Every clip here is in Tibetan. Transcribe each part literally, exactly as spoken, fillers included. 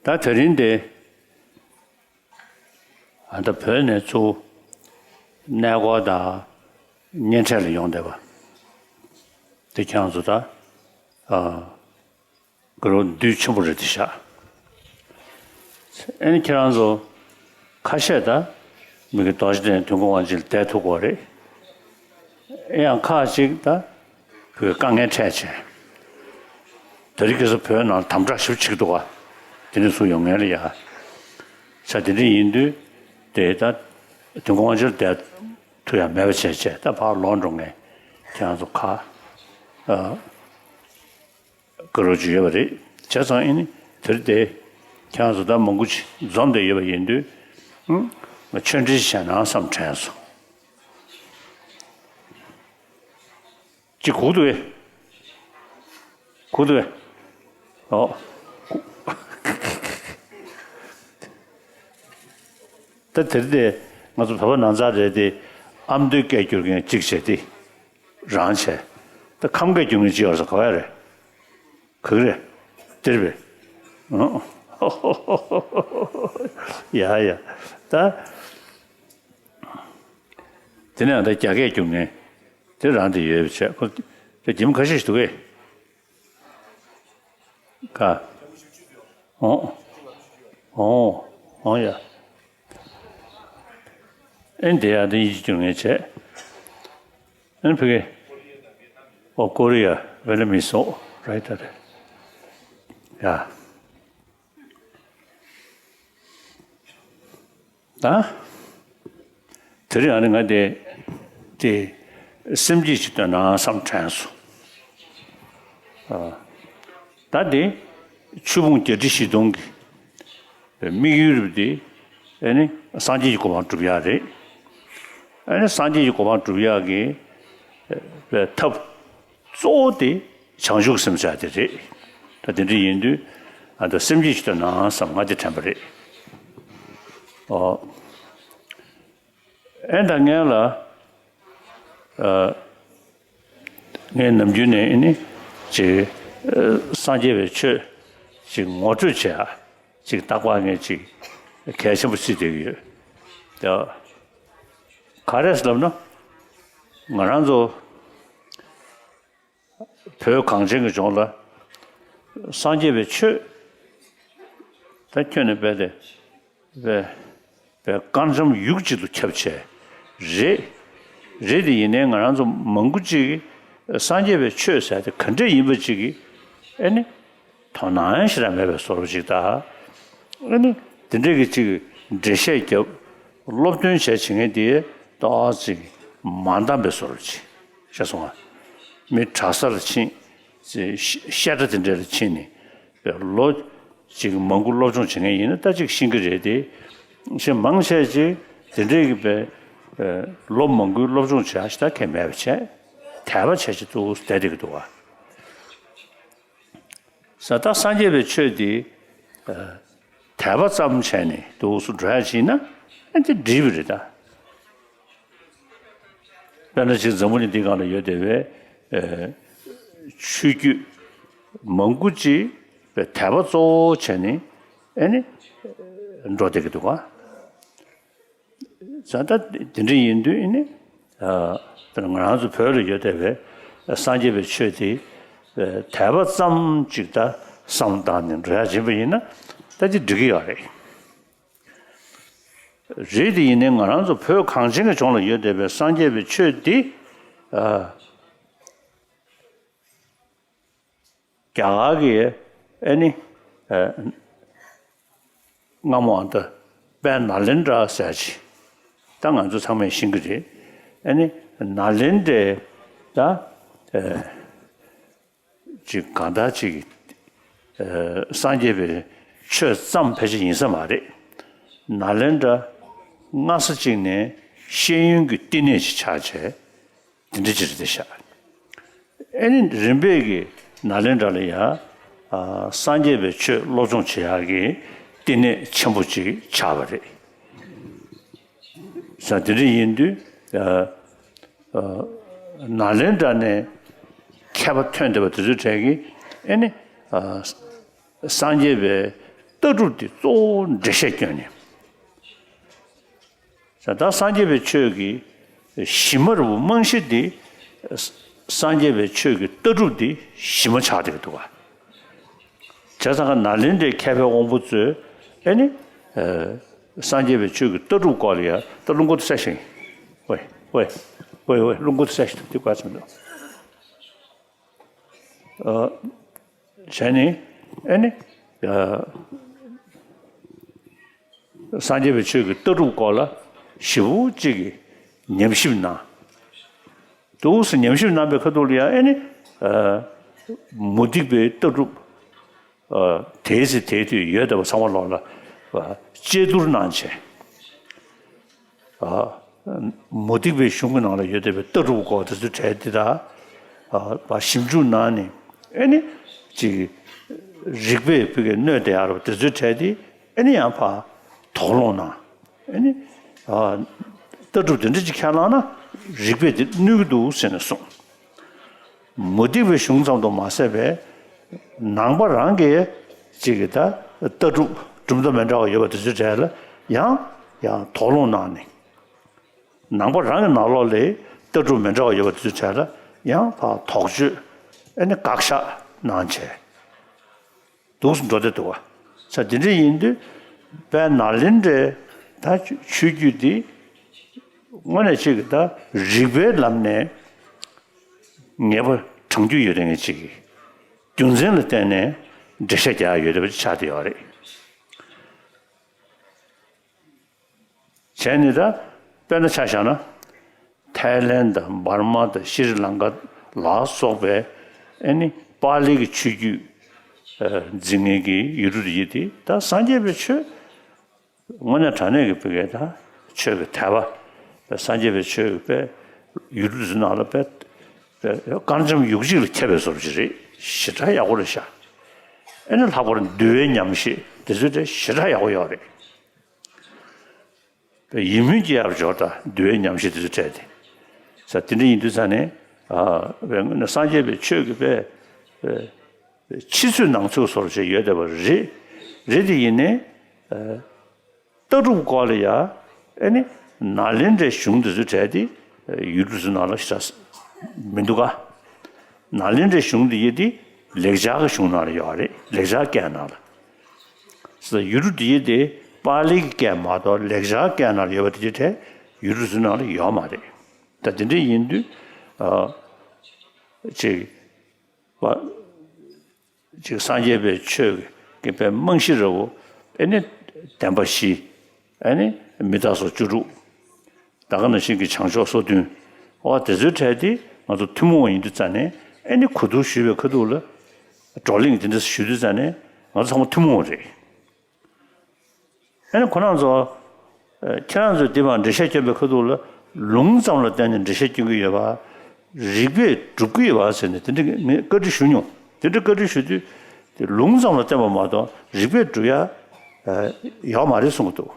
ད་དེ་རིང་འདི་ཨ་ད་བོད་ནས་ཚུར་གནས་སྐོར་དང་གཉེན་འཕྲད་ལ་ཡོང་བསྡད་པ་དེ་ཁྱེད་རང་ཚོ་ད་ཨ་དགའ་རབ་འདུས་ཆེན་པོ་རེད་དེ་ཤག་ཨེ་ནི་ཁྱེད་རང་ཚོ་ཁ་ཤས་ད་མི་གི་རྡོ་རྗེ་གདན་དུས་འཁོར་དབང་ཆེན་ལ་བསྡད་ཐུབ་ཀྱི་རེད། ཨེ་ཡང་ཁག་ཅིག་ད་བོད་དཀའ་ངལ་འཕྲད་བྱས། དེ་རིང་ཁ་སང་བོད་ནང་དམ་དྲག་ཞེ་པོ་བྱེད་ཀྱི་འདུག་ག་དེ་ནས་ཚུར་ཡོང་མཁན་ལ་ཡ། ས་དེ་འདྲ་ཡིན་དུས་དེ་ད་དུས་འཁོར་དབང་ཆེན་ལ་བསྡད་ཐུབ་ཡ་མེད་པ་བྱས་བྱས་ད་ཕར་ལོག་འགྲོ་མཁན་ཁྱེད་རང་ཚོ་ཁག་ཨ། དགའ་རབ་ཅིག་ཡོད་པ་རེད། བྱས་ཙང་ཨེ་ནི་དེར་དེ་ཁྱེད་རང་ཚོ་ད་མང་པོ་ཅིག་འཛོམས་བསྡད་ཡོད་པ་ཡིན་དུས་ཨང་། ཆོས་འབྲེལ་བྱས་ན་བསམ་དྲན་སོང་། ཅིག་གུག་འདུག་གས། གུག་འདུག་གས། ཨོ། ད་དེར་དེ་ང་ཚོ་བོད་པ་ནང་ཚགས་རེད་དེ་ཨ་མདོའི་སྐད་སྒྱུར་མཁན་གཅིག་བྱས་ཏེ། རང་བྱས། ད་ཁམས་སྐད་སྒྱུར་མཁན་གཅིག་ཡོད་ས་ག་བ་རེད། ག་གི་རེད། འདིར་བས། ཡ་ཡ། ད། དེ་ནས་ད་རྒྱ་སྐད་སྒྱུར་མཁན། དེ་རང་དེ་ཡོད་པ་བྱས་ཁོ། དེ་རྒྱ་མི་ཁ་ཤས་ཤིག་འདུག་གས། ག་འོང་། འོང་། འོང་ཡ། ཨེ་འདི་ཡ་འདི་ཡིད་ཆེས་སྐྱོ་ངེས་བྱས། ཨེ་ཕ་གི། ཨོ་ཀོ་རི་ཡ་ཝེ་ལ་མི་སོ་རའི་ད་རེད། ཡ། ད། དེ་རིང་ཨ་ནི་ང་དེ་དེ་སེམས་བསྐྱེད་ཅིག་བཏོན་ན་བསམ་དྲན་སོང་། ཨ། ད་དེ་ཆོས་ཕུང་བརྒྱད་ཁྲི་བཞི་སྟོང་གི་དམིགས་ཡུལ་རེད་དེ་ཨ་ནི་སངས་རྒྱས་ཀྱི་གོ་འཕང་སྒྲུབ་ཡག་རེད། ཨ་ནི་སངས་རྒྱས་ཀྱི་གོ་འཕང་སྒྲུབ་ཡག་གི་ཐབས་གཙོ་བོ་དེ་བྱང་ཆུབ་སེམས་ཟེར་ཡག་དེ་རེད། ད་དེ་འདྲ་ཡིན་དུས་ཨ་ད་སེམས་བསྐྱེད་ཅིག་བཏོན་ན་བསམ་ང་དེ་དྲན་པ་རེད། ཨོ། ཨེ་ད་ངས་ལ། ཨ། ངས་ནམ་རྒྱུན་ནས་ཨེ་ནི་ཅིག་ཨ། སངས་རྒྱས་པའི་ཆོས་ཅིག་ངོ་སྤྲོད་བྱེད་ཡ་ཅིག་རྟག་པར་ངས་ཅིག་གལ་ཆེན་པོ་བརྩིས་བསྡད་ཀྱི་ཡོད། ད་ག་རེ་ལབ་ན་ང་རང་ཚོ་བོད་གངས་ཅན་གྱི་ལྗོངས་ལ་སངས་རྒྱས་པའི་ཆོས་ད་ཁྱོན་ནས་རྦད་དེ་རྦད་རྦད་དཀར་འཇམ་ཡུག་གཅིག་ཏུ་ཁྱབ་བྱས་རེད། རེད་དེ་ཡིན་ནའི་ང་རང་ཚོ་མང་པོ་ཅིག་གིས་སངས་རྒྱས་པའི་ཆོས་ཟེར་དེ་ག་འདྲས་ཡིན་པ་ཅིག་གིས་ཨེ་ནི་དོ་སྣང་ཞེ་དྲག་མེད་པའི་བཟོ་འདྲ་ཅིག་ད་ཨེ་ནི་དེ་འདྲས་ཀྱི་ཅིག་འགྲེལ་བཤད་རྒྱབ། སློབ་སྟོན་བྱས་བྱེད་མཁན་དེ་ཏོག་ཙམ་མ་འདང་བའི་བཟོ་འདྲ་ཅིག་ཤེས་སོང་ང་། མི་གྲྭ་ས་ལ་ཕྱིན། བཤད་གྲྭ་དེ་འདྲ་ལ་ཕྱིན་ནས་ལོ་གཅིག་མང་པོ་སློབ་སྦྱོང་བྱེད་མཁན་ཡིན་ན་ད་ཅིག་ཤེས་ཀྱི་རེད་དེ། ཞེ་མང་ཆེ་ཅིག་དེ་འདྲས་ཀྱི་པའི་ལོ་མང་པོའི་སློབ་སྦྱོང་བྱེད་ཡ་ཞིག་ད་གས་མེད་པ་བྱས་དད་པ་བྱས་ཅིག་ཏུ་བསྡད་བསྡད་ཀྱི་འདུག་བ། ས་ད་སངས་རྒྱས་པའི་ཆོས་འདི་དད་པ་ཙམ་བྱས་ནས་འདུག་སུ་འགྲོ་ཡ་ཅིག་ཡིན་ན་ཨ་འདི་འགྲིག་པ་རེད་ད། དཔེར་ན་ཅིག་འཛམ་བུ་གླིང་འདི་སྒང་ལ་ཡོད་བསྡད་པའི་ཆོས་བརྒྱུད་མང་པོ་ཅིག་དད་པ་གཙོ་བོ་བྱས་ནས་ཨ་ནི་འགྲོ་བསྡད་ཀྱི་འདུག་ག་ས་ད་དེ་འདྲ་ཡིན་དུས་ཨ་ནི་ང་རང་ཚོ་བོད་ལ་ཡོད་བསྡད་པའི་སངས་རྒྱས་པའི་ཆོས་དེ་དད་པ་ཙམ་ཅིག་ད་བསམ་བཏང་ནས་འགྲོ་ཡ་བྱེད་པ་ཡིན་ན་ད་དེ་འགྲིག་གི་ཡོད་རེད། རེད་དེ་ཡིན་ནའི་ང་རང་ཚོ་བོད་གངས་ཅན་གྱི་ལྗོངས་ལ་ཡོད་བསྡད་པའི་སངས་རྒྱས་པའི་ཆོས་འདི་ཨ། རྒྱ་གར་གྱི་ཨ་ནི་ཨ། སྔ་མོ་ཨ་ད་དཔལ་ནཱ་ལེནྡྲ་ཟེར་ཅིག་ད་ང་ཚོ་ཚང་མས་ཤེས་ཀྱི་རེད། ཨ་ནི་ནཱ་ལེནྡྲའི་ད་ཨ། ཅིག་གང་ལྟར་ཅིག་ཨ། སངས་རྒྱས་པའི་ཆོས་ཙམ་ཕལ་ཆེར་ཡིན་ས་མ་རེད། ནཱ་ལེནྡྲ་སྔ་ས་ཅིག་ནས་ཤེས་ཡོན་གྱི་བསྟི་གནས་ཅིག་ཆགས་བྱས། དེ་འདྲ་ཅིག་རེད་ཤག་ཨེ་ནི་རིམ་པས་ཀྱིས་ནཱ་ལེནྡྲ་ལ་ཡ་ཨ། སངས་རྒྱས་པའི་ཆོས་སློབ་སྦྱོང་བྱེད་ཡག་གི་བསྟི་གནས་ཆེན་པོ་ཅིག་ཆགས་པ་རེད། ས་དེ་འདྲ་ཡིན་དུས་ཨ། ཨ། ནཱ་ལེནྡྲ་ནས་མཁས་པ་ཐོན་བསྡད་པ་དེ་ཚོའི་གྲས་ཀྱིས་ཨེ་ནི་ཨ། སངས་རྒྱས་པའི་ ལྟ་གྲུབ་དེ་གཙོ་བོ་འགྲེལ་བཤད་སྐྱོན་ནས། ད་སངས་རྒྱས་པའི་ཆོས་ཀྱི་གཞི་མ་རུ་རྨང་གཞི་དེ་སངས་རྒྱས་པའི་ཆོས་ཀྱི་ལྟ་གྲུབ་དེ་གཞི་མ་ཆགས་བསྡད་ཀྱི་འདུག་ག་བྱས་ཙང་ཀ་ནཱ་ལེནྡྲའི་མཁས་པའི་དབང་པོ་ཚོས་ཨེ་ནི། ཨ། སངས་རྒྱས་པའི་ཆོས་ཀྱི་ལྟ་གྲུབ་སྐོར་ལ་ཡང་ད་རླུང་སྐུད་དུ་གསལ་ཞིང་། ཝེ་ཝེ་ཝེ་ཝེ། རླུང་སྐུད་དུ་གསལ་ཞིང་དུ་དེ་བཀའ་ཚོམ་འདུག་ཨ། བྱས་ནས་ཨེ་ནི། ཨ། སངས་རྒྱས་པའི་ཆོས་ཀྱི་ལྟ་གྲུབ་སྐོར་ལ་ཞིབ་པོ་གཅིག་གིས་ཉམས་ཞིབ་གནང་། འདུག་སེ་ཉམས་ཞིབ་གནང་པའི་ཁ་ཐུག་ལ་ཡང་ཨེ་ནི། ཨ། མུ་སྟེགས་པའི་ལྟ་གྲུབ། ཨ། དེའི་ཚེ་དེའི་དུས་ཡོད་བསྡད་པ་ཚང་མ་ལོག་ལ། ཨ། དཔྱད་བསྡུར་གནང་བྱས། ཨ། མུ་སྟེགས་པའི་གཞུང་གི་ནང་ལ་ཡོད་བསྡད་པའི་ལྟ་གྲུབ་སྐོར་དེ་ཚོའི་གྲས་འདི་དག་ཨ། ཞིབ་འཇུག་གནང་ནས་ཨེ་ནི། ཅིག་རིགས་པས་བོད་ཀྱི་གནོད་བསྡད་ཡག་རུ་དེ་ཚོའི་གྲས་དེ་ཨེ་ནི་ཡང་ཕར་དོགས་སློང་གནང་། ཨེ་ནི། ཨ། ལྟ་གྲུབ་དེ་འདྲ་ཅིག་ཁས་བླངས་ན་རིགས་པས་དེ་གནོད་ཀྱི་འདུག་ཟེར་ནས་གསུངས། མུ་སྟེགས་པའི་གཞུང་ཙམ་དུ་མ་ཟད་པའི་ནང་པ་རང་གི་ཅིག་གི་ད་ལྟ་གྲུབ་གྲུབ་མཐའ་མི་འདྲ་བ་ཡོད་པ་དེ་ཚོའི་གྲས་ལ་ཡང་ཡང་དོགས་སློང་གནང་ནས། ནང་པ་རང་གི་ནང་ལོགས་ལ་ལྟ་གྲུབ་མི་འདྲ་བ་ཡོད་པ་དེ་ཚོའི་གྲས་ལ་ཡང་ཕར་དོགས་གཅོད་ཨེ་ནི་དགག་བཞག་གནང་བྱས། འདུག་སེ་འགྲོ་བསྡད་འདུག་བ། ས་དེ་འདྲ་ཡིན་དུས་དཔལ་ནཱ་ལེནྡྲའི་ད་ཆོས་བརྒྱུད་འདི་དངོས་གནས་ཅིག་གི་ད་རིགས་པའི་ལམ་ནས་ངེས་པ་དྲང་རྒྱུ་ཡོད་མཁན་ཅིག་གི་རྒྱུ་མཚན་ལ་བརྟེན་ནས་འགྲེལ་བཤད་རྒྱག་ཡ་ཡོད་བསྡད་པ་ཅིག་ཆགས་བསྡད་ཡོད་རེད། བྱས་ནས་ད་དཔེར་ན་ཆ་བཞག་ན། ཐའི་ལེན་དང་འབར་མ་དང་ཤྲི་ལང་ཀ་ལ་སོགས་པའི་ཨེ་ནི་པཱ་ལི་གི་ཆོས་བརྒྱུད་ཨ་འཛིན་མཁན་གྱི་ཡུལ་གྲུ་དེ་ཡིན་ཏེ། ད་སངས་རྒྱས་པའི་ཆོས་དངོས་གནས་དྲང་གནས་ཀྱི་བོད་སྐད་ད་ཆོས་ཀྱི་དད་པ། སངས་རྒྱས་པའི་ཆོས་ཀྱི་དཔེ་ཡུལ་གྲུ་དེ་ཚོའི་ནང་ལ་དཔེ་དཔེ་དཀར་འཇམ་ཡུག་གཅིག་ལ་ཁྱབ་པའི་བཟོ་འདྲ་ཅིག་རེད། ཞེ་དྲག་ཡག་པོ་རེད་ཤག་ཨེ་ནི་ལྷག་པར་འདུལ་བའི་ཉམས་བཞེས་དེ་ཚོ་དེ་ཞེ་དྲག་ཡག་པོ་ཡོད་རེད། ཡིད་སྨོན་སྐྱེ་ཡག་འབྱོར་དང་འདུལ་བའི་ཉམས་བཞེས་དེ་ཚོ་སྤྲད་དེ། ས་དེ་འདྲ་ཡིན་དུས་ཙང་ནས། ཨ། བས་སངས་རྒྱས་པའི་ཆོས་ཀྱི་དཔེ་ཕྱི་ཚུལ་ནང་ཚུལ་བཟོ་འདྲ་ཅིག་ཡོད་བསྡད་པ་རེད། རེད་དེ་ཡིན་ནའི། ཨ། ལྟ་གྲུབ་སྐོར་ལ་ཡ་ཨེ་ནི་ནཱ་ལེནྡྲའི་གཞུང་དེ་ཚོའི་གྲས་དེ་ཡུལ་གྲུ་ཚོའི་ནང་ལ་ཞེ་དྲག་མི་འདུག་ག་ནཱ་ལེནྡྲའི་གཞུང་དེ་ཡི་དེ་ལེགས་སྦྱར་གྱི་གཞུང་ནང་ལ་ཡོད་རེད། ལེགས་སྦྱར་སྐད་ནང་ལ། ས་ཡུལ་གྲུ་དེ་ཡི་དེ་པཱ་ལི་གི་སྐད་མ་གཏོགས་ལེགས་སྦྱར་སྐད་ནང་ལ་ཡོད་པ་དེ་ཚོའི་གྲས་ཡུལ་གྲུ་ཚོའི་ནང་ལ་ཡོད་མ་རེད། ད་དེ་འདྲ་ཡིན་དུས། ཨ། ཅིག་པ། ཅིག་སངས་རྒྱས་པའི་ཆོས་ཀྱི་དཔེ་རྨང་གཞི་འདྲ་བོ། ཨེ་ནི་བདེན་པ་བཞི། ཨེ་ནི་མི་རྟག་སོགས་བཅུ་དྲུག་ད་ག་ནང་བཞིན་གྱི་བྱང་ཕྱོགས་སོ་བདུན། འོ་དེ་ཚོའི་གྲས་དེ་ང་ཚོ་ཐུན་མོང་བ་ཡིན་དུས་ཙང་ནས། ཨེ་ནི་གོ་བསྡུར་ཞུས་པའི་ཁ་ཐུག་ལ་བགྲོ་གླེང་དེ་འདྲ་ཞུ་དུས་ཙང་ནས་ང་ཚོ་ཚང་མ་ཐུན་མོང་བ་རེད། ཨ་ནི་ཁོ་རང་ཚོ། ཨ། ཁྱེད་རང་ཚོས་འདི་བར་འགྲེལ་བཤད་སྐྱོན་པའི་ཁ་ཐུག་ལ། ལུང་ཙམ་ལ་བརྟེན་ནས་འགྲེལ་བཤད་སྐྱོན་གྱི་ཡོད་པ། རིགས་པས་སྒྲུབ་ཀྱི་ཡོད་པ་ཟེར་ནས་དེ་འདྲ་ངས་བཀའ་འདྲི་ཞུ་མྱོང་། དེ་འདྲ་བཀའ་འདྲི་ཞུ་དུས། དེ་ལུང་ཙམ་ལ་བརྟེན་པ་མ་གཏོགས་རིགས་པས་སྒྲུབ་ཡ། ཨ། ཡོད་མ་རེད་གསུང་གི་འདུག་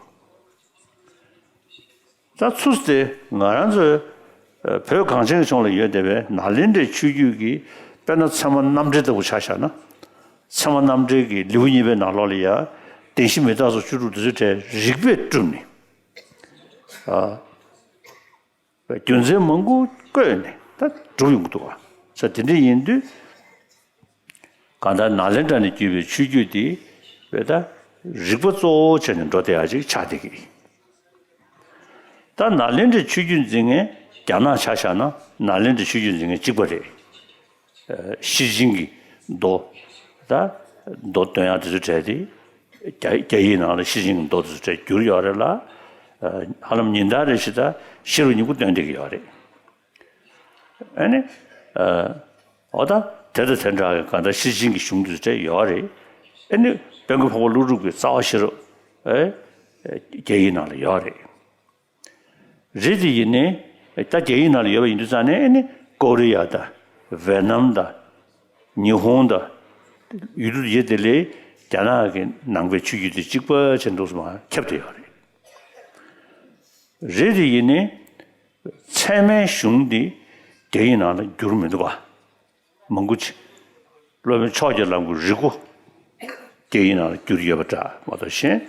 ད་ཚུར་དེ་ང་རང་ཚོའི། ཨ། བོད་གངས་ཅན་གྱི་ལྗོངས་ལ་ཡོད་བསྡད་པའི་ནཱ་ལེནྡྲའི་ཆོས་བརྒྱུད་ཀྱི་དཔེར་ན་ཚད་མ་རྣམ་འགྲེལ་ལྟ་བུ་ཆ་བཞག་ན། ཚད་མ་རྣམ་འགྲེལ་གྱི་ལེའུ་གཉིས་པའི་ནང་ལོགས་ལ་ཡ། བདེན་བཞི་མི་རྟག་སོགས་བཅུ་དྲུག་འདི་ཚོའི་གྲས་རིགས་པས་བསྒྲུབས་ནས། ཨ། རྒྱུ་མཚན་མང་པོ་བཀོད་ནས་ད་སྒྲུབ་ཡོང་གི་འདུག་ག་ས་དེ་འདྲ་ཡིན་དུས། གང་ལྟར་ནཱ་ལེནྡྲ་ནས་བརྒྱུད་པའི་ཆོས་བརྒྱུད་འདི་བས་ད་རིགས་པ་གཙོ་བོ་བྱས་ནས་འགྲོ་བསྡད་ཡ་ཅིག་ཆགས་བསྡད་ཀྱི། ད་ནཱ་ལེནྡྲའི་ཆོས་བརྒྱུད་འཛིན་མཁན་རྒྱ་ནག་ཆ་བཞག་ན་ནཱ་ལེནྡྲའི་ཆོས་བརྒྱུད་འཛིན་མཁན་གཅིག་པ་རེད། ཨ། ཤེར་ཕྱིན་གྱི་མདོ། ད་མདོ་འདོན་ཡག་དེ་ཚོའི་གྲས་དེ། རྒྱ་རྒྱ་ཡིག་ནང་ལ་ཤེར་ཕྱིན་གྱི་མདོ་དེ་ཚོའི་གྲས་བསྒྱུར་ཡོད་རེད་ལ། ཨ། ཧ་ལམ་ཉིན་ལྟར་རེ་བཞིན་ད་ཤེར་རུ་སྙིང་པོ་འདོན་བསྡད་ཀྱི་ཡོད་རེད། ཨ་ནི། ཨ། འོ་ད་དེ་དང་དེ་འདྲ་གི་གང་ལྟར་ཤེར་ཕྱིན་གྱི་གཞུང་དེ་ཚོའི་གྲས་ཡོད་རེད། ཨ་ནི་དཔལ་མགོན་འཕགས་པ་ཀླུ་སྒྲུབ་ཀྱི་རྩ་བ་ཤེར་རུ། ཨེ། རྒྱ་ཡིག་ནང་ལ་ཡོད་རེད། རེད་དེ་ཡིན་ནའི། ད་རྒྱ་ཡིག་ནང་ལ་ཡོད་པ་ཡིན་དུས་ཙང་ནས་ཨེ་ནི་ཀོ་རི་ཡ་དང་། ཝེ་ནམ་དང་། ཉི་ཧོང་དང་། ཡུལ་གྲུ་ཡེ་དེ་ལས་རྒྱ་ནག་གི་ནང་པའི་ཆོས་བརྒྱུད་དེ་གཅིག་པ་བྱས་འདུག་སེ་མར་ཁྱབ་བསྡད་ཡོད་རེད། རེད་དེ་ཡིན་ནའི། ཚད་མའི་གཞུང་འདི་རྒྱ་ཡིག་ནང་ལ་བསྒྱུར་མི་འདུག་ག་མང་པོ་ཅིག་སློབ་དཔོན་ཕྱོགས་ཀྱི་ལམ་གྱི་རིག་སྒོ། རྒྱ་ཡིག་ནང་ལ་བསྒྱུར་ཡོད་པ་འདྲ་མ་གཏོགས། གཞན་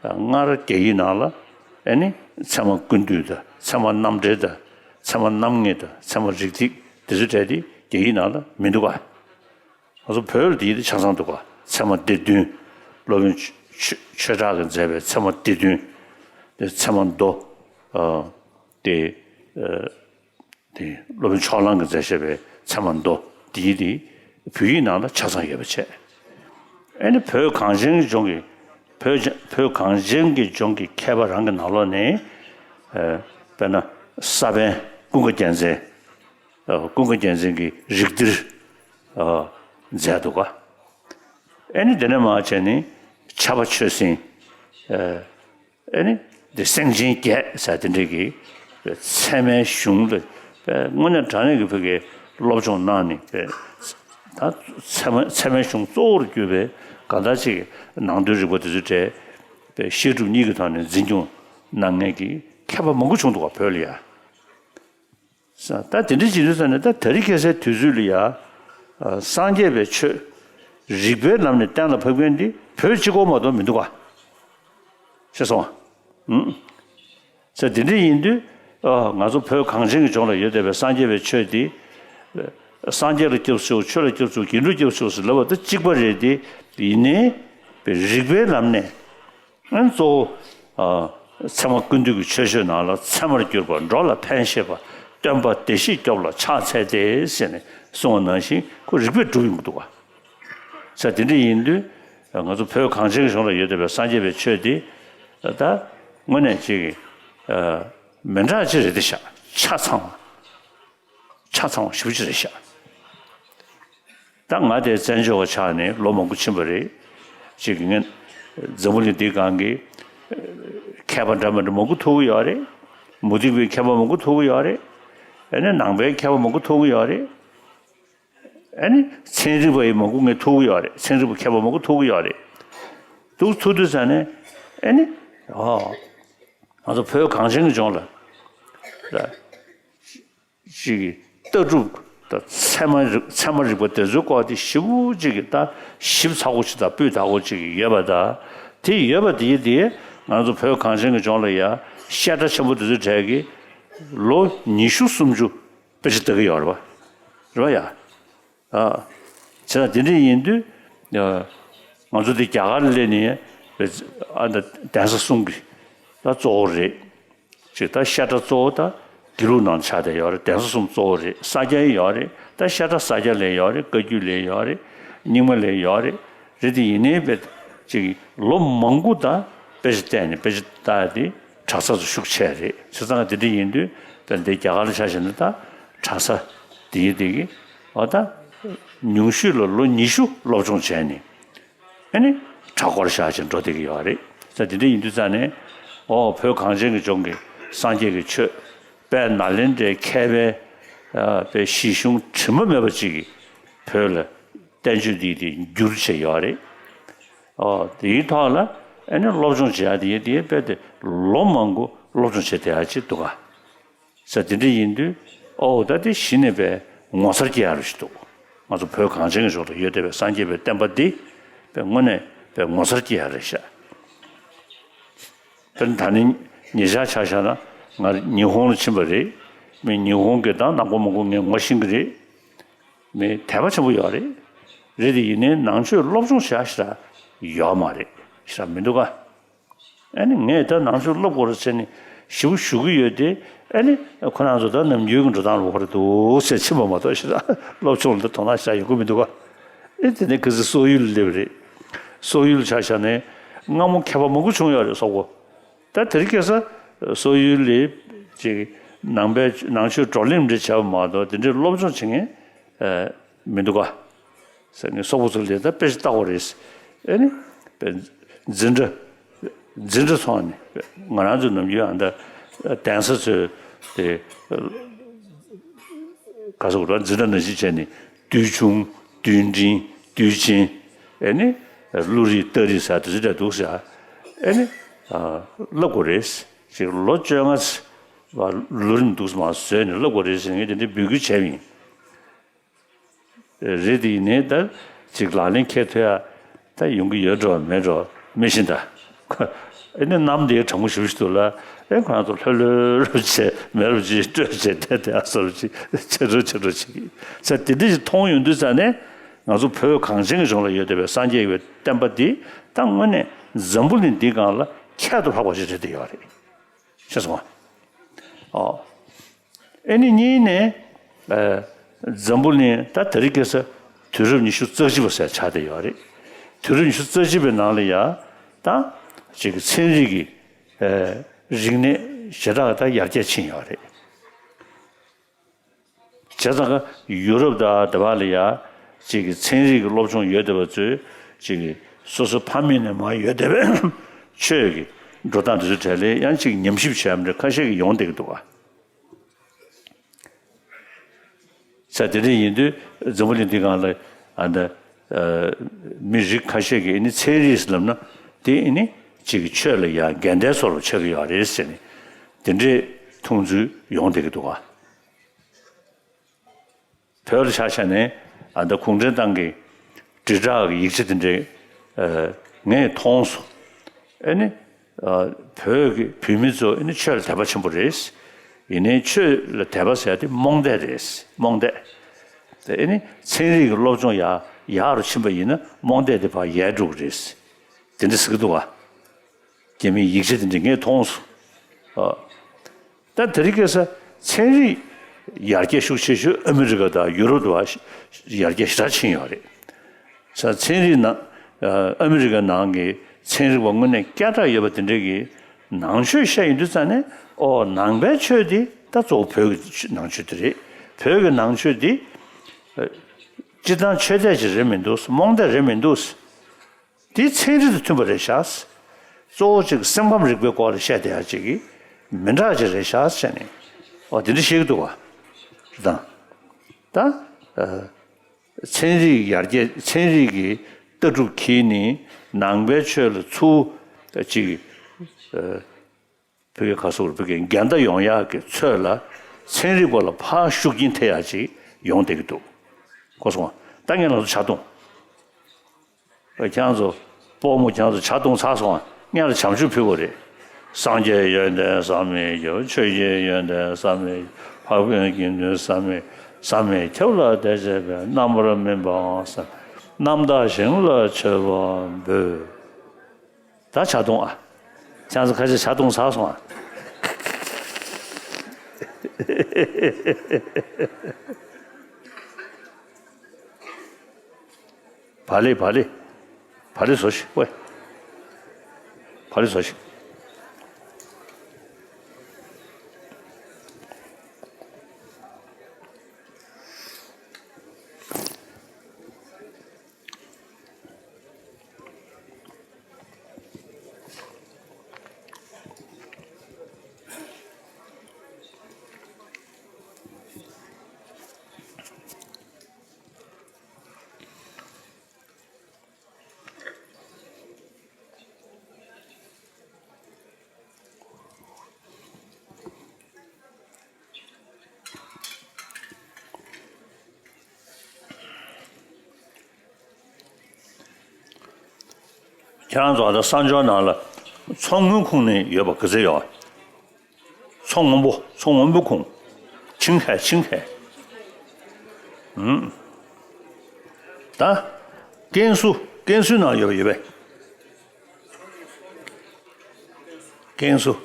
སྔར་རྒྱ་ཡིག་ནང་ལ་ཨ་ནི་ཚད་མ་ཀུན་བཏུས་དང་། ཚད་མ་རྣམ་འགྲེལ་དང་། ཚད་མ་རྣམ་ངེས་དང་། ཚད་མ་རིགས་ཐིགས་དེ་ཚོ་གྲས་དེ་རྒྱ་ཡིག་ནང་ལ་མི་འདུག་ག་ང་ཚོ་བོད་ལ་དེ་ཡིན་དུས་ཆ་ཚང་འདུག་ག་ཚད་མ་སྡེ་བདུན། སློབ་དཔོན་ཆོས་ཆོས་གྲགས་ཀྱིས་མཛད་པའི་ཚད་མ་སྡེ་བདུན། དེ་ཚད་མ་མདོ། ཨ། དེ། ཨ། དེ་སློབ་དཔོན་ཕྱོགས་གླང་གིས་མཛད་བཞག་པའི་ཚད་མ་མདོ་འདི་དེ་བོད་ཡིག་ནང་ལ་ཆ་ཚང་ཡོད་པ་བྱས། ཨ་ནི་བོད་གངས་ཅན་གྱི་ལྗོངས་ཀྱི། བོད་བོད་གངས་ཅན་གྱི་ལྗོངས་ཀྱི་མཁས་པ་རང་གི་ནང་ལོགས་ནས། ཨ། དཔེར་ན་ས་པཎ་ཀུན་དགའ་རྒྱལ་མཚན། ཨ། ཀུན་དགའ་རྒྱལ་མཚན་གྱི་རིགས་གཏེར། ཨ། མཛད་འདུག་ག་ཨ་ནི་དེ་ནས་མར་བྱས་ནས་ཕྱྭ་པ་ཆོས་སེང་། ཨ། ཨ་ནི་འདི་སེང་ཆེན་བརྒྱད་ཟེར་དེ་འདྲས་ཀྱི་ཚད་མའི་གཞུང་ལ་དངོས་གནས་དྲང་གནས་ཀྱི་བོད་ཀྱི་སློབ་སྦྱོང་གནང་ནས། ད་ཚད་མ་ཚད་མའི་གཞུང་གཙོ་བོར་གྱུར་པའི་གང་ལྟར་ཅིག་ནང་དོན་རིག་པ་དེ་ཚོ་གྲས་བཤད་སྒྲུབ་གཉིས་ཀྱི་ཐོག་ནས་འཛིན་སྐྱོང་གནང་མཁན་གྱི་མཁས་པ་མང་པོ་བྱུང་འདུག་ག་བོད་ལ་ཡ། ད་དེ་འདྲ་བྱེད་དུས་ཙ་ནས། ད་དེ་རིང་ཁ་སང་དུས་ཚོད་ལ་ཡ། ཨ། སངས་རྒྱས་པའི་ཆོས་རིགས་པའི་ལམ་ནས་གཏན་ལ་ཕབ་མཁན་འདི་བོད་གཅིག་པོ་མ་གཏོགས་མི་འདུག་ག་ཤེས་སོང་ང་། ཨུམ། ས་དེ་འདྲ་ཡིན་དུས། ཨ། ང་ཚོ་བོད་གངས་ཅན་གྱི་ལྗོངས་ལ་ཡོད་བསྡད་པའི་སངས་རྒྱས་པའི་ཆོས་འདི། སངས་རྒྱས་ལ་སྐྱབས་སུ་མཆིའོ། ཆོས་ལ་སྐྱབས་སུ་མཆིའོ། དགེ་འདུན་ལ་སྐྱབས་སུ་མཆིའོ་ཟེར་ལབ་པ་དང་གཅིག་པ་རེད་དེ། ཡིན་ནའི་རིགས་པའི་ལམ་ནས། ཨ། གཙོ་བོ། ཨ། ཚད་མ་ཀུན་བཏུས་ཀྱི་ཆོས་སྤྱོད་ནང་ལ། ཚད་མར་གྱུར་པ་འགྲོ་ལ་ཕན་བཞེད་པ། སྟོན་པ་བདེ་གཤེགས་སྐྱོབ་ལ་ཕྱག་འཚལ་ཏེ། ཟེར་ནས་གསུངས་པ་ནང་བཞིན་ཁོ་རིགས་པས་སྒྲུབ་ཡོང་གི་འདུག་ག་ས་དེ་འདྲ་ཡིན་དུས་ང་ཚོ་བོད་གངས་ཅན་གྱི་ལྗོངས་ལ་ཡོད་བསྡད་པའི་སངས་རྒྱས་པའི་ཆོས་འདི། ད་དངོས་གནས་ཅིག་མི་འདྲ་ཅིག་རེད་དེ་ཤག་ཆ་ཚང་བ། ཆ་ཚང་བ་ཞེ་པོ་ཅིག་རེད་ཤག་ད་ང་དེ་བཙན་བྱོལ་བ་ཆགས་ནས་ལོ་མང་པོ་ཕྱིན་པ་རེད། ཅིག་ངས་འཛམ་བུ་གླིང་འདིའི་སྒང་གི་མཁས་པ་འདྲ་མི་འདྲ་མང་པོ་ཐུག་གི་ཡོད་རེད། མུ་སྟེགས་པའི་མཁས་པ་མང་པོ་ཐུག་གི་ཡོད་རེད། ཨ་ནི་ནང་པའི་མཁས་པ་མང་པོ་ཐུག་གི་ཡོད་རེད། ཨ་ནི་ཚན་རིག་པ་ཡི་མང་པོ་ངས་ཐུག་གི་ཡོད་རེད། ཚན་རིག་པ་མཁས་པ་མང་པོ་ཐུག་གི་ཡོད་རེད། ཐུག་ཐུག་དུས་ཙ་ནས། ཨ་ནི། ཨོ། ང་ཚོ་བོད་གངས་ཅན་གྱི་ལྗོངས་ལ། ཅིག་ལྟ་གྲུབ་དང་ཚད་མ་རིག་ཚད་མ་རིག་པ་དེ་ཚོའི་སྐོར་དེ་ཞེ་པོ་ཅིག་གི་ད་ཞིབ་ཚགས་པོ་ཅིག་དང་སྤུས་དག་པོ་ཅིག་ཡོད་པ་དང་། དེ་ཡོད་པ་དེ་དེ་ང་ཚོ་བོད་གངས་ཅན་གྱི་ལྗོངས་ལ་ཡ་བཤད་གྲྭ་ཆེན་པོ་དེ་ཚོའི་གྲས་ཀྱིས་ལོ་ཉི་ཤུ་སུམ་ཅུ་དཔེ་ཆ་ལྟ་གི་ཡོད་རེད་པ། རེད་པ་ཡ། ཨ། བྱས་ཙང་དེ་འདྲ་ཡིན་དུས། ཨ། ང་ཚོ་འདི་རྒྱ་གར་ལ་སླེབས་ནས། ཨ། ད་གདན་ས་གསུམ་གྱི་ད་གཙོ་བོ་རེད། ཅིག་ད་བཤད་གྲྭ་གཙོ་བོ་ད་དགེ་ལུགས་ནང་ཆགས་བསྡད་ཡོད་རེད། གདན་ས་གསུམ་གཙོ་བོ་རེད། ས་སྐྱ་ཡང་ཡོད་རེད། ད་བཤད་གྲྭ་ས་སྐྱ་ལ་ཡོད་རེད། བཀའ་བརྒྱུད་ལ་ཡོད་རེད། རྙིང་མ་ལ་ཡོད་རེད། རེད་དེ་ཡིན་ནའི་དཔེ་ཅིག་ལོ་མང་པོ་ད་དཔེ་ཆ་བལྟས་ནས། དཔེ་ཆ་ལྟ་ཡ་དེ་གྲྭ་ས་ཚོ་ཤུགས་ཆེ་རེད། བྱས་ཙང་དེ་འདྲ་ཡིན་དུས་དཔེ་འདི་རྒྱ་གར་ལ་ཆ་བཞག་ན་ད་གྲྭ་ས་དེ་ཡི་དེ་གི། ཨོ། ད་ཉུང་ཤོས་ལ་ལོ་ཉི་ཤུ་སློབ་སྦྱོང་བྱས་ནས། ཨ་ནི་གྲྭ་སྐོར་བཞག་བྱས་འགྲོ་བསྡད་ཀྱི་ཡོད་རེད། ད་དེ་འདྲ་ཡིན་དུས་ཙ་ནས། ཨོ། བོད་གངས་ཅན་གྱི་ལྗོངས་ཀྱི་སངས་རྒྱས་ཀྱི་ཆོས་དཔལ་ནཱ་ལེནྡྲའི་མཁས་པའི། ཨ། དཔེ་གཞི་གཞུང་དྲི་མ་མེད་པ་ཅིག་གིས་བོད་ལ་བསྟན་བཅོས་འདི་དེ་བསྒྱུར་བྱས་ཡོད་རེད། ཨོ། དེའི་ཐོག་ལ་ཨ་ནི་སློབ་སྦྱོང་བྱེད་ཡ་དེ་ཡི་དེ་དཔེ་དེ་ལོ་མང་པོ་སློབ་སྦྱོང་བྱེད་བསྡད་ཡ་ཅིག་འདུག་ག་ས་དེ་འདྲ་ཡིན་དུས། ཨོ། ད་དེ་གཞི་ནས་དཔེ་ངོ་མཚར་སྐྱེ་ཡ་རེ་ཞིག་འདུག་ང་ཚོ་བོད་གངས་ཅན་གྱི་ལྗོངས་ལ་ཡོད་བསྡད་པའི་སངས་རྒྱས་པའི་བསྟན་པ་འདི་དཔེ་དངོས་གནས་དཔེ་ངོ་མཚར་སྐྱེ་ཡ་རེད་ཤག་དཔེར་ན་ད་ནི་ཉེ་ཆར་ཆ་བཞག་ན་ང་ཉི་ཧོང་ལ་ཕྱིན་པ་རེད། མི་ཉི་ཧོང་གི་ད་ནང་པ་མང་པོ་ངས་ངོ་ཤེས་ཀྱི་རེད། མི་དད་པ་ཆེན་པོ་ཡོད་རེད། རེད་དེ་ཡིན་ནའི་ནང་ཆོས་སློབ་སྦྱོང་བྱ་ཞེ་དྲག་ཡོད་མ་རེད། ཞེ་དྲག་མི་འདུག་ག་ཨ་ནི་ངས་ད་ནང་ཆོས་སློབ་དགོས་རེད་ཟེར་ནས་ཞེ་པོ་ཞུ་གི་ཡོད་དེ། ཨ་ནི་ཁོ་རང་ཚོ་ད་ནམ་རྒྱུན་གྱི་འགྲོ་སྟངས་ལ་འོ་རེད་འདུག་ཟེར་ཕྱིན་པ་མ་གཏོགས། ཞེ་དྲག་སློབ་སྦྱོང་ལ་དོ་སྣང་ཞེ་དྲག་ཡོང་གི་མི་འདུག་ག་ཨེ། དེ་ནས་ཁ་སང་སོག་ཡུལ་ལ་སླེབས་པ་རེད། སོག་ཡུལ་ཆ་བཞག་ནས་སྔ་མོ་མཁས་པ་མང་པོ་བྱུང་ཡོད་རེད། སོག་པོ། ད་དེ་རིང་ཁ་སང་སོག་ཡུལ་ལ་ཅིག་ནང་པའི་ནང་ཆོས་བགྲོ་གླེང་འདྲ་བྱས་པ་མ་གཏོགས་དེ་འདྲའི་སློབ་སྦྱོང་བྱེད་མཁན་མི་འདུག་ག་ཟེར་ནས། སོག་པོ་ཚོ་ལ་ད་དཔེ་ཆ་ལྟ་དགོས་རེད། ཨེ་ནི་དཔེ་འཛིན་གྲྭ་འཛིན་གྲྭ་ཚོགས་ནས། ང་རང་ཚོ་ནམ་རྒྱུན་ཨ་ད་གདན་ས་ཚོའི་དེ་ག་ཟེར་དགོས་རེད། འཛིན་གྲྭ་ནང་བཞིན་བྱས་ནས་དུས་ཆུང་དུས་འབྲིང་དུས་ཆེན། ཨེ་ནི་བློ་རིག་རྟགས་རིགས་ཟེར་དེ་ཚོ་འདྲ་འདུག་ཟེར། ཨེ་ནི་ཨ་བསླབ་དགོས་རེད། ཅིག་ལོ་བཅོ་ལྔ་ལོ་རིམ་འདུག་མ་བཟོས་ནས་བསླབ་དགོས་རེད་ཟེར་ངས་དེ་འདྲའི་འབོད་སྐུལ་བྱས་པ་ཡིན། རེད་དེ་ཡིན་ནའི་ད་ཅིག་ལག་ལེན་འཁེལ་ཐུབ་ཡ་ ད་ཡོང་གི་ཡོད་འགྲོ་མེད་འགྲོ་མི་ཤེས་ད། ཁོ་ཨེ་ནི་གནམ་དེའི་གྲང་མོ་ཞུ་ཞུ་འདུག་ལ། ཨེ་ཁོ་རང་ཚོ་ལྷོད་ལྷོད་རུ་བྱས་མེ་རུ་ཅིག་སྤྲོད་བྱས་བསྡད་དེ་ཨ་སོ་རུ་ཅིག་ཆེ་འགྲོ་ཆེ་འགྲོ་བྱེད་ཀྱི་ས་དེ་འདྲ་ཞིག་མཐོང་ཡོང་དུས་ཙང་ནས། ང་ཚོ་བོད་གངས་ཅན་གྱི་ལྗོངས་ལ་ཡོད་བསྡད་པའི་སངས་རྒྱས་ཀྱི་བསྟན་པ་འདི་ད་དངོས་གནས་འཛམ་བུ་གླིང་འདིའི་སྒང་ལ་ཁྱད་དུ་འཕགས་པ་ཞིག་རེད་བསྡད་ཡོད་རེད། ཤེས་སོང་ཨ། ཨོ། ཨེ་ནི་གཉིས་ནས། ཨ། འཛམ་བུ་གླིང་ད་དེ་རིང་ཁ་སང་དུས་རབས་ཉི་ཤུ་རྩ་གཅིག་པ་ཟེར་ཆགས་བསྡད་ཡོད་རེད། དུས་རབས་ཉི་ཤུ་རྩ་གཅིག་པའི་ནང་ལ་ཡ། ད་ཅིག་གི་ཚན་རིག་གི། ཨ། རིག་གནས་ཞེ་དྲག་ད་ཡར་རྒྱས་ཕྱིན་ཡོད་རེད། བྱས་ཙང་ཀ་ཡུ་རོབ་དང་དེ་བ་ལ་ཡ། ཅིག་གི་ཚན་རིག་གི་སློབ་སྦྱོང་ཡོད་བསྡད་པ་ཚོས་ཅིག་གི་སོ་སོ་ཕ་མེས་ནས་མར་ཡོད་བསྡད་པའི་ཆོས་ཀྱི་འགྲོ་སྟངས་དེ་ཚོའི་གྲས་ལ་ཡང་ཅིག་ཉམས་ཞིབ་བྱས་པ་འདྲ་ཁ་ཤས་ཀྱིས་ཡོང་བསྡད་ཀྱི་འདུག་ག། ས་དེ་འདྲ་ཡིན་དུས་འཛམ་བུ་གླིང་འདི་སྒང་ལ་ཨ་ད། ཨ། མི་རིགས་ཁ་ཤས་ཀྱིས་ཨ་ནི་ཚན་རིག་ལབ་ན་དེ་ཨ་ནི་ཅིག་གི་ཆོས་ལ་ཡ་འགལ་ཟླའི་བཟོ་འདྲ་ཆགས་ཀྱི་ཡོད་རེད་ཟེར་ནས་དེ་འདྲའི་མཐོང་ཚུལ་ཡོང་བསྡད་ཀྱི་འདུག་ག། བོད་ལ་ཆ་བཞག་ནས་ཨ་ད་གུང་ཁྲན་ཏང་གི་དྲིལ་བསྒྲགས་ཀྱི་ཡིག་ཆ་དེ་འདྲའི་ཨ་ངས་མཐོང་སོང་། ཨ་ནི་ཨ་བོད་ཀྱི་བོད་མི་ཚོ་ཨ་ནི་ཆོས་ལ་དད་པ་ཆེན་པོ་རེད། ཡིན་ནའི་ཆོས་ལ་དད་པ་ཟེར་ཡ་དེ་རྨོངས་དད་རེད། རྨོངས་དད། དེ་ཨ་ནི་ཚན་རིག་གི་སློབ་སྦྱོང་ཡར་ཡག་རུ་ཕྱིན་པ་ཡིན་ན་རྨོངས་དད་དེ་ཕར་ཡལ་འགྲོ་གི་རེད། དེ་འདྲ་ཟེར་གྱི་འདུག་ག། རྒྱ་མིའི་ཡིག་ཆ་དེ་འདྲ་ངས་མཐོང་སོང་། ཨ། ད་དེ་རིང་ཁ་སང་ཚན་རིག་ཡར་རྒྱས་ཤུགས་ཆེ་ཤོས་ཨ་མི་རི་ཀ་དང་ཡུ་རོབ་དུ་བ་ཡར་རྒྱས་ཞེ་དྲག་ཕྱིན་ཡོད་རེད། ས་ཚན་རིག་ནང་ཨ་མི་རི་ཀ་ནང་གི་ཚན་རིག་པ་དངོས་གནས་སྐད་གྲགས་ཡོད་པ་དེ་འདྲ་གི་ནང་ཆོས་བཤད་ཡོང་དུས་ཙང་ནས་ཨོ་ནང་པའི་ཆོས་འདི་ད་གཙོ་བོ་བོད་ཀྱི་ནང་ཆོས་དེ་རེད། བོད་ཀྱི་ནང་ཆོས་འདི་ཨ་སྤྱིར་བཏང་ཆོས་དད་ཅིག་རེད་མི་འདུག་རྨོངས་དད་རེད་མི་འདུག་དེ་ཚན་རིག་དང་མཐུན་པ་རེད་ཤག། གཙོ་བོ་གཅིག་སེམས་ཁམས་རིག་པའི་སྐོར་ལ་བཤད་བསྡད་ཡ་གཅིག་གིས་མི་འདྲ་ཅིག་རེད་ཤག་བྱས་ནས་ཨོ་དེ་འདྲ་བཤད་ཀྱི་འདུག་བ། རེད་དང་། ད་ཨ་ཚན་རིག་ཡར་རྒྱས་ཚན་རིག་གི་ལྟ་གྲུབ་ཀྱིས་ནི་ནང་པའི་ཆོས་ལ་ཚུར་ཅིག་ཨ་བོད་ཀྱི་ག་སོགས་བོད་ཀྱི་འགལ་ཟླ་ཡོང་ཡག་གི་ཚོད་ལ་ཚན་རིག་པ་ལ་ཕར་ཤུགས་རྐྱེན་ཐེབས་ཡག་ཅིག་ཡོང་བསྡད་ཀྱི་འདུག་གོ་སོང་ང་། ད་ངས་ལབ་སོང་ཆག་སྡོམ། ཁྱེད་རང་ཚོ་སྤོ་མོ་ཁྱེད་རང་ཚོ་ཇ་འཐུང་ཚར་སོང་ང་། སྔོན་ལ་བྱམས་ཆུ་ཕུལ་དགོས་རེད། སངས་རྒྱས་ཡོན་ཏན་བསམ་མི་ཁྱབ། ཆོས་ཀྱི་ཡོན་ཏན་བསམ་མི་ཁྱབ། འཕགས་པའི་དགེ་འདུན་བསམ་མི་བསམ་མི་ཁྱབ་ལ་དད་བྱས་པས། རྣམ་པར་སྨིན་པའང་བསམ། རྣམ་དག་ཞིང་ལ་མཆོད་པ་འབུལ། ད་ཇ་འཐུང་ཨ། ཁྱེད་ཚོ་ཁ་ཤས་ཇ་འཐུང་ཚར་སོང་ཨ། བ་ལི་བ་ལི། བ་ལི་བཟོ་ཤིག་ཝེ། བ་ལི་བཟོ་ཤིག། ཁྱེད་རང་ཚོ་ད་གསང་སྦྱོར་ནང་ལ་ཚོགས་སྔོན་ཁུངས་ནས་ཡོད་པ་ག་ཚོད་ཡོད། ཚོགས་སྔོན་པོ་ཚོགས་སྔོན་པོ་ཁུངས། ཆིང་ཧེ་ཆིང་ཧེ། ཨུམ། ད་ཀན་སུའུ་ཀན་སུའུ་ནང་ཡོད་པ་ཡོད་པས། ཀན་སུའུ།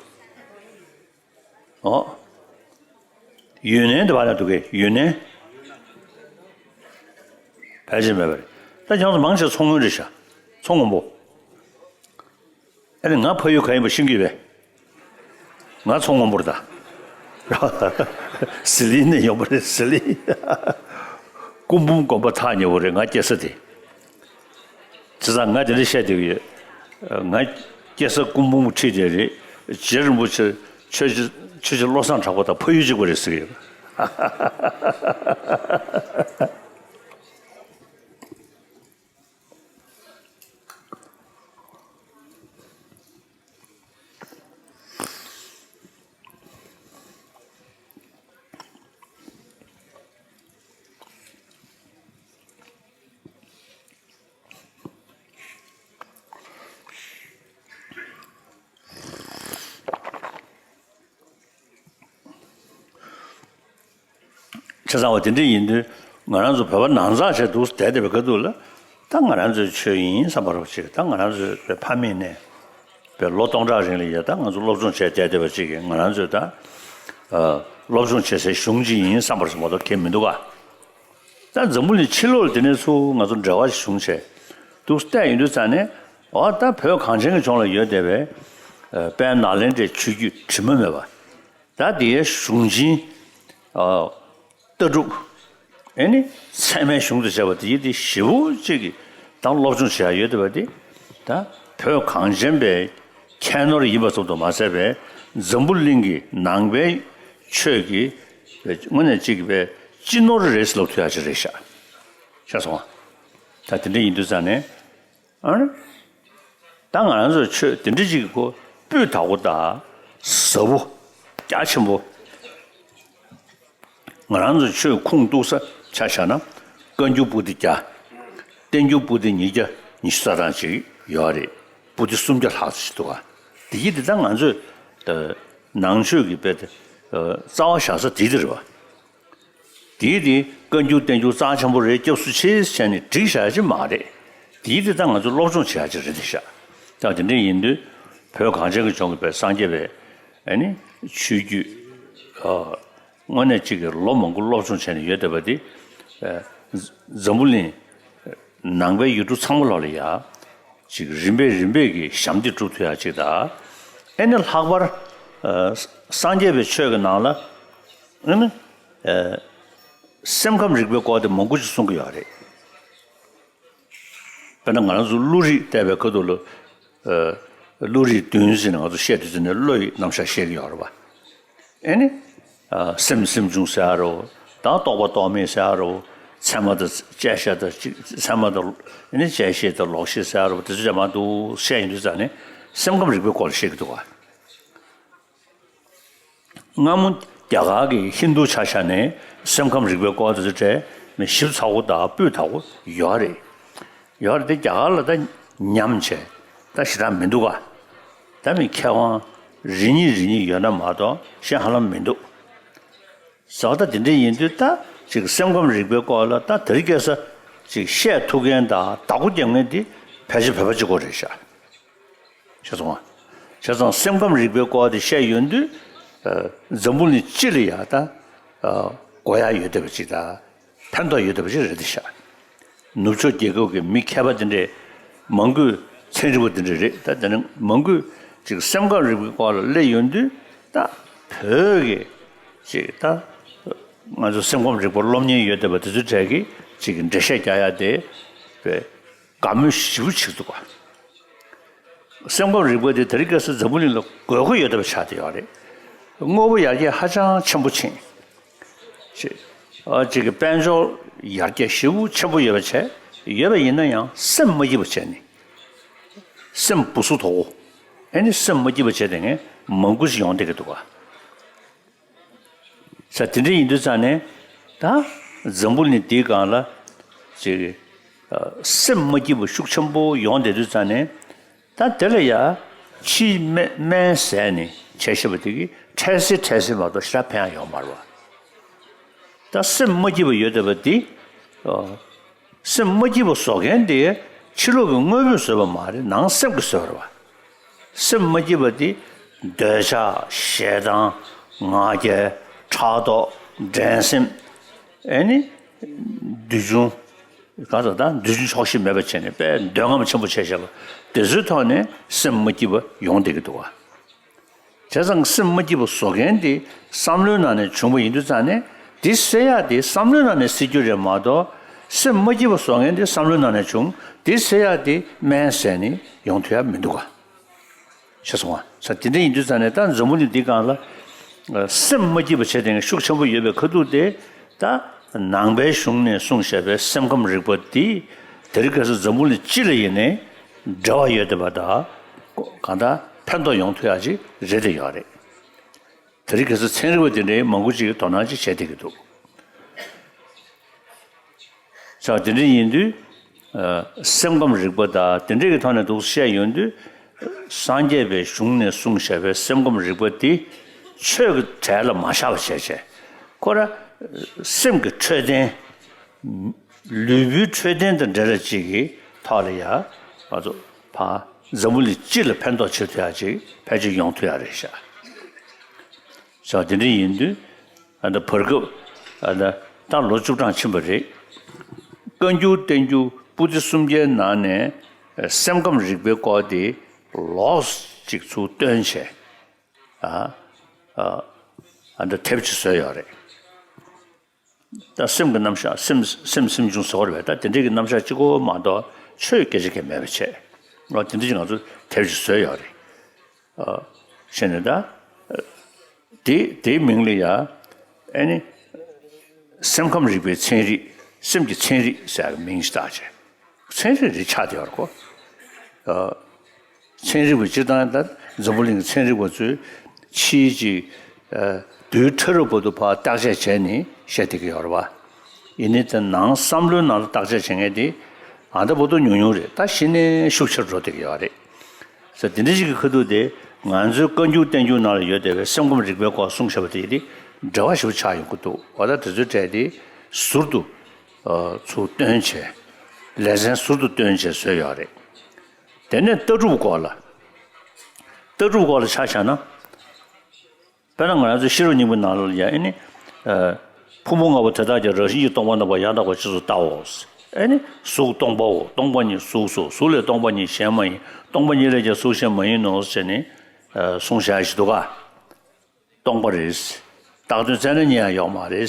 ཨོ། ཡུན་ནན་དུ་བ་ན་འདུག་གས། ཡུན་ནན། ཕལ་ཆེར་མེད་པ་རེད། ད་ཁྱེད་ཚོ་མང་ཆེ་ཚོགས་སྔོན་རེད་ཤག། ཚོགས་སྔོན་པོ། ཨ་ནི་ང་ཕ་ཡུལ་ག་ཡིན་པ་ཤེས་ཀྱི་ཡོད་པས། ང་ཚོགས་སྔོན་པོ་རེད་ད། ཟི་ལིང་ནས་ཡོང་པ་རེད་ཟི་ལིང་། སྐུ་འབུམ་དགོན་པ་ཐག་ཉེ་བོ་རེད་ང་སྐྱེས་ས་དེ། བྱས་ཙང་ང་དེ་འདྲ་བཤད་བསྡད་ཀྱི་ཡོད། ང་སྐྱེས་ས་སྐུ་འབུམ་ཁྲི་དེ་རེད། རྗེ་རིན་པོ་ཆེ་ཆོས་རྗེ་ཆོས་རྗེ་བློ་བཟང་གྲགས་པ་དང་ཕ་ཡུལ་གཅིག་པ་རེད་ཟེར་གྱི་ཡོད། ཆ་ཚང་བ་དེ་འདྲ་ཡིན་དུས། ང་རང་ཚོ་བོད་པ་ནང་ཚགས་བྱས་འདུག་བསྡད་བསྡད་པའི་ཁ་ཐུག་ལ། ད་ང་རང་ཚོའི་ཆོས་ཡིན་བསམ་པ་རོ་ཅིག་ད་ང་རང་ཚོའི་བོད་ཕ་མེས་ནས་བོད་ལོ་སྟོང་ཕྲག་རིང་ལ་ཡ་ད་ང་ཚོ་སློབ་སྦྱོང་བྱས་བསྡད་བསྡད་པ་ཅིག་གིས་ང་རང་ཚོའི་ད་ཨ་སློབ་སྦྱོང་བྱེད་སའི་གཞུང་ཅིག་ཡིན་བསམ་པ་རོ་ཅིག་མ་གཏོགས་ཁེལ་མི་འདུག་ག་ད་འཛམ་བུ་གླིང་ཕྱི་ལོགས་ལ་དེ་ནས་ཚུར་ང་ཚོ་འབྲེལ་བ་ཞིག་བྱུང་བྱས་འདུག་བལྟས་ཡོང་དུས་ཙང་ནས། འོ་ད་བོད་གངས་ཅན་གྱི་ལྗོངས་ལ་ཡོད་བསྡད་པའི་ཨ་དཔལ་ནཱ་ལེནྡྲའི་ཆོས་བརྒྱུད་དྲི་མ་མེད་པ། ད་དེའི་གཞུང་ཆེན་ཨ་ལྟ་གྲུབ། ཨེ་ནི་ཚད་མའི་གཞུང་དུ་བྱས་པ་དེ་ཡི་དེ་ཞེ་པོ་ཅིག་གི་ད་སློབ་སྦྱོང་བྱེད་ཡ་ཡོད་བསྡད་པ་དེ། ད་བོད་གངས་ཅན་པའི་ཁྱད་ནོར་ཡིན་པ་ཙམ་དུ་མ་ཟད་པའི་འཛམ་བུ་གླིང་གི་ནང་པའི་ཆོས་ཀྱི་དངོས་གནས་ཅིག་གི་པའི་སྤྱི་ནོར་རེད་ལབ་ཐུབ་ཡ་ཅིག་རེད་ཤག་ཤེས་སོང་ང་། ད་དེ་འདྲ་ཡིན་དུས་ཙང་ནས། ཨ་ནི། ད་ང་རང་ཚོའི་ཆོས་དེ་འདྲ་ཅིག་གི་སྐོར་སྤུས་དག་པོ་དང་ཟབ་པོ། རྒྱ་ཆེན་པོ། ང་རང་ཚོའི་ཆོས་ཁུངས་གཏུགས་ས་ཆ་བཞག་ན། བཀའ་འགྱུར་པོ་ཏི་བརྒྱ། བསྟན་འགྱུར་པོ་ཏི་ཉིས་བརྒྱ་ཉི་ཤུ་རྩ་གྲངས་ཅིག་ཡོད་རེད། པོ་ཏི་སུམ་བརྒྱ་ལྷག་ཙམ་ཞིག་འདུག་ག་དེ་ཡིན་དེ་ད་ང་ཚོས་ད་ནང་ཆོས་ཀྱི་དཔེ་དེ་རྩ་བ་བཞག་ས་དེ་དེ་རེད་བ། དེའི་དེ་བཀའ་འགྱུར་བསྟན་འགྱུར་རྩ་ཆེན་པོ་རེད། སྐྱབས་སུ་མཆི་བྱས་ནས་བསྒྲིགས་བཞག་ཡ་ཅིག་མ་རེད། དེའི་དེ་ད་ང་ཚོ་སློབ་སྦྱོང་བྱེད་ཡ་ཅིག་རེད་དེ་ཤག་ད་དེ་འདྲ་ཡིན་དུས་བོད་གངས་ཅན་གྱི་ལྗོངས་ཀྱི་བོད་སངས་རྒྱས་པའི་ཨ་ནི་ཆོས་བརྒྱུད་ཨ་དངོས་གནས་གཅིག་གི་ལོ་མང་པོ་སློབ་སྦྱོང་བྱས་ནས་ཡོད་བསྡད་པ་དེ། ཨ་འཛམ་བུ་གླིང་ནང་པའི་ཡུལ་གྲུ་ཚང་མ་ལོག་ལ་ཡ། ཅིག་རིམ་པས་རིམ་པས་ཀྱི་ཞབས་འདེགས་སྒྲུབ་ཐུབ་ཡ་ཅིག་དང་། ཨེ་ནི་ལྷག་པར་ཨ་སངས་རྒྱས་པའི་ཆོས་ཀྱི་ནང་ལ་ཨེ་ནི་ཨ་སེམས་ཁམས་རིག་པའི་སྐོར་དེ་མང་པོ་ཅིག་གསུང་གི་ཡོད་རེད། དཔེར་ན་ང་རང་ཚོ་བློ་རིག་བལྟས་པའི་ཁ་ཐུག་ལ་ཨ་བློ་རིག་བདུན་ཟེར་ནས་ང་ཚོ་བཤད་དུས་ཙམ་ནས་བློ་ཡི་རྣམ་གཞག་བཤད་ཀྱི་ཡོད་རེད་པ། ཨེ་ནི། ཨ་སེམས་སེམས་བྱུང་ཟེར་ཡ་རོ། ད་རྟོག་པ་རྟོག་མེད་ཟེར་ཡ་རོ། ཚད་མ་དང་བཅད་ཤེས་དང་གཅིག་ཚད་མ་དང་ཨེ་ནི་བཅད་ཤེས་དང་ལོག་ཤེས་ཟེར་ཡ་རོ། དེ་ཚོ་ཅང་མ་འདུག་བཤད་ཡོང་དུས་ཙང་ནས་སེམས་ཁམས་རིག་པའི་སྐོར་ལ་བཤད་ཀྱི་འདུག་ག་སྔ་མོ་རྒྱ་གར་གྱི་ཧིན་རྡུ་ཆ་བཞག་ནས་སེམས་ཁམས་རིག་པའི་སྐོར་དེ་ཚོ་གྲས་མི་ཞིབ་ཚགས་པོ་དང་སྤུས་དག་པོ་ཡོད་རེད། ཡོད་རེད་དེ་རྒྱ་གར་ལ་ད་ཉམས་བྱས་ད་ཞེ་དྲག་མི་འདུག་ག་ད་མི་མཁས་དབང་རེ་གཉིས་རེ་གཉིས་ཡོད་ན་མ་གཏོགས་གཞན་ཧ་ལམ་མི་འདུག་ཟེར་བ་ད་དེ་འདྲ་ཡིན་དུས་ད་ཅིག་སེམས་ཁམས་རིག་པའི་སྐོར་ལ་ད་དེ་རིང་ཁ་སང་ཅིག་བཤད་ཐུབ་མཁན་དང་བདག་པོ་རྒྱབ་མཁན་དེ་ཕལ་ཆེར་བོད་པ་གཅིག་པོ་རེད་ཤག་ཤེས་སོང་ང་། བྱས་ཙང་སེམས་ཁམས་རིག་པའི་སྐོར་དེ་བཤད་ཡོང་དུས། ཨ་འཛམ་བུ་གླིང་སྤྱི་ལ་ཡ་ད་ཨ་དགོས་ཡ་ཡོད་བསྡད་པ་ཅིག་དང་ཕན་ཐོགས་ཡོད་བསྡད་པ་ཅིག་རེད་དེ་ཤག་ནུབ་ཕྱོགས་རྒྱལ་ཁབ་ཀྱི་མི་མཁས་པ་དེ་འདྲས་མང་པོས་ཚན་རིག་པ་དེ་འདྲས་རེད་ད་དེ་ནི་མང་པོས་ཅིག་སེམས་ཁམས་རིག་པའི་སྐོར་ལ་སླེབས་ཡོང་དུས་ད་བོད་ཀྱི་ཅིག་ད་ང་ཚོ་སེམས་ཁམས་རིག་པ་སློབ་གཉེར་ཡོད་བསྡད་པ་དེ་ཚོའི་གྲས་ཀྱིས་ཅིག་འགྲེལ་བཤད་རྒྱག་ཡ་དེ་བས། དགའ་མོས་ཞེ་པོ་བྱེད་འདུག་ག་སེམས་ཁམས་རིག་པ་དེ་དེ་རིང་ཁ་སང་འཛམ་བུ་གླིང་ལ་དགོས་མཁོ་ཡོད་བསྡད་པ་ཆགས་བསྡད་ཡོད་རེད། དངོས་པོ་ཡར་རྒྱས་ཧ་ཅང་ཆེན་པོ་ཕྱིན། ཅེས། ཨ་ཅིག་གི་དཔལ་འབྱོར་ཡར་རྒྱས་ཞེ་པོ་ཆེན་པོ་ཡོད་པ་བྱས། ཡོད་པ་ཡིན་ན་ཡང་སེམས་མ་སྐྱིད་པ་བྱས་ནས། སེམས་སྦུ་སུ་དོ། ཨེ་ནི་སེམས་མ་སྐྱིད་པ་བྱས་བསྡད་མཁན་མང་པོ་ཞིག་ཡོང་བསྡད་ཀྱི་འདུག་ག་ས་དེ་འདྲ་ཡིན་དུས་ཙང་ནས་ད་འཛམ་བུ་གླིང་འདིའི་སྒང་ལ་ཅིག་ཨ་སེམས་མ་སྐྱིད་པ་ཤུགས་ཆེན་པོ་ཡོང་བསྡད་དུས་ཙང་ནས་ད་དེ་ལ་ཡ་ཕྱིའི་སྨན་སྨན་ཟས་ནས་བྱས་ཤེས་པ་དེ་གིས་འཕྲལ་སེལ་འཕྲལ་སེལ་མ་གཏོགས་ཞེ་དྲག་ཕན་ཡ་ཡོད་མ་རེད་བ། ད་སེམས་མ་སྐྱིད་པ་ཡོད་བསྡད་པ་འདི་ཨ་སེམས་མ་སྐྱིད་པ་བཟོ་མཁན་དེ་ཕྱི་ལོགས་ཀྱི་དངོས་པོས་བཟོས་པ་མ་རེད། ནང་སེམས་ཀྱིས་བཟོས་པ་རེད་བ། སེམས་མ་སྐྱིད་པ་དེ་འདོད་ཆགས་ཞེ་སྡང་ང་རྒྱལ་ཕྲག་དོག་འགྲན་སེམས། ཨེ་ནི་འདོད་ཆུང་གང་ཟག་དང་འདོད་ཆུང་ཆོག་ཤེས་མེད་པ་བྱས་ནས་དཔེ་འདོད་རྔམ་ཆེན་པོ་བྱས་བཞག་པ་དེ་ཚོའི་ཐོག་ནས་སེམས་མ་སྐྱིད་པ་ཡོང་བསྡད་ཀྱི་འདུག་བ། བྱས་ཙང་སེམས་མ་སྐྱིད་པ་བཟོ་མཁན་དེ་བསམ་བློའི་ནང་ནས་བྱུང་བ་ཡིན་དུས་ཙང་ནས་དེ་སེལ་ཡག་དེ་བསམ་བློའི་ནང་ནས་སེལ་རྒྱུ་རེད་མ་གཏོགས་སེམས་མ་སྐྱིད་པ་བཟོ་མཁན་དེ་བསམ་བློའི་ནང་ནས་བྱུང་དེ་སེལ་ཡག་དེ་སྨན་ཟས་ནས་ཡོང་ཐུབ་ཡག་མི་འདུག་ག་ཤེས་སོང་ང་། ས་དེ་འདྲ་ཡིན་དུས་ཙང་ནས་ད་འཛམ་བུ་གླིང་འདི་སྒང་ལ་སེམས་མ་སྐྱིད་པ་བྱས་དེ་ཤུགས་ཆེན་པོ་ཡོད་པའི་ཁ་ཐུག་དེ་ད་ནང་པའི་གཞུང་ནས་གསུངས་བཞག་པའི་སེམས་ཁམས་རིག་པ་འདི་དེ་རིང་ཁ་སང་འཛམ་བུ་གླིང་སྤྱི་ལ་ཡིན་ནའི་འབྲེལ་བ་ཡོད་བསྡད་པ་དང་གང་ལྟར་ཕན་ཐོགས་ཡོང་ཐུབ་ཡག་ཅིག་རེད་བསྡད་ཡོད་རེད། དེ་རིང་ཁ་སང་ཚན་རིག་པ་དེ་འདྲའི་མང་པོ་ཅིག་གིས་དོ་སྣང་ཅིག་བྱས་བསྡད་ཀྱི་འདུག་ས་དེ་འདྲ་ཡིན་དུས་ཨ་སེམས་ཁམས་རིག་པ་དང་དེ་འདྲ་གི་ཐོག་ནས་འདུག་བཤད་ཡོང་དུས་སངས་རྒྱས་པའི་གཞུང་ནས་གསུངས་བཞག་པའི་སེམས་ཁམས་རིག་པ་དེ་ཆོས་ཀྱི་གྲལ་ལ་མ་བཞག་པ་བྱས་བྱས་ ཁོ་ར་སེམས་ཀྱི་འཕྲོད་བསྟེན། ལུས་པོའི་འཕྲོད་བསྟེན་དང་འབྲེལ་བ་ཅིག་གི་ཐོག་ལ་ཡ་ང་ཚོ་ཕ་འཛམ་བུ་གླིང་སྤྱི་ལ་ཕན་ཐོགས་བྱེད་ཐུབ་ཡ་ཅིག་ཕལ་ཆེར་ཡོང་ཐུབ་ཡ་རེད་ཤག་ཤག་དེ་འདྲ་ཡིན་དུས་ཨ་ད་བར་སྐབས་ཨ་ད་ད་ལོ་བཅུ་གྲངས་ཕྱིན་པ་རེད། བཀའ་འགྱུར་བསྟན་འགྱུར་པོ་ཏི་སུམ་བརྒྱའི་ནང་ནས་སེམས་ཁམས་རིག་པའི་སྐོར་དེ་ལོགས་ཅིག་ཚུར་བཏོན་བྱས། ཨ་ཨ་ཨ་འདྲ་དེབ་ཅིག་བཟོས་ཡོད་རེད། ད་སེམས་ཀྱི་རྣམ་གཞག་སེམས་སེམས་སེམས་བྱུང་ཟེར་བ་རེད་པས། ད་དེ་འདྲའི་གི་རྣམ་གཞག་གཅིག་པོ་མ་གཏོགས་ཆོས་སྐད་ཆ་གང་མེད་པ་བྱས། ཨ་དེ་འདྲ་ཅིག་ང་ཚོ་དེབ་ཅིག་བཟོས་ཡོད་རེད། ཨ་བྱས་ནས་ད་དེ་དེའི་མིང་ལ་ཡ་ཨ་ནི་སེམས་ཁམས་རིག་པའི་ཚན་རིག་སེམས་ཀྱི་ཚན་རིག་ཟེར་ཡག་གི་མིང་ཞིག་བཏགས་བྱས། ཚན་རིག་རེ་ཆགས་བསྡད་ཡོད་རེད་ཁོ། ཨ་ཚན་རིག་པ་སྤྱིར་བཏང་ད་འཛམ་བུ་གླིང་གི་ཚན་རིག་པ་ཚོས་ཕྱིའི་ཅིག་ཨ་རྡུལ་ཕྲ་རབ་བར་དུ་ཕར་བརྟག་དཔྱད་བྱས་ནས་བཤད་བསྡད་ཀྱི་ཡོད་རེད་པ། ཡིན་ནའི་ད་ནང་བསམ་བློའི་ནང་ལ་བརྟག་དཔྱད་བྱེད་མཁན་དེ་ཨ་ད་བར་དུ་ཉུང་ཉུང་རེད། ད་གཞི་ནས་ཤུགས་ཆེར་འགྲོ་བསྡད་ཀྱི་ཡོད་རེད། ས་དེ་འདྲ་ཞིག་གི་ཁ་ཐུག་དེ་ང་ཚོའི་བཀའ་འགྱུར་བསྟན་འགྱུར་ནང་ལ་ཡོད་བསྡད་པའི་སེམས་ཁམས་རིག་པའི་སྐོར་གསུངས་བཞག་པ་དེ་དེ་འབྲེལ་བ་ཞེ་པོ་ཆགས་ཡོང་གི་འདུག་འོ་ད་དེ་ཚོའི་གྲས་དེ་ཟུར་དུ་ཨ་ཚུར་བཏོན་བྱས་ལེ་ཚན་ཟུར་དུ་བཏོན་བྱས་བཟོས་ཡོད་རེད། དེ་ནས་ལྟ་གྲུབ་སྐོར་ལ། ལྟ་གྲུབ་སྐོར་ལ་ཆ་བཞག་ན། དཔེར་ན་ང་རང་ཚོའི་ཤེས་རབ་སྙིང་པོའི་ནང་ལ་ཡང་ཨེ་ནི། ཨ་ཕུང་པོ་ལྔ་པོ་དེ་དག་ཀྱང་རང་བཞིན་གྱིས་སྟོང་པ་རྣམ་པར་ཡང་དག་པར་རྗེས་སུ་བལྟའོ། ཨེ་ནི་གཟུགས་སྟོང་པའོ། སྟོང་པ་ཉིད་གཟུགས་སོ། གཟུགས་ལས་སྟོང་པ་ཉིད་གཞན་མ་ཡིན། སྟོང་པ་ཉིད་ལས་ཀྱང་གཟུགས་གཞན་མ་ཡིན་ནོ་ཟེར་ནས་ཨ་གསུངས་བཞག་ཞིག་འདུག་ག་སྟོང་པ་རེད། བཏགས་དོན་བཙལ་ན་རྙེད་ཡག་ཡོད་མ་རེད།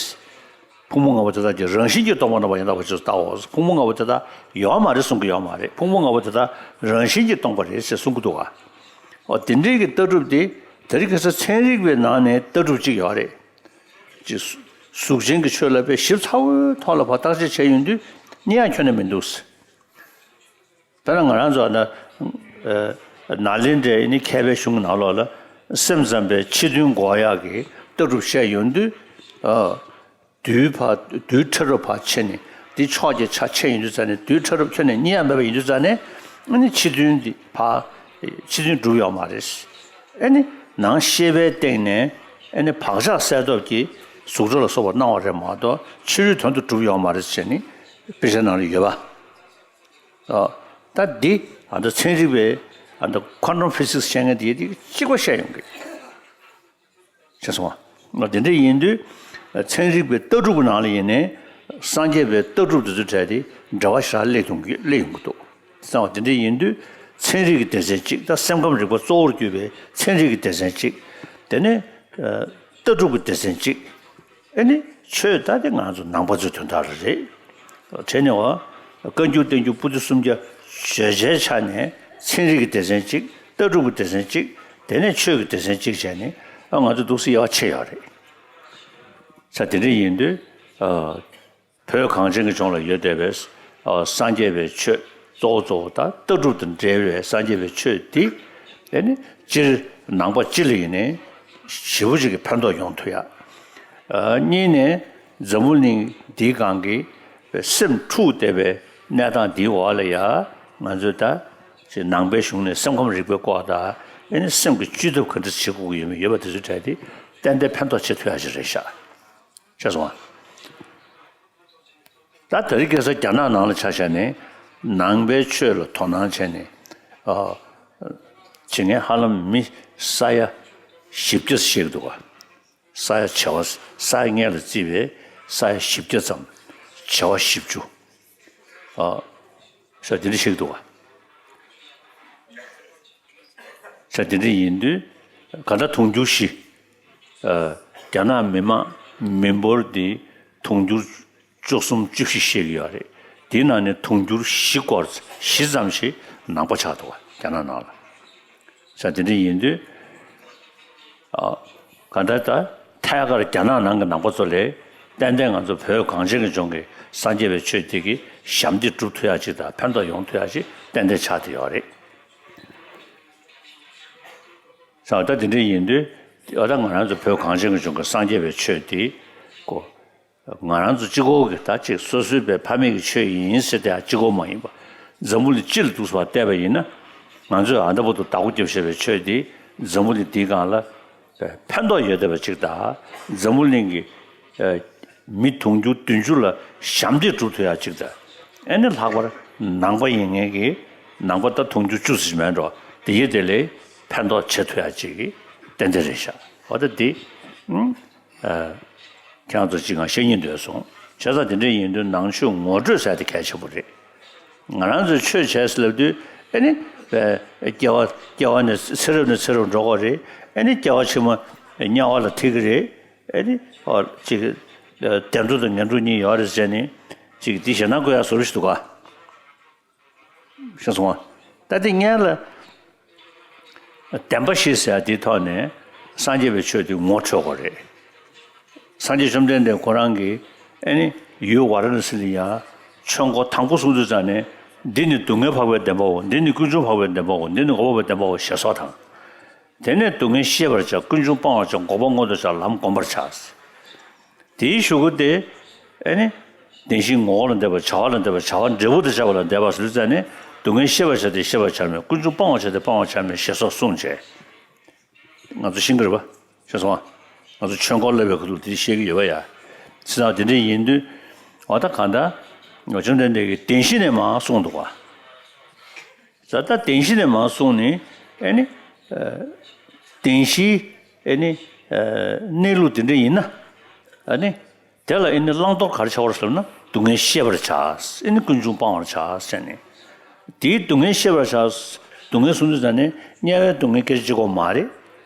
ཕུང་པོ་ལྔ་པོ་དེ་དག་ཀྱང་རང་བཞིན་གྱིས་སྟོང་པ་རྣམ་པར་ཡང་དག་པར་རྗེས་སུ་བལྟའོ། ཕུང་པོ་ལྔ་པོ་དེ་དག་ཡོད་མ་རེད་གསུང་གི་ཡོད་མ་རེད། ཕུང་པོ་ལྔ་པོ་དེ་དག་རང་བཞིན་གྱིས་སྟོང་པ་རེད་ཅེས་གསུང་གི་འདུག་ག་འོ་དེ་འདྲའི་གི་ལྟ་གྲུབ་དེ་དེ་རིང་ཁ་སང་ཚན་རིག་པའི་ནང་ནས་ལྟ་གྲུབ་ཅིག་ཡོད་རེད། ཅིག་གཟུགས་ཅན་གྱི་ཆོས་ལ་དཔེ་ཞིབ་ཚགས་པོའི་ཐོག་ལ་ཕར་བརྟག་དཔྱད་བྱས་ཡོང་དུས་རྙེད་ཡག་ཁྱོན་ནས་མི་འདུག་དཔེར་ན་ང་རང་ཚོ་ཨ་ན་ཨ་ནཱ་ལེནྡྲའི་ནི་མཁས་པའི་གཞུང་ནང་ལོགས་ལ་སེམས་ཙམ་པའི་ཕྱི་དོན་འགོག་ཡག་གི་ལྟ་གྲུབ་བཤད་ཡོང་དུས། ཨ་རྡུལ་ཕར་རྡུལ་ཕྲ་རབ་ཕར་ཕྱེ་ནས་འདི་ཕྱོགས་ཀྱི་ཆ་ཕྱེ་ཡོང་དུས་ཙ་ནས་རྡུལ་ཕྲ་རབ་ཁྱོན་ནས་རྙེད་ཡག་མེད་པ་ཡིན་དུས་ཙ་ནས་ཨ་ནི་ཕྱི་དོན་འདི་ཕར་ཕྱི་དོན་གྲུབ་ཡོད་མ་རེད། ཨ་ནི་ནང་ཤེས་པའི་སྟེང་ནས་ཨ་ནི་བག་ཆགས་གསལ་སྟོབས་ཀྱིས་གཟུགས་སྒྲ་ལ་སོགས་པ་སྣང་བ་རེད་མ་གཏོགས་ཕྱི་རོལ་དོན་དུ་གྲུབ་ཡོད་མ་རེད་ཟེར་ནས་དཔེ་ཆ་ནང་ལ་ཡོད་པ། ཨ་ད་འདི་ཨ་ད་ཚན་རིག་པའི་ཨ་ད་ཁོན་ཊམ་ཕི་སིག་སི་བཤད་མཁན་དེ་དེ་གཅིག་པ་བཤད་ཡོང་གི། ཤེས་སོང་ང་། དེ་འདྲ་ཡིན་དུས་ཚན་རིག་པའི་ལྟ་གྲུབ་ཀྱི་ནང་ལ་ཡིན་ནའི་སངས་རྒྱས་པའི་ལྟ་གྲུབ་དེ་ཚོའི་གྲས་དེ་འབྲེལ་བ་ཞེ་དྲག་སླེབས་ཡོང་གི་སླེབས་ཡོང་གི་འདུག་གསང་བ་དེ་འདྲ་ཡིན་དུས་ཚན་རིག་གི་སྡེ་ཚན་གཅིག་ད་སེམས་ཁམས་རིག་པ་གཙོ་བོར་གྱུར་པའི་ཚན་རིག་གི་སྡེ་ཚན་གཅིག་དེ་ནས་ལྟ་གྲུབ་ཀྱི་སྡེ་ཚན་གཅིག་ཨེ་ནི་ཆོས་ད་དེ་ང་ཚོ་ནང་པ་ཚོའི་དོན་དག་རེད། བྱས་ནས་བ་བཀའ་འགྱུར་བསྟན་འགྱུར་པོ་ཏི་སུམ་བརྒྱ་བརྗོད་བྱའི་ཆ་ནས་ཚན་རིག་གི་སྡེ་ཚན་གཅིག་ལྟ་གྲུབ་ཀྱི་སྡེ་ཚན་གཅིག་དེ་ནས་ཆོས་ཀྱི་སྡེ་ཚན་གཅིག་བྱས་ནས་ཨ་ང་ཚོ་འདུག་སེ་དབྱེ་བ་ཕྱེ་ཡོད་རེད། ས་དེ་འདྲ་ཡིན་དུས་ཨ་བོད་གངས་ཅན་གྱི་ལྗོངས་ལ་ཡོད་བསྡད་པའི་ཨ་སངས་རྒྱས་པའི་ཆོས་གཙོ་བོ་གཙོ་བོ་དང་ལྟ་གྲུབ་དང་འབྲེལ་བའི་སངས་རྒྱས་པའི་ཆོས་འདི་ཨེ་ནི་སྤྱིར་ནང་པ་སྤྱི་ལ་ཡིན་ནའི་ཞེ་པོ་ཅིག་གི་ཕན་ཐོགས་ཡོང་ཐུབ་ཡ། ཨ་གཉིས་ནས་འཛམ་བུ་གླིང་འདིའི་སྒང་གི་སེམས་འཁྲུག་བསྡད་པའི་གནས་སྟངས་འདིའི་འོག་ལ་ཡ་ང་ཚོས་ད་ཅིག་ནང་པའི་གཞུང་ནས་སེམས་ཁམས་རིག་པའི་སྐོར་དང་ཨེ་ནི་སེམས་ཀྱི་བཅོས་ཐབས་ག་འདྲ་བྱེད་དགོས་ཀྱི་ཡོད་མེད་ཡོད་པ་དེ་ཚོའི་གྲས་དེ་ཏན་ཏན་ཕན་ཐོགས་བྱེད་ཐུབ་ཡ་ཞིག་རེད་ཤག་ཤེས་སོང་ང་། ད་དེ་རིང་ཁ་སང་རྒྱ་ནག་ནང་ལ་ཆ་བཞག་ནས་ནང་པའི་ཆོས་ལ་དོ་སྣང་བྱས་ནས་ཨ་བྱེད་མཁན་ཧ་ལམ་མི་ས་ཡ་བཞི་བརྒྱ་ཞིག་འདུག་ག་ས་ཡ་བྱེ་བ་ས་ཡ་ལྔ་ལ་བརྩིས་པའི་ས་ཡ་བཞི་བརྒྱ་ཙམ་བྱེ་བ་བཞི་བཅུ་ཨ་ས་དེ་འདྲ་ཞིག་འདུག་ག་ས་དེ་འདྲ་ཡིན་དུས་ག་ད་དུང་འགྱུར་བཞི། ཨ་རྒྱ་ནག་མི་མང་མི་འབོར་འདི་དུང་འགྱུར་བཅུ་གསུམ་བཅུ་བཞི་བཤད་ཀྱི་ཡོད་རེད། དེའི་ནང་ནས་དུང་འགྱུར་བཞི་སྐོར་བཞི་ཙམ་ཞིག་ནང་པ་ཆགས་འདུག་བ་རྒྱ་ནག་ནང་ལ། ས་དེ་འདྲ་ཡིན་དུས་ཨ་ག་ད་ད་ཐད་ཀར་རྒྱ་ནག་ནང་གི་ནང་པ་ཚོ་ལས་ཏན་ཏན་ང་ཚོ་བོད་གངས་ཅན་གྱི་ལྗོངས་ཀྱི་སངས་རྒྱས་པའི་ཆོས་འདི་གི་ཞབས་འདེགས་སྒྲུབ་ཐུབ་ཡ་ཅིག་དང་ཕན་ཐོགས་ཡོང་ཐུབ་ཡ་ཅིག་ཏན་ཏན་ཆགས་བསྡད་ཡོད་རེད། ས་ད་དེ་འདྲ་ཡིན་དུས་ཨ་ད་ང་རང་ཚོ་བོད་གངས་ཅན་གྱི་ལྗོངས་ཀྱི་སངས་རྒྱས་པའི་ཆོས་འདི་ཀོ་ང་རང་ཚོ་གཅིག་པོ་གི་ད་ཅིག་སོ་སོའི་པའི་ཕ་མེས་ཀྱི་ཆོས་ཡིན་ཟེར་དེ་ཡང་གཅིག་པོ་མ་ཡིན་པ། འཛམ་བུ་གླིང་སྤྱི་ལ་འདུག་སེ་བལྟས་པ་ཡིན་ན་ང་ཚོས་ཨ་ད་བར་དུ་བདག་པོ་རྒྱབ་བཞག་པའི་ཆོས་འདི་འཛམ་བུ་གླིང་འདིའི་སྒང་ལ་ཕན་ཐོགས་ཡོད་བསྡད་པ་ཅིག་དང་འཛམ་བུ་གླིང་གི་ ཨ། མི་དུང་ཕྱུར་བདུན་ཅུ་ལ་ཞབས་འདེགས་སྒྲུབ་ཐུབ་ཡ་གཅིག་དང་། ཨེ་ནི་ལྷག་པར་ནང་པ་ཡིན་མཁན་གྱི་ནང་པ་ད་དུང་ཕྱུར་བཅུ་ཙམ་མེད་འགྲོ། དེ་ཡི་དེ་ལས་ཕན་ཐོགས་བྱེད་ཐུབ་ཡ་གཅིག་གི་ཏན་ཏན་རེད་ཤག་འོ་ད་འདི། ཨ། ཁྱེད་རང་ཚོ་གཅིག་ང་བཤད་སྙིང་འདོད་སོང་། བྱས་ཙང་དེ་འདྲ་ཡིན་དུས་ནང་ཆོས་ངོ་སྤྲོད་ཟེར་དེ་གལ་ཆེན་པོ་རེད། ང་རང་ཚོས་ཆོས་བྱས་ཟེར་ལབ་དུས་ཨེ་ནི། ཨ། སྐྱེ་བ་སྐྱེ་བ་ནས་ཚེ་རབས་ནས་ཚེ་རབས་འགྲོ་གི་རེད། ཨེ་ནི་སྐྱེ་བ་ཕྱི་མ་དམྱལ་བ་ལ་ཐིག་གི་རེད། ཨེ་ནི། ཨོ་ཅིག་བདེ་འགྲོ་དང་ངན་འགྲོ་གཉིས་ཡོད་རེད་ཟེར་ནས་ཅིག་འདི་ཞེད་སྣང་སྐུལ་ཡག་བཟོ་འདྲ་ཞིག་འདུག་ག་ཤེས་སོང་ང་། ད་དེ་སྔོན་ལ་བདེན་པ་བཞི་ཟེར་ཡ་དེའི་ཐོག་ནས་སངས་རྒྱས་པའི་ཆོས་དེ་ངོ་འཕྲོད་དགོས་རེད། སངས་རྒྱས་བཅོམ་ལྡན་འདས་ཁོ་རང་གིས་ཨེ་ནི་ཡུལ་ཝཱ་ར་ཎ་སི་ལ་ཡ་ཆོས་འཁོར་དང་པོ་གསུང་དུས་ཙམ་ནས། འདི་ནི་སྡུག་བསྔལ་འཕགས་པའི་བདེན་པའོ། འདི་ནི་ཀུན་འབྱུང་འཕགས་པའི་བདེན་པའོ། འདི་ནི་འགོག་པ་པོའི་བདེན་པའོ་ཞེས་སོགས་དང་། དེ་ནས་སྡུག་བསྔལ་ཤེས་པར་བྱ། ཀུན་འབྱུང་སྤང་བར་བྱ། འགོག་པ་སྔོན་དུ་བྱ། ལམ་བསྒོམ་པར་བྱ། དེའི་གཞུག་གུ་དེ་ཨེ་ནི། བདེན་བཞིའི་ངོ་བོ་ལ་འདས་པ། བྱ་བ་ལ་འདས་པ། བྱ་བ་འབྲས་བུ་དང་བཅས་པ་ལ་འདས་པ་ཟེར་དུས་ཙམ་ནས། སྡུག་བསྔལ་ཤེས་པར་བྱ་སྟེ་ཤེས་པར་བྱར་མེད། ཀུན་འབྱུང་སྤང་བར་བྱ་སྟེ་སྤང་བར་བྱར་མེད་ཞེས་སོགས་གསུངས་བྱས། ང་ཚོ་ཤེས་ཀྱི་རེད་པ། ཤེས་སོང་ང་། ང་ཚོ་ཆོས་འཁོར་བསླབ་པའི་ཁ་ཐུག་དེ་བཤད་ཀྱི་ཡོད་པ་ཡ། བྱས་ཙང་དེ་འདྲ་ཡིན་དུས། འོ་ད་གང་ལྟར་བཅོམ་ལྡན་འདས་ཀྱིས་བདེན་བཞི་ནས་མར་གསུངས་འདུག་ག་ད་ལྟ་བདེན་བཞི་ནས་མར་གསུངས་ནས་ཨེ་ནི། ཨ། བདེན་བཞིའི་ཨེ་ནི། ཨ། གནས་ལུགས་དེ་འདྲ་ཡིན་ན། ཨ་ནི། དེ་ལ་ཨེ་ནི་བླང་དོར་ག་རེ་བྱ་བར་ཟེར་ན། སྡུག་བསྔལ་ཤེས་པར་བྱ། ཨེ་ནི་ཀུན་འབྱུང་སྤང་བར་བྱ་ཟེར་ནས། དེའི་སྡུག་བསྔལ་ཤེས་པར་བྱ། སྡུག་བསྔལ་གསུང་དུས་ཙམ་ནས་དམྱལ་བའི་སྡུག་བསྔལ་སྐད་ཆ་གཅིག་པོ་མ་རེད།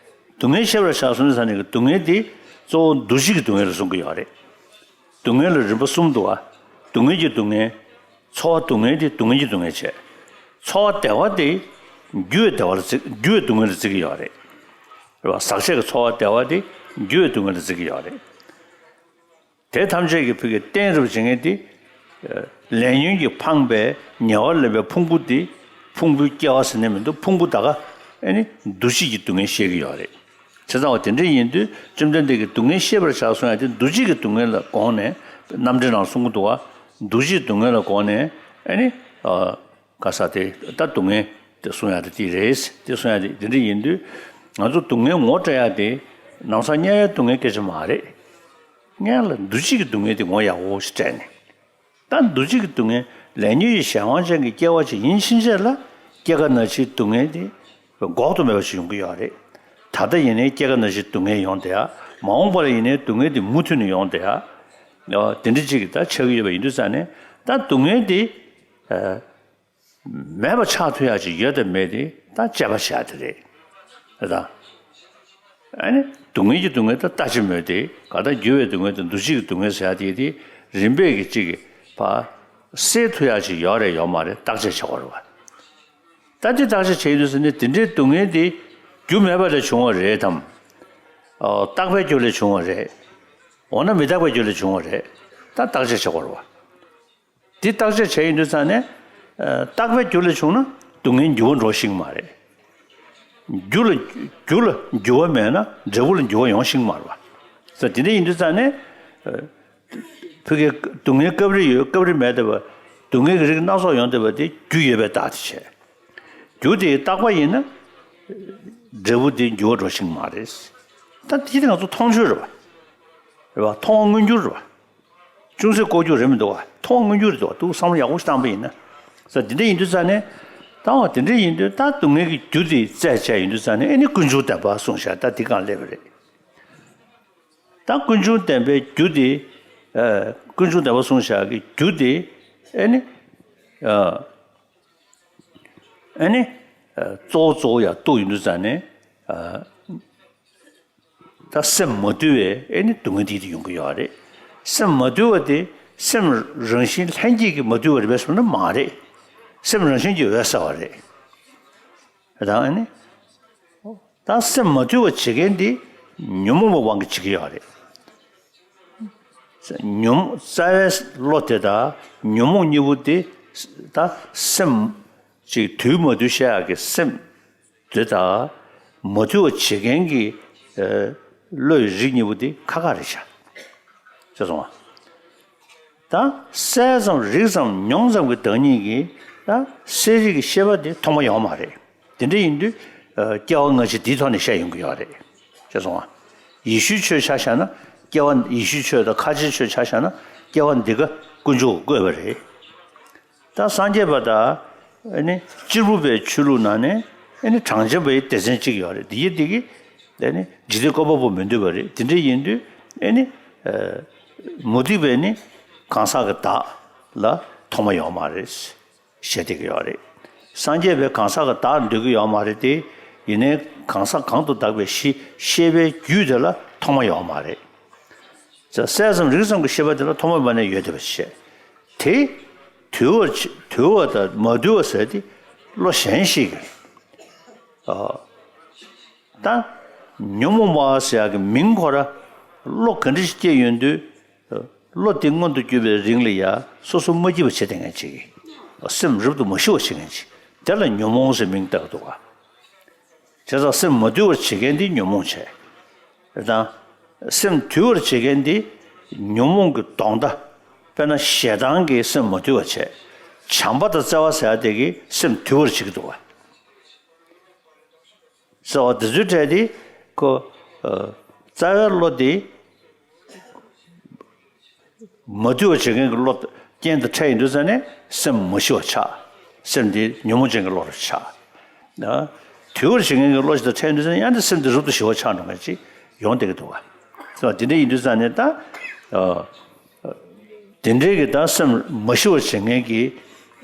སྡུག་བསྔལ་ཤེས་པར་བྱ་གསུང་དུས་ཙམ་ནས་ཀྱི་སྡུག་བསྔལ་དེ་གཙོ་བོ་འདུ་བྱེད་ཀྱི་སྡུག་བསྔལ་ལ་གསུང་གི་ཡོད་རེད། སྡུག་བསྔལ་ལ་རིམ་པ་གསུམ་འདུག་ག་སྡུག་བསྔལ་གྱི་སྡུག་བསྔལ། ཚོར་བ་སྡུག་བསྔལ་དེ་སྡུག་བསྔལ་གྱི་སྡུག་བསྔལ་བྱས། ཚོར་བ་བདེ་བ་དེ་འགྱུར་བའི་བདེ་བ་ལ་བརྩི། འགྱུར་བའི་སྡུག་བསྔལ་ལ་བརྩི་གི་ཡོད་རེད། རེད་བ། ཟག་བཅས་ཀྱི་ཚོར་བ་བདེ་བ་དེ་འགྱུར་བའི་སྡུག་བསྔལ་ལ་བརྩི་གི་ཡོད་རེད། དེ་ཐམས་ཅད་ཀྱི་ཕུགས་ཀྱི་རྟེན་རུ་བྱེད་མཁན་དེ། ལས་ཉོན་གྱིས་འཕངས་པའི་ཉེ་བར་ལེན་པའི་ཕུང་པོ་དེ། ཕུང་པོའི་སྐྱེ་བ་ཟེར་ནས་མི་འདུག་ཕུང་པོ་ད་ག་ཨེ་ནི་འདུ་བྱེད་ཀྱི་སྡུག་བསྔལ་བཤད་ཀྱི་ཡོད་རེད། བྱས་ཙང་བ་དེ་འདྲ་ཡིན་དུས་བཅོམ་ལྡན་འདས་ཀྱིས་སྡུག་བསྔལ་ཤེས་པར་བྱ་གསུང་ཡ་དེ་འདུ་བྱེད་ཀྱི་སྡུག་བསྔལ་ལ་དགོངས་ནས། རྣམ་འགྲེལ་ནང་གསུང་གི་འདུག་བ། འདུ་བྱེད་སྡུག་བསྔལ་ལ་དགོངས་ནས་ཨེ་ནི། ཨ། ག་ས་དེ་ད་སྡུག་བསྔལ་དེ་གསུང་ཡ་དེ་དེ་རེད། དེ་གསུང་ཡ་དེ་དེ་འདྲ་ཡིན་དུས། ང་ཚོ་སྡུག་བསྔལ་ངོ་སྤྲད་ཡ་དེ་ནམ་སང་དམྱལ་བའི་སྡུག་བསྔལ་སྐད་ཆ་མ་རེད། དམྱལ་ལ་འདུ་བྱེད་ཀྱི་སྡུག་བསྔལ་དེ་ངོ་ཡག་པོ་ཞིག་སྤྲད་ནས། ད་འདུ་བྱེད་ཀྱི་སྡུག་བསྔལ་ལས་ཉོན་གྱི་གཞན་དབང་ཅན་གྱི་སྐྱེ་བ་ཅིག་ཡིན་ཕྱིན་ཆད་ལ། སྐྱེ་རྒ་ན་འཆིའི་སྡུག་བསྔལ་དེ་འགོག་ཏུ་མེད་པ་ཞིག་ཡོང་གི་ཡོད་རེད། ད་ལྟ་ཡིན་ནའི་སྐྱེ་རྒ་ན་འཆིའི་སྡུག་བསྔལ་ཡོང་བསྡད་ཡ། མ་འོངས་པ་ལ་ཡིན་ནའི་སྡུག་བསྔལ་དེ་མུ་མཐུད་ནས་ཡོང་བསྡད་ཡ། ཨ། དེ་འདྲ་ཅིག་གི་ད་ཆགས་ཀྱི་ཡོད་པ་ཡིན་དུས་ཙང་ནས། ད་སྡུག་བསྔལ་དེ། ཨ། མེད་པ་ཆགས་ཐུབ་ཡ་ཅིག་ཡོད་དམ་མེད་དེ་ད་དཔྱད་པ་བྱ་ཡ་དེ་རེད། རེད་དང་། ཨ་ནི་སྡུག་བསྔལ་གྱི་སྡུག་བསྔལ་ད་ལྟ་ཅི་སྨོས་ཏེ། གང་ལྟར་འགྱུར་བའི་སྡུག་བསྔལ་དང་འདུ་བྱེད་ཀྱི་སྡུག་བསྔལ་ཟེར་ཡ་དེ་དེ་རིམ་པས་ཀྱི་གཅིག་གི་བ། སེལ་ཐུབ་ཡ་ཅིག་ཡོད་རེད་ཡོད་མ་རེད་བརྟག་དཔྱད་བྱེད་དགོས་རེད་བ། ད་དེ་བརྟག་དཔྱད་བྱེད་ཡོང་དུས་ཙམ་ནས་དེ་འདྲའི་སྡུག་བསྔལ་དེ་རྒྱུ་མེད་པ་ལས་བྱུང་བ་རེད་དམ། ཨོ། རྟག་པའི་རྒྱུ་ལས་བྱུང་བ་རེད། འོ་ན་མི་རྟག་པའི་རྒྱུ་ལས་བྱུང་བ་རེད། ད་བརྟག་དཔྱད་བྱེད་དགོས་རེད་བ། དེ་བརྟག་དཔྱད་བྱས་ཡོང་དུས་ཙང་ནས། ཨ། རྟག་པའི་རྒྱུ་ལས་བྱུང་ན་སྡུག་བསྔལ་འགྱུར་བ་འགྲོ་ཤེས་ཀྱི་མ་རེད། རྒྱུ་ལ། རྒྱུ་ལ་འགྱུར་བ་མེད་ན་འབྲས་བུ་ལ་འགྱུར་བ་ཡོང་ཤེས་ཀྱི་མ་རེད་བ། ས་དེ་འདྲ་ཡིན་དུས་ཙང་ནས། ཨ། ཕ་གིའི་སྡུག་བསྔལ་སྐབས་རེ་ཡོད་སྐབས་རེ་མེད་བསྡད་པ། སྡུག་བསྔལ་གྱི་རིགས་སྣ་ཚོགས་ཡོང་བསྡད་པ་དེ་རྒྱུ་ཡོད་པའི་རྟགས་དེ་བྱས། རྒྱུ་དེ་རྟག་པ་ཡིན་ན། འབྲས་བུ་དེ་འགྱུར་བ་འགྲོ་ཤེས་ཀྱི་མ་རེད། ད་དེ་དེ་ང་ཚོ་མཐོང་ཆོས་རེད་བ། རེད་བ། མཐོང་བ་མངོན་གྱུར་རེད་བ། ཅུང་ཟད་ལྐོག་གྱུར་རེད་མི་འདུག་བ། མཐོང་བ་མངོན་གྱུར་རེད་འདུག་བ། འདུག་བསམ་བློ་ཡག་པོ་ཞིག་བཏང་པ་ཡིན་ན། ས་འདི་འདྲ་ཡིན་དུས་ཙང་ནས། ད་བ་འདི་འདྲ་ཡིན་དུས་ད་སྡུག་བསྔལ་གྱི་རྒྱུ་དེ་བཙལ་བྱས་ཡིན་དུས་ཙང་ནས་ཨེ་ནི་ཀུན་འབྱུང་བདེན་པ་གསུངས་བཞག་ད་འདི་གང་སླེབས་པ་རེད། ད་ཀུན་འབྱུང་བདེན་པའི་རྒྱུ་དེ། ཨ། ཀུན་འབྱུང་བདེན་པ་གསུངས་བཞག་གི་རྒྱུ་དེ། ཨེ་ནི། ཨ། ཨེ་ནི། ཨ། གཙོ་བོ་གཙོ་བོ་ཡར་གཏུགས་ཡོང་དུས་ཙང་ནས། ཨ། ད་སེམས་མ་དུལ་བའི་ཨེ་ནི་སྡུག་བསྔལ་དེ་དེ་ཡོང་གི་ཡོད་རེད། སེམས་མ་དུལ་བ་དེ་སེམས་རང་བཞིན་ལྷན་སྐྱེས་ཀྱིས་མ་དུལ་བ་རེད་པས་ཟེར་ན་མ་རེད། སེམས་རང་བཞིན་གྱིས་འོད་གསལ་བ་རེད། ད་ཨེ་ནི། ད་སེམས་མ་དུལ་བ་བྱེད་མཁན་དེ་ཉོན་མོངས་པའི་དབང་གིས་བྱེད་ཀྱི་ཡོད་རེད། ཉོན་རྩ་བའི་བློ་དེ་དང་ཉོན་མོངས་གཉིས་པོ་དེ། ད་སེམས་ཅིག་དུལ་མ་དུལ་བཤད་ཡག་གི་སེམས་དེ་དང་མ་དུལ་བ་བྱེད་མཁན་གྱི་ཨ་བློའི་རིགས་གཉིས་པོ་དེ་ཁ་ཁ་རེད་ཤག་ཤེས་སོང་ང་། ད་གསལ་ཙམ་རིག་ཙམ་མྱོང་ཙམ་གྱི་བདག་ཉིད་ཀྱིས་ད་གསལ་རིག་གི་ཤེས་པ་དེ་མཐོང་བ་ཡོད་མ་རེད། དེ་འདྲ་ཡིན་དུས་ཨ་སྐྱེ་བ་སྔ་ཕྱི་དེའི་ཐོག་ནས་བཤད་ཡོང་གི་ཡོད་རེད། ཤེས་སོང་ང་། ཡེ་ཤུའི་ཆོས་ཆ་བཞག་ན། སྐྱེ་བ་ཡེ་ཤུའི་ཆོས་དང་ཁ་ཆེའི་ཆོས་ཆ་བཞག་ན་སྐྱེ་བ་འདི་ག་དཀོན་མཆོག་གིས་བཀོད་པ་རེད། ད་སངས་རྒྱས་པ་དང་ཨ་ནི་གཅེར་བུ་པའི་ཆོས་ལུགས་ནང་ནས་ཨ་ནི་གྲངས་ཅན་པའི་སྡེ་ཚན་གཅིག་ཡོད་རེད། འདི་ཡི་འདི་གི་ཨ་ནི་འཇིག་རྟེན་བཀོད་པ་པོ་མི་འདུས་པ་རེད། དེ་འདྲ་ཡིན་དུས་ཨ་ནི་མུ་སྟེགས་པས་ནི་གང་ཟག་གི་བདག་ལ་ཐོག་མ་ཡོད་མ་རེད། བཤད་བསྡད་ཀྱི་ཡོད་རེད། སངས་རྒྱས་པས་གང་ཟག་གི་བདག་འདོད་ཀྱི་ཡོད་མ་རེད་དེ། ཡིན་ནའི་གང་ཟག་གང་དུ་བདག་པའི་གཞི་ཤེས་པའི་རྒྱུད་དེ་ལ་ཐོག་མ་ཡོད་མ་རེད། ཙ་གསལ་ཙམ་རིག་ཙམ་གྱི་ཤེས་པ་དེ་ལ་ཐོག་མ་མ་ནས་ཡོད་བསྡད་པ་བྱས། དེ་དུལ་བར་བྱེད་དུལ་བ་དང་མ་དུལ་བ་ཟེར་དེ་བློ་གཞན་ཞིག་གིས། ཨ། ད་ཉོན་མོངས་པ་ཟེར་ཡག་གི་མིང་ཁོ་ར་བློ་ག་འདྲ་ཞིག་སྐྱེས་ཡོང་དུས། བློ་དེ་མངོན་དུ་གྱུར་པའི་རིང་ལ་ཡ་སོ་སོ་མ་སྐྱིད་པ་བྱེད་བསྡད་མཁན་ཅིག་སེམས་རབ་ཏུ་མ་ཞི་བ་བྱེད་མཁན་ཅིག་དེ་ལ་ཉོན་མོངས་ཟེར་མིང་བཏགས་འདུག་ག་བྱས་ཙང་སེམས་མ་དུལ་བར་བྱེད་མཁན་དེ་ཉོན་མོངས་བྱས། རེད་དང་། སེམས་དུལ་བར་བྱེད་མཁན་དེ་ཉོན་མོངས་ཀྱི་གདོང་མདའ། དཔེར་ན་ཞེ་སྡང་གིས་སེམས་མ་དུལ་བར་བྱས། བྱམས་པ་དང་བརྩེ་བ་ཟེར་ཡ་དེ་གིས་སེམས་དུལ་བར་བྱེད་ཀྱི་འདུག་ག་བརྩེ་བ་འདི་ཚོའི་གྲས་དེ་ཁོ། ཨ། རྩ་བའི་བློ་དེ་མ་དུལ་བ་བྱེད་མཁན་གྱི་བློ་རྐྱེན་དང་ཕྲད་ཡིན་དུས་ཙང་ནས་སེམས་མ་ཞི་བ་ཆགས། སེམས་དེ་ཉོན་མོངས་ཅན་གྱི་བློ་རུ་ཆགས། ཨ། དུལ་བར་བྱེད་མཁན་གྱི་བློ་ཞིག་དང་ཕྲད་ཡིན་དུས་ཙང་ནས་ཡང་དེ་སེམས་དེ་རབ་ཏུ་ཞི་བ་ཆགས་འགྲོ་མཁན་ཅིག་ཡོང་བསྡད་ཀྱི་འདུག་ག་བརྩེ་བ་དེ་འདྲ་ཡིན་དུས་ཙང་ནས་ད། ཨ། དེ་འདྲའི་གི་ད་སེམས་མ་ཞི་བར་བྱེད་མཁན་གྱི་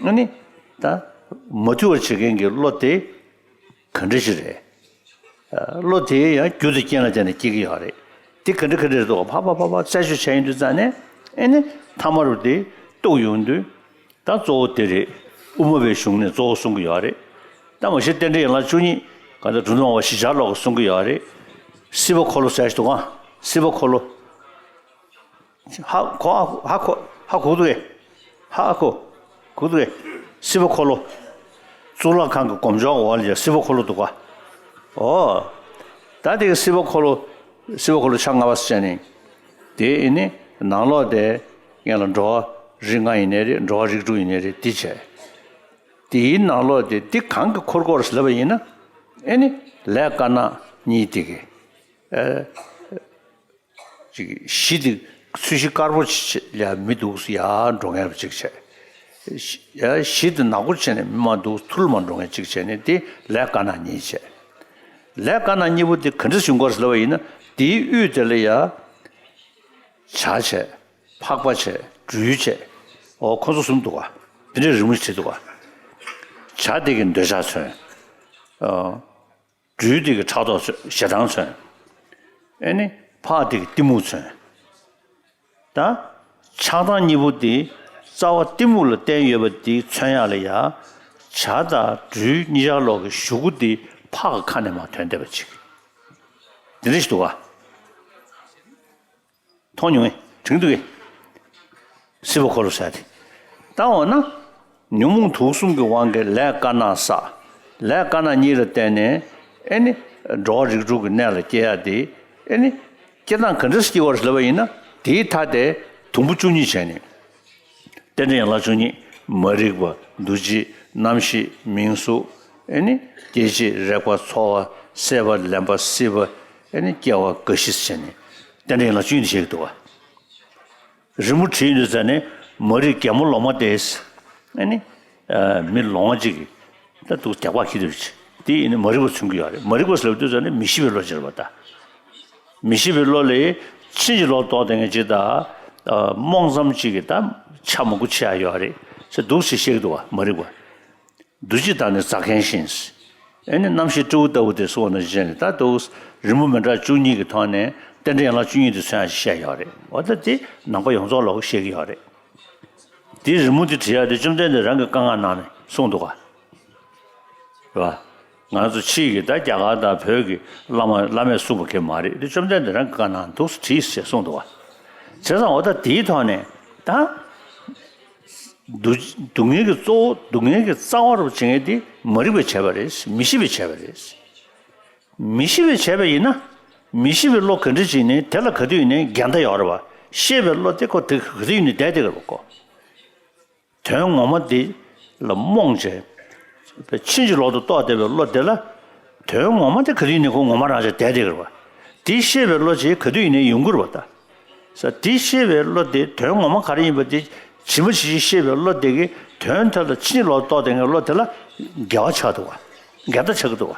ཨ་ནི་ད་མ་དུལ་བར་བྱེད་མཁན་གྱི་བློ་དེ། ག་འདྲ་ཞིག་རེད། ཨ། བློ་དེ་ཡང་རྒྱུ་དང་རྐྱེན་ལ་བརྟེན་ནས་སྐྱེ་གི་ཡོད་རེད། དེ་ག་འདྲ་ག་འདྲ་རེད་འདུག་ག་ཕ་ཕ་ཕ་ཕ་རྩད་གཅོད་བྱས་ཡོང་དུས་ཙང་ནས་ཨེ་ནི་ཐ་མ་རུ་དེ་རྟོགས་ཡོང་དུས། ད་གཙོ་བོ་དེ་རེད། དབུ་མ་པའི་གཞུང་ནས་གཙོ་བོ་གསུང་གི་ཡོད་རེད། ད་མ་གཞི་རྟེན་འབྲེལ་ཡན་ལག་བཅུ་གཉིས་ག་འདྲ་འབྲུ་སྣོད་མ་བཞི་ཆར་ལོག་གི་གསུང་གི་ཡོད་རེད། སྲིད་པ་འཁོར་ལོ་ཟེར་ཞིག་འདུག་ག་སྲིད་པ་འཁོར་ལོ། ཧ་གོ་ཧ་གོ་ཧ་གོ་འདུག་གས། ཧ་གོ་གོ་འདུག་གས། སྲིད་པ་འཁོར་ལོ། གཙུག་ལག་ཁང་གི་སྒོམ་ཆུང་འོག་ལ་ཡ་སྲིད་པ་འཁོར་ལོ་འདུག་ག་འོ། ད་དེ་གི་སྲིད་པ་འཁོར་ལོ། སྲིད་པ་འཁོར་ལོ་ཆ་ལྔ་པ་ཟེར་ནས། དེ་ཨེ་ནི་ནང་ལོགས་དེ་ཡན་ལ་འགྲོ་བ་རིགས་ལྔ་ཡིན་ནའི་རེད། འགྲོ་བ་རིགས་དྲུག་ཡིན་ནའི་རེད། དེ་བྱས། དེའི་ནང་ལོགས་དེ་དེ་གང་གི་འཁོར་སྐོར་ཟེར་ལབ་པ་ཡིན་ན། ཨེ་ནི་ལས་དཀར་ནག་གཉིས་དེ་གི། ཨེ། ཅིག་གཞི་དེ་ཚུལ་གཞི་དཀར་པོ་ཅིག་ལ་མི་འདུག་ཡར་འགྲོ་མཁན་ཅིག་བྱས། ཡ་གཞི་དེ་ནག་པོ་བྱས་ནས་མི་མ་འདུག་ཐུར་མ་འགྲོ་མཁན་ཅིག་བྱས་ནས་དེ་ལས་དཀར་ནག་གཉིས་བྱས། ལས་དཀར་ནག་གཉིས་པོ་དེ་ག་འདྲ་བྱུང་དགོས་ལབ་པ་ཡིན་ན། དེའི་དབུས་དེ་ལ་ཡ་བྱ་བྱས། ཕག་པ་བྱས། སྦྲུལ་བྱས། འོ་ཁོ་ཚོ་གསུམ་འདུག་ག་དེ་འདྲའི་རི་མོ་ཞིག་བྲིས་འདུག་ག་བྱ་དེ་གི་འདོད་ཆགས་མཚོན། ཨ། སྦྲུལ་དེ་གི་ཕྲག་དོག་ཞེ་སྡང་མཚོན། ཨེ་ནི་ཕག་དེ་གི་གཏི་མུག་མཚོན། ད་ཆགས་སྡང་གཉིས་པོ་དེ་རྩ་བ་གཏི་མུག་ལ་བརྟེན་ཡོད་པ་དེ་མཚོན་ཡག་ལ་ཡ། བྱ་དང་སྦྲུལ་གཉིས་ཆར་ལོག་གི་གཞུག་གུ་དེ་ཕག་གི་ཁ་ནས་མར་ཐོན་བསྡད་པ་ཅིག་དེ་འདྲ་ཞིག་འདུག་ག་མཐོང་མྱོང་ངས་དྲན་འདུག་གས། སྲིད་པ་འཁོར་ལོ་ཟེར་ཏེ། ད་འོ་ན། ཉོན་མོངས་དུག་གསུམ་གྱི་དབང་གིས་ལས་དཀར་ནག་བསགས། ལས་དཀར་ནག་གཉིས་ལ་བརྟེན་ནས་ཨེ་ནི། འགྲོ་བ་རིགས་དྲུག་གི་གནས་ལ་སྐྱེ་ཡ་དེ། ཨེ་ནི། སྐྱེ་སྟངས་ག་འདྲ་སེ་སྐྱེ་བ་རེད་ལབ་པ་ཡིན་ན། དེའི་མཐའ་དེ་དུམ་བུ་བཅུ་གཉིས་བྱས་ནས། རྟེན་འབྲེལ་ཡན་ལག་བཅུ་གཉིས། མ་རིག་པ། འདུ་བྱེད། རྣམ་ཤེས། མིང་གཟུགས། ཨེ་ནི། སྐྱེ་མཆེད། རེག་པ། ཚོར་བ། སྲེད་པ། ལེན་པ། སྲིད་པ། ཨེ་ནི། སྐྱེ་བ། རྒ་ཤི་ཟེར་ནས་རྟེན་འབྲེལ་ཡན་ལག་བཅུ་གཉིས་དེ་བཤད་ཀྱི་འདུག་ག་རི་མོ་བྲིས་ཡོད་དུས་ཙ་ནས་མ་རིག་རྒན་མོ་ལོ་མ་དེས། ཨེ་ནི། ཨ། མི་ལོང་བ་གཅིག་གིས་ད་འདུག་རྒྱག་པ་ཁྱི་དེ་རེད། དེ་ཡིན་ན་མ་རིག་པ་མཚོན་གྱི་ཡོད་རེད། མ་རིག་པ་ཟེར་དུས་ཙ་ནས་མི་ཤེས་པའི་བློ་ཅིག་རེད་པ་ད། མི་ཤེས་པའི་བློ་ལས་ཕྱིན་ཅི་ལོག་རྟོགས་བསྡད་མཁན་ཅིག་དང་། ཨ། རྨོངས་ཙམ་གཅིག་གིས་ད་ཆ་མང་པོ་ཆེ་ཡ་ཡོད་རེད་ཟེར་འདུག་སེ་བཤད་ཀྱི་འདུག་པ། མ་རིག་པ། འདུ་བྱེད་དང་ནི་རྫ་མཁན་བཞིན། ཨེ་ནི་རྣམ་ཤེས་སྤྲེའུ་ལྟ་བུ་དེ་གསུངས་པ་ནང་བཞིན་རེད། ད་འདུག་རི་མོ་མི་འདྲ་བཅུ་གཉིས་ཀྱི་ཐོག་ནས་རྟེན་འབྲེལ་ཡན་ལག་བཅུ་གཉིས་དེ་མཚོན་ཡ་ཞིག་བཤད་ཡོད་རེད། འོ་ད་དེ་ནང་པ་ཡོངས་རྫོགས་ལ་བཤད་ཀྱི་ཡོད་རེད། དེ་རི་མོ་དེ་བྲིས་ཡ་དེ་བཅོམ་ལྡན་འདས་རང་གིས་བཀའ་མངགས་གནང་ནས་གསུངས་འདུག་ག་རེད་པ། ང་ཚོ་ཕྱིའི་གི་ད་རྒྱ་གར་དང་བོད་ཀྱི་བླ་མ་བླ་མས་གསུངས་པ་གི་མ་རེད། དེ་བཅོམ་ལྡན་འདས་རང་གིས་བཀའ་གནང་འདུག་སེ་བྲིས་ཟེར་གསུངས་འདུག་ག་བྱས་ཙང་འོ་ད་དེའི་ཐོག་ནས་ད། སྡུག་སྡུག་བསྔལ་གྱི་གཙོ་བོ། སྡུག་བསྔལ་གྱི་རྩ་བ་རུ་བྱེད་མཁན་དེ་མ་རིག་པས་བྱས་པ་རེད། མི་ཤེས་པས་བྱས་པ་རེད། མི་ཤེས་པས་བྱས་པ་ཡིན་ན། མི་ཤེས་པའི་བློ་ག་འདྲ་ཅིག་ནས་དེ་ལ་ག་དུས་ཡིན་ནའི་འགལ་ཟླ་ཡོད་རེད་པ། ཤེས་པའི་བློ་དེ་ཁོ་དེ་ག་དུས་ཡིན་ནའི་བསྡད་བསྡད་ཀྱི་རེད་པ་ཁོ། དོན་ངོ་མ་དེ་ལ་རྨོངས་བྱས། ཕྱིན་ཅི་ལོག་ཏུ་རྟོགས་བསྡད་པའི་བློ་དེ་ལ། དོན་ངོ་མ་དེ་ག་དུས་ཡིན་ནའི་ཁོ་ངོ་མ་རང་ཆ་བསྡད་བསྡད་ཀྱི་རེད་པ། དེ་ཤེས་པའི་བློ་ཅིག་ག་དུས་ཡིན་ནའི་ཡོང་གི་རེད་པ་ད། ས་དེ་ཤེས་པའི་བློ་དེ་དོན་ངོ་མ་ག་རེ་ཡིན་པ་དེ་ཇི་མ་ཇི་བཞིན་ཤེས་པའི་བློ་དེ་གིས་དོན་དེ་ལ་ཕྱིན་ལོག་རྟོག་བསྡད་མཁན་བློ་དེ་ལ་འགལ་བ་ཆགས་འདུག་བ། འགལ་ཟླ་ཆགས་ཀྱི་འདུག་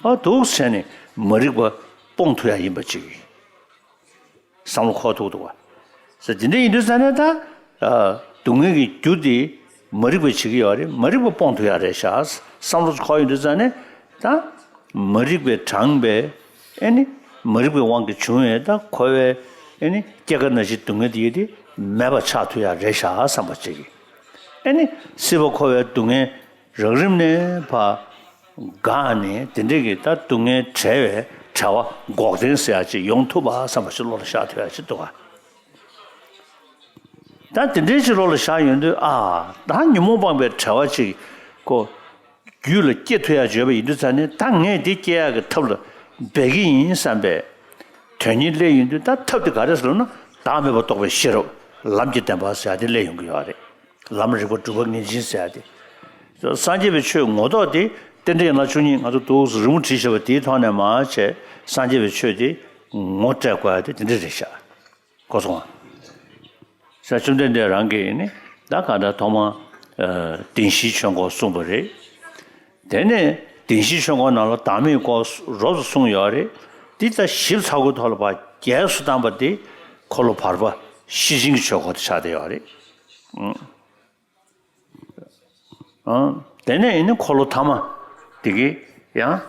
བ། ཨ་འདུག་བྱས་ནས་མ་རིག་པ་སྤོང་ཐུབ་ཡ་ཡིན་པ་ཅིག་བསམ་བློ་འཁོར་ཐུབ་འདུག་བ། ས་དེ་འདྲ་ཡིན་དུས་ཙང་ནས་ད་ཨ་སྡུག་བསྔལ་གྱི་རྒྱུ་དེ་མ་རིག་པས་བྱེད་ཀྱི་ཡོད་རེད། མ་རིག་པ་སྤོང་ཐུབ་ཡ་རེད་ཤག་བསམ་བློ་འཁོར་ཡོང་དུས་ཙང་ནས་ད་མ་རིག་པས་དྲངས་པའི་ཨེ་ནི་མ་རིག་པའི་དབང་གིས་བྱུང་བའི་ད་འཁོར་བའི་ཨེ་ནི་སྐྱེ་རྒ་ན་འཆིའི་སྡུག་བསྔལ་དེ་ཡོད་དེ་མེད་པ་ཆགས་ཐུབ་ཡ་རེད་ཤག་བསམ་པ་ཅིག་གིས་ཨེ་ནི་སྲིད་པ་འཁོར་བའི་སྡུག་བསྔལ་རགས་རིམ་ནས་ཕར་འགག་ནས་དེ་འདྲས་ཀྱི་ད་སྡུག་བསྔལ་བྲལ་བའི་བྲལ་བ་འགོག་བདེན་ཟེར་ཡ་ཅིག་ཡོང་ཐུབ་པ་བསམ་པ་ཞིག་བློ་ལ་ཤར་ཐུབ་ཡ་ཅིག་འདུག་ག་ད་དེ་འདྲའི་ཅིག་བློ་ལ་ཤར་ཡོང་དུས་ཨ་ད་ཉོན་མོངས་སྤངས་པའི་བྲལ་བ་ཅིག་ཁོ་རྒྱུད་ལ་སྐྱེ་ཐུབ་ཡ་བརྗོད་པ་ཡིན་དུས་ཙང་ནས་ད་ངས་འདི་སྐྱེ་ཡག་གི་ཐབས་ལ་འབད་ཀྱི་ཡིན་བསམ་པའི་དོན་གཉིས་སླེབས་ཡོང་དུས་ད་ཐབས་དེ་ག་རེ་ཟེར་ན་བདག་མེད་པ་རྟོགས་པའི་ཤེས་རབ་ལམ་གྱི་བདེན་པ་ཟེར་ཡ་དེ་སླེབས་ཡོང་གི་ཡོད་རེད། ལམ་རིག་པ་སྒྲུབ་པ་ངེས་འབྱིན་ཟེར་ཡ་དེ། སངས་རྒྱས་པའི་ཆོས་ངོ་ཐོག་དེ་རྟེན་འབྲེལ་ཡན་ལག་བཅུ་གཉིས་ང་ཚོ་འདུག་རི་མོ་བྲིས་བཞག་པ་དེའི་ཐོག་ནས་མར་བྱས་སངས་རྒྱས་པའི་ཆོས་དེ་ངོ་སྤྲད་དགོས་ཡ་དེ་དེ་འདྲ་རེད་ཤག་གོ་སོང་ང་། ས་བཅོམ་ལྡན་འདས་རང་གིས་ནི་ད་གང་ལྟར་ཐོག་མ་ཨ་བདེན་བཞིའི་ཆོས་འཁོར་གསུངས་པ་རེད། དེ་ནས་བདེན་བཞིའི་ཆོས་འཁོར་ནང་ལ་བདག་མེད་སྐོར་རོབ་ཙམ་གསུངས་ཡོད་རེད། འདི་ད་ཞིབ་ཚགས་པོའི་ཐོག་ལ་ཕར་རྒྱས་སུ་བཏང་པ་དེ་འཁོར་ལོ་བར་པ་ཤེར་ཕྱིན་གྱི་ཆོས་འཁོར་དེ་ཆགས་བསྡད་ཡོད་རེད། ཨང་། དེ་ནས་ཡིན་ན་འཁོར་ལོ་ཐ་མ་དེ་གི་ཡང་ཨ་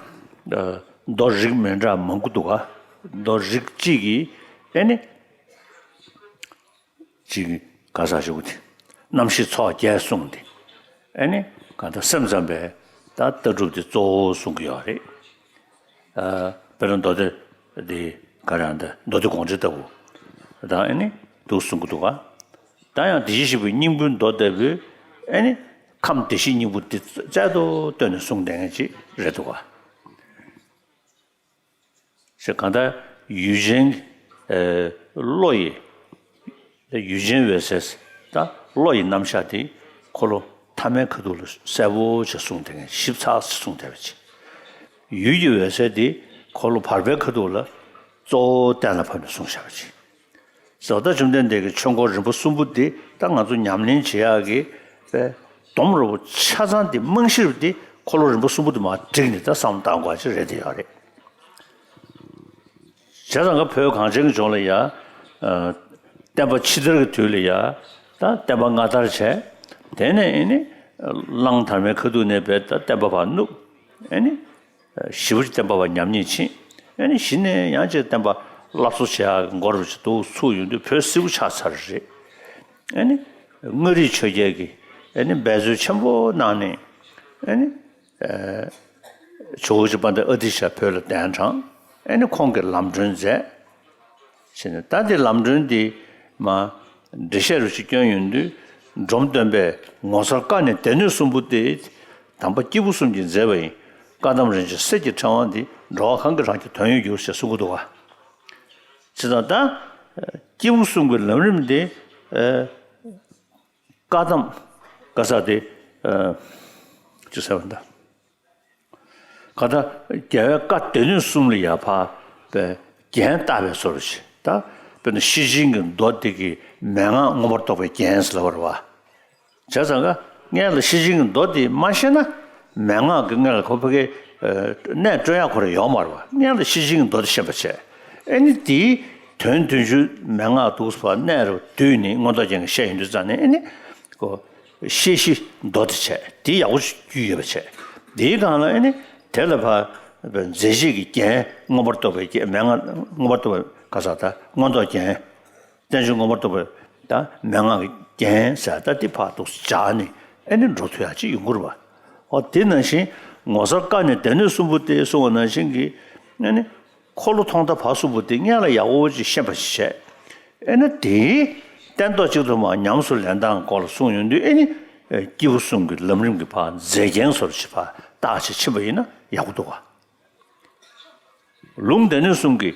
མདོ་རིགས་མི་འདྲ་མང་པོ་འདུག་ག་མདོ་རིགས་གཅིག་གི་ཨེ་ནི་གཅིག་གི་ག་ས་ཞུ་གི་དེ་རྣམ་ཤེས་ཚོགས་བརྒྱད་གསུངས་ཏེ་ཨེ་ནི་ག་ད་སེམས་ཙམ་པའི་ད་ལྟ་གྲུབ་དེ་གཙོ་བོ་གསུང་གི་ཡོད་རེད། ཨ་དཔེར་ན་མདོ་སྡེ་འདི་ག་རེ་ཡང་འདི་མདོ་སྡེ་དགོངས་འགྲེལ་ལྟ་བུ་དང་ཨེ་ནི་འདུག་གསུང་གི་འདུག་ག་ད་ཡང་བདེ་གཤེགས་སྙིང་པོའི་མདོ་ལྟ་བུའི་ཨེ་ནི་ཁམས་བདེ་གཤེགས་སྙིང་པོ་འདི་རྩལ་དུ་བཏོན་ནས་གསུངས་བསྡད་མཁན་ཅིག་རེད་འདུག་ག་ཞེས་གང་ལྟར་ཡུལ་ཅན་ཨེ་བློ་ཡི་ཡུལ་ཅན་འོད་གསལ་ད་བློ་ཡི་རྣམ་གཞག་དེ་འཁོར་ལོ་ཐ་མའི་ཁ་ཐུག་ལ་གསལ་པོ་ཅིག་གསུངས་བསྡད་མཁན་ཞིབ་ཚགས་སུ་གསུངས་བསྡད་པ་ཅིག་ཡུལ་གྱི་འོད་གསལ་དེ་འཁོར་ལོ་བར་པའི་ཁ་ཐུག་ལ་གཙོ་བོ་གཏན་ལ་ཕབ་ནས་གསུངས་བཞག་པ་ཅིག་བཟོ་ལྟ་བཅོམ་ལྡན་འདས་ཀྱི་ཆོས་འཁོར་རིམ་པ་གསུམ་པོ་འདི་ད་ང་ཚོ་ཉམས་ལེན་བྱེད་ཡག་གི་དཔེ་སྡོམ་རུ་ཆ་ཚང་འདི་རྨང་གཞི་རུ་འདི་འཁོར་ལོ་རིམ་པ་གསུམ་པོ་འདི་མར་བསྒྲིགས་ནས་ད་བསམ་བློ་བཏང་དགོས་ཅིག་རེད་དེ་ཡོད་རེད། བྱས་ཙང་ཀ་བོད་གངས་ཅན་གྱི་ལྗོངས་ལ་ཡ། ཨ་བསྟན་པ་ཕྱི་དར་གྱི་དུས་ལ་ཡ། ད་བསྟན་པ་སྔ་དར་བྱས། དེ་ནས་ཨེ་ནི། གླང་དར་མའི་ཁ་ཐུག་ནས་བས་ད་བསྟན་པ་ཕར་བསྣུབས། ཨེ་ནི། ཞེ་པོ་ཅིག་བསྟན་པ་ཕར་ཉམས་ཉེས་ཕྱིན། ཨེ་ནི་གཞི་ནས་ཡང་ཅིག་བསྟན་པ་སླར་གསོ་བྱེད་ཡག་གི་མགོ་རུ་ཅིག་འདུག་ཚུགས་ཡོང་དུས་བོད་སིལ་བུ་ཆགས་ཚར་རེད། ཨེ་ནི། མངའ་རིས་ཆོས་རྒྱལ་གྱིས་ཨེ་ནི་འབད་རྩོལ་ཆེན་པོ་གནང་ནས། ཨེ་ནི། ཇོ་བོ་རྗེ་དཔལ་ལྡན་ཨ་ཏི་ཤ་བོད་ལ་གདན་དྲངས། ཨེ་ནི་ཁོང་གིས་ལམ་སྒྲོན་མཛད། བྱས་ནས་ད་དེ་ལམ་སྒྲོན་འདི་མ་འགྲེལ་བཤད་རུ་ཅིག་བསྐྱོན་ཡོང་དུས་འབྲོམ་སྟོན་པས་ངོ་མཚར་བཀའ་ནི་སྡེ་སྣོད་གསུམ་པོ་སྟེ། དམ་པ་སྐྱེས་བུ་གསུམ་གྱིས་མཛད་པ་ཡིན། བཀའ་གདམས་རིན་ཆེན་གསེར་གྱི་ཕྲེང་བ་འདི། འགྲོ་བ་གང་གིས་རང་གི་དོན་ཡོད་འགྱུར་ཞེས་གསུང་གི་འདུག་ག་བྱས་ཙང་ད་སྐྱེས་བུ་གསུམ་གྱི་ལམ་རིམ་འདི་བཀའ་གདམས་ག་ས་དེ་ཅི་ཟེར་བ་འདྲ། ག་ད་རྒྱལ་བའི་བཀའ་སྡེ་སྣོད་གསུམ་ལ་ཡ་ཕར་པའི་རྒྱན་བཏགས་པའི་བཟོ་འདྲ་ཞིག་ད་དཔེར་ན་ཤེར་ཕྱིན་གྱི་མདོ་དེ་གི་མན་ངག་མངོན་པར་རྟོགས་པའི་རྒྱན་ཟེར་ལབ་པ་རེད་བ། བྱས་ཙང་ཀ་སྔོན་ལ་ཤེར་ཕྱིན་གྱི་མདོ་དེ་མ་ཤེས་ན་མན་ངག་གི་སྔོན་ལ་ཁོ་ཕ་གི་གནས་སྤྲོད་ཡག་ཁོ་རང་ཡོད་མ་རེད་བ། སྔོན་ལ་ཤེར་ཕྱིན་གྱི་མདོ་དེ་ཤེས་པ་བྱས། ཨེ་ནི་དེའི་དོན་བདུན་ཅུ་མན་ངག་འདུག་སེ་ཕར་སྣེ་རུ་བསྡུས་ནས་མངོན་རྟོགས་རྒྱན་གྱིས་བཤད་ཡོང་དུས་ཙང་ནས་ཨེ་ནི་ཁོ། ཤེར་ཕྱིན་མདོ་དེ་བྱས། དེ་ཡག་པོ་རྒྱུས་ཡོད་པ་བྱས། དེའི་སྒང་ལ་ཨེ་ནི་དེ་ལ་ཕར་མཛད་རྗེས་ཀྱི་རྒྱན་མངོན་པར་རྟོགས་པའི་རྒྱན་མན་ངག་མངོན་པར་རྟོགས་པའི་ག་ས་ད་མངོན་རྟོགས་རྒྱན། བསྟན་བཅོས་མངོན་པར་རྟོགས་པའི་ད་མན་ངག་གི་རྒྱན་ཟེར་ད་དེ་ཕར་འདུག་སེ་སྦྱར་ནས་ཨེ་ནི་འགྲོ་ཐུབ་ཡག་ཅིག་ཡོང་གི་རེད་བ། འོ་དེ་ནང་བཞིན་ངོ་མཚར་བཀའ་ནི་སྡེ་སྣོད་གསུམ་པོ་སྟེ་གསུངས་པ་ནང་བཞིན་གྱི་ཨེ་ནི། འཁོར་ལོ་ཐོག་མཐའ་བར་གསུམ་པོ་དེ་སྔོན་ལ་ཡག་པོ་ཅིག་ཤེས་པ་ཞིག་བྱས། ཨེ་ན་དེའི་སྟན་ཐོག་གཅིག་ཏུ་མར་ཉམས་སུ་ལེན་སྟངས་སྐོར་ལ་གསུངས་ཡོང་དུས་ཨེ་ནི། སྐྱེས་བུ་གསུམ་གྱི་ལམ་རིམ་གྱི་ཕར་མཛེས་རྒྱན་སོར་ཞིག་ཕར་བཏགས་ཅིག་ཕྱིན་པ་ཡིན་ན་ཡག་པོ་འདུག་ག་ལུང་སྡེ་སྣོད་གསུམ་གྱི།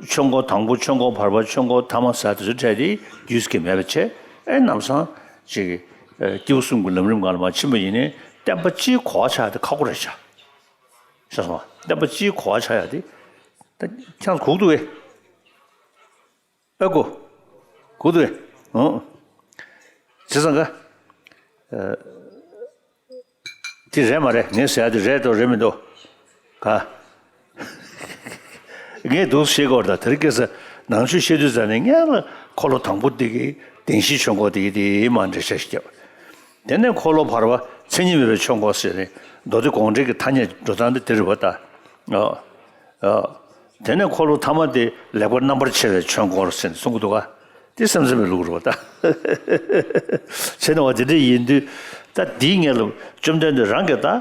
ཆོས་འཁོར་དང་པོ་ཆོས་འཁོར་བར་པ་ཆོས་འཁོར་ཐ་མ་ཟེར་དེ་ཚོའི་གྲས་དེ་རྒྱུས་ཀྱི་མེད་པ་བྱས་ཨེ་ནམ་སང་ཅིག་སྐྱེས་བུ་གསུམ་གྱི་ལམ་རིམ་སྒང་ལ་མར་ཕྱིན་པ་ཡིན་ནའི་བསྟན་པ་སྤྱིའི་གོ་བ་ཆགས་དེ་ཁག་པོ་རེད་ཤག་ཤེས་སོང་ང་། བསྟན་པ་སྤྱིའི་གོ་བ་ཆགས་ཡ་དེ། ད་ཁྱེད་རང་གུག་འདུག་གས། ཨ་ཀོ། གུ་དུ། ཨོ། ཅི་ཙང་ག་དེ་རེད་མ་རེད། ངས་ཟེར་ཡ་དེ་རེད་འདུག་རེད་མི་འདུག་ག་ངས་འདུག་ཤེས་དགོས་རེད། ད་དེ་རིང་ཁ་སང་ནང་ཆོས་བཤད་དུས་ཙ་ནས་ངས་ལ་འཁོར་ལོ་དང་པོ་དེ་གི་བདེན་བཞིའི་ཆོས་འཁོར་དེ་གི་དེ་མ་འདྲེ་ཤ་ཞིག་བརྒྱབ། དེ་ནས་འཁོར་ལོ་བར་པ་མཚན་ཉིད་མེད་པའི་ཆོས་འཁོར་ཟེར་ནས་མདོ་སྡེ་དགོངས་འགྲེལ་གྱི་ཐ་སྙད་འགྲོ་སྟངས་དེ་དེ་རེད་པ་ད། ཨོ། ཨོ། དེ་ནས་འཁོར་ལོ་ཐ་མ་དེ་ལེགས་པར་རྣམ་པར་ཕྱེ་བའི་ཆོས་འཁོར་ཟེར་ནས་གསུང་གི་འདུག་ག་དེ་བསམ་བསམ་པའི་ལུགས་རེད་པ་ད། བྱས་ན་བ་དེ་འདྲ་ཡིན་དུས་ད་འདིའི་སྔོན་ལ་བཅོམ་ལྡན་འདས་རང་གིས་ད། ཨ།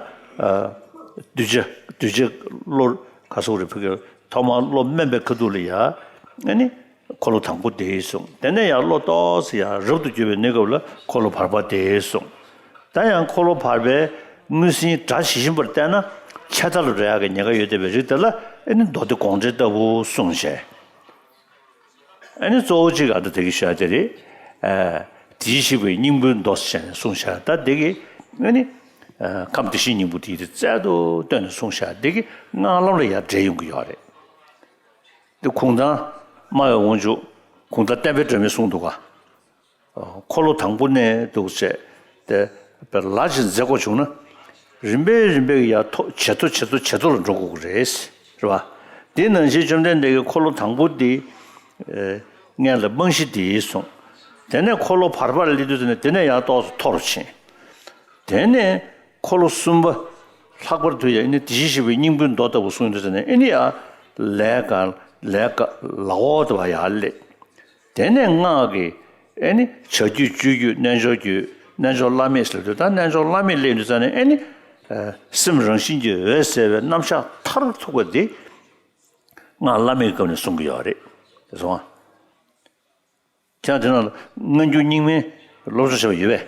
གདུལ་བྱ་གདུལ་བྱ་བློ་ག་སོགས་རེ་ཕུལ་གྱི་ཐོག་མར་བློ་དམན་པའི་ཁ་ཐུག་ལ་ཡ། ཨ་ནི། འཁོར་ལོ་དང་པོ་དེ་གསུངས། དེ་ནས་ཡང་བློ་ཏོག་ཙམ་ཡང་རབ་ཏུ་གྱུར་པའི་གནས་སྐབས་ལ་འཁོར་ལོ་བར་པ་དེ་གསུངས། ད་ཡང་འཁོར་ལོ་བར་པའི་དངོས་ཟིན་སྒྲ་ཇི་བཞིན་པར་བསྟན་ན་ཆད་ལྟ་ལ་འགྲོ་ཡག་གི་ཉེན་ཁ་ཡོད་བསྡད་པའི་རིགས་དེ་ལ་ཨ་ནི་མདོ་སྡེ་དགོངས་འགྲེལ་ལྟ་བུ་གསུངས་བྱས། ཨ་ནི་གཙོ་བོ་གཅིག་ཨ་ད་དེ་གི་ཞུ་ཡ་དེ་རེད། ཨ། དེའི་ཞིག་པའི་སྙིང་པོའི་མདོ་ཟེར་ནས་གསུངས་བྱས། ད་དེ་གི་ཨ་ནི། ཨ། ཁམས་དེ་བཞིན་སྙིང་པོ་དེ་དེ་རྩལ་དུ་བཏོན་ནས་གསུངས་བྱས། དེ་གི་སྔགས་ལམ་ལ་ཡང་འདྲེས་ཡོང་གི་ཡོད་རེད། དེ་གུང་ཐང་སྨྲ་བའི་དབང་ཕྱུག་གུང་ཐང་བསྟན་པའི་སྒྲོན་མེས་གསུངས་འདུག་ག་འཁོར་ལོ་དང་པོ་ནས་འདུག་བྱས་ཏེ་ལ་ཅིག་མཛད་དགོས་བྱུང་ན། རིམ་པས་རིམ་པས་ཡར་མཐོ་ཇེ་མཐོ་ཇེ་མཐོ་ཇེ་མཐོ་ལ་འགྲོ་དགོས་ཀྱི་རེད། རེད་པ། དེ་ནང་བཞིན་བཅོམ་ལྡན་འདས་ཀྱིས་འཁོར་ལོ་དང་པོ་འདི་སྔོན་ལ་རྨང་གཞི་འདི་གསུངས། དེ་ནས་འཁོར་ལོ་བར་པར་སླེབས་དུས་དེ་ནས་དེ་ནས་ཡང་ཏོག་ཙམ་མཐོ་རུ་ཕྱིན། དེ་ནས་འཁོར་ལོ་གསུམ་པ་ལྷག་པར་དུ་ཡང་ཨ་ནི་དེ་བཞིན་གཤེགས་པའི་སྙིང་པོའི་མདོ་ལྟ་བུ་གསུངས་དུས་དེ་ནས་ཨ་ནི་ཡང་ལས་གང་ལས་གང་ལ་འོག་ཏུ་བ་ཡར་སླེབས། དེ་ནས་སྔགས་ཀྱི་ཨེ་ནི་བྱ་རྒྱུད་སྤྱོད་རྒྱུད་རྣལ་འབྱོར་རྒྱུད་རྣལ་འབྱོར་བླ་མེད་ཟེར་དུས་ད་རྣལ་འབྱོར་བླ་མེད་སླེབས་དུས་ཙ་ནས་ཨེ་ནི། ཨ། སེམས་རང་བཞིན་གྱིས་འོད་གསལ་བའི་རྣམ་གཞག་མཐར་ཐུག་པ་འདི་སྔགས་བླ་མེད་ཀྱི་སྐབས་ནས་གསུང་གི་ཡོད་རེད། དེ་སོང་ང་། ཁྱེད་རང་དེ་ནང་ལ་སྔ་འགྱུར་རྙིང་མའི་སློབ་སྦྱོང་བྱས་པ་ཡོད་པས།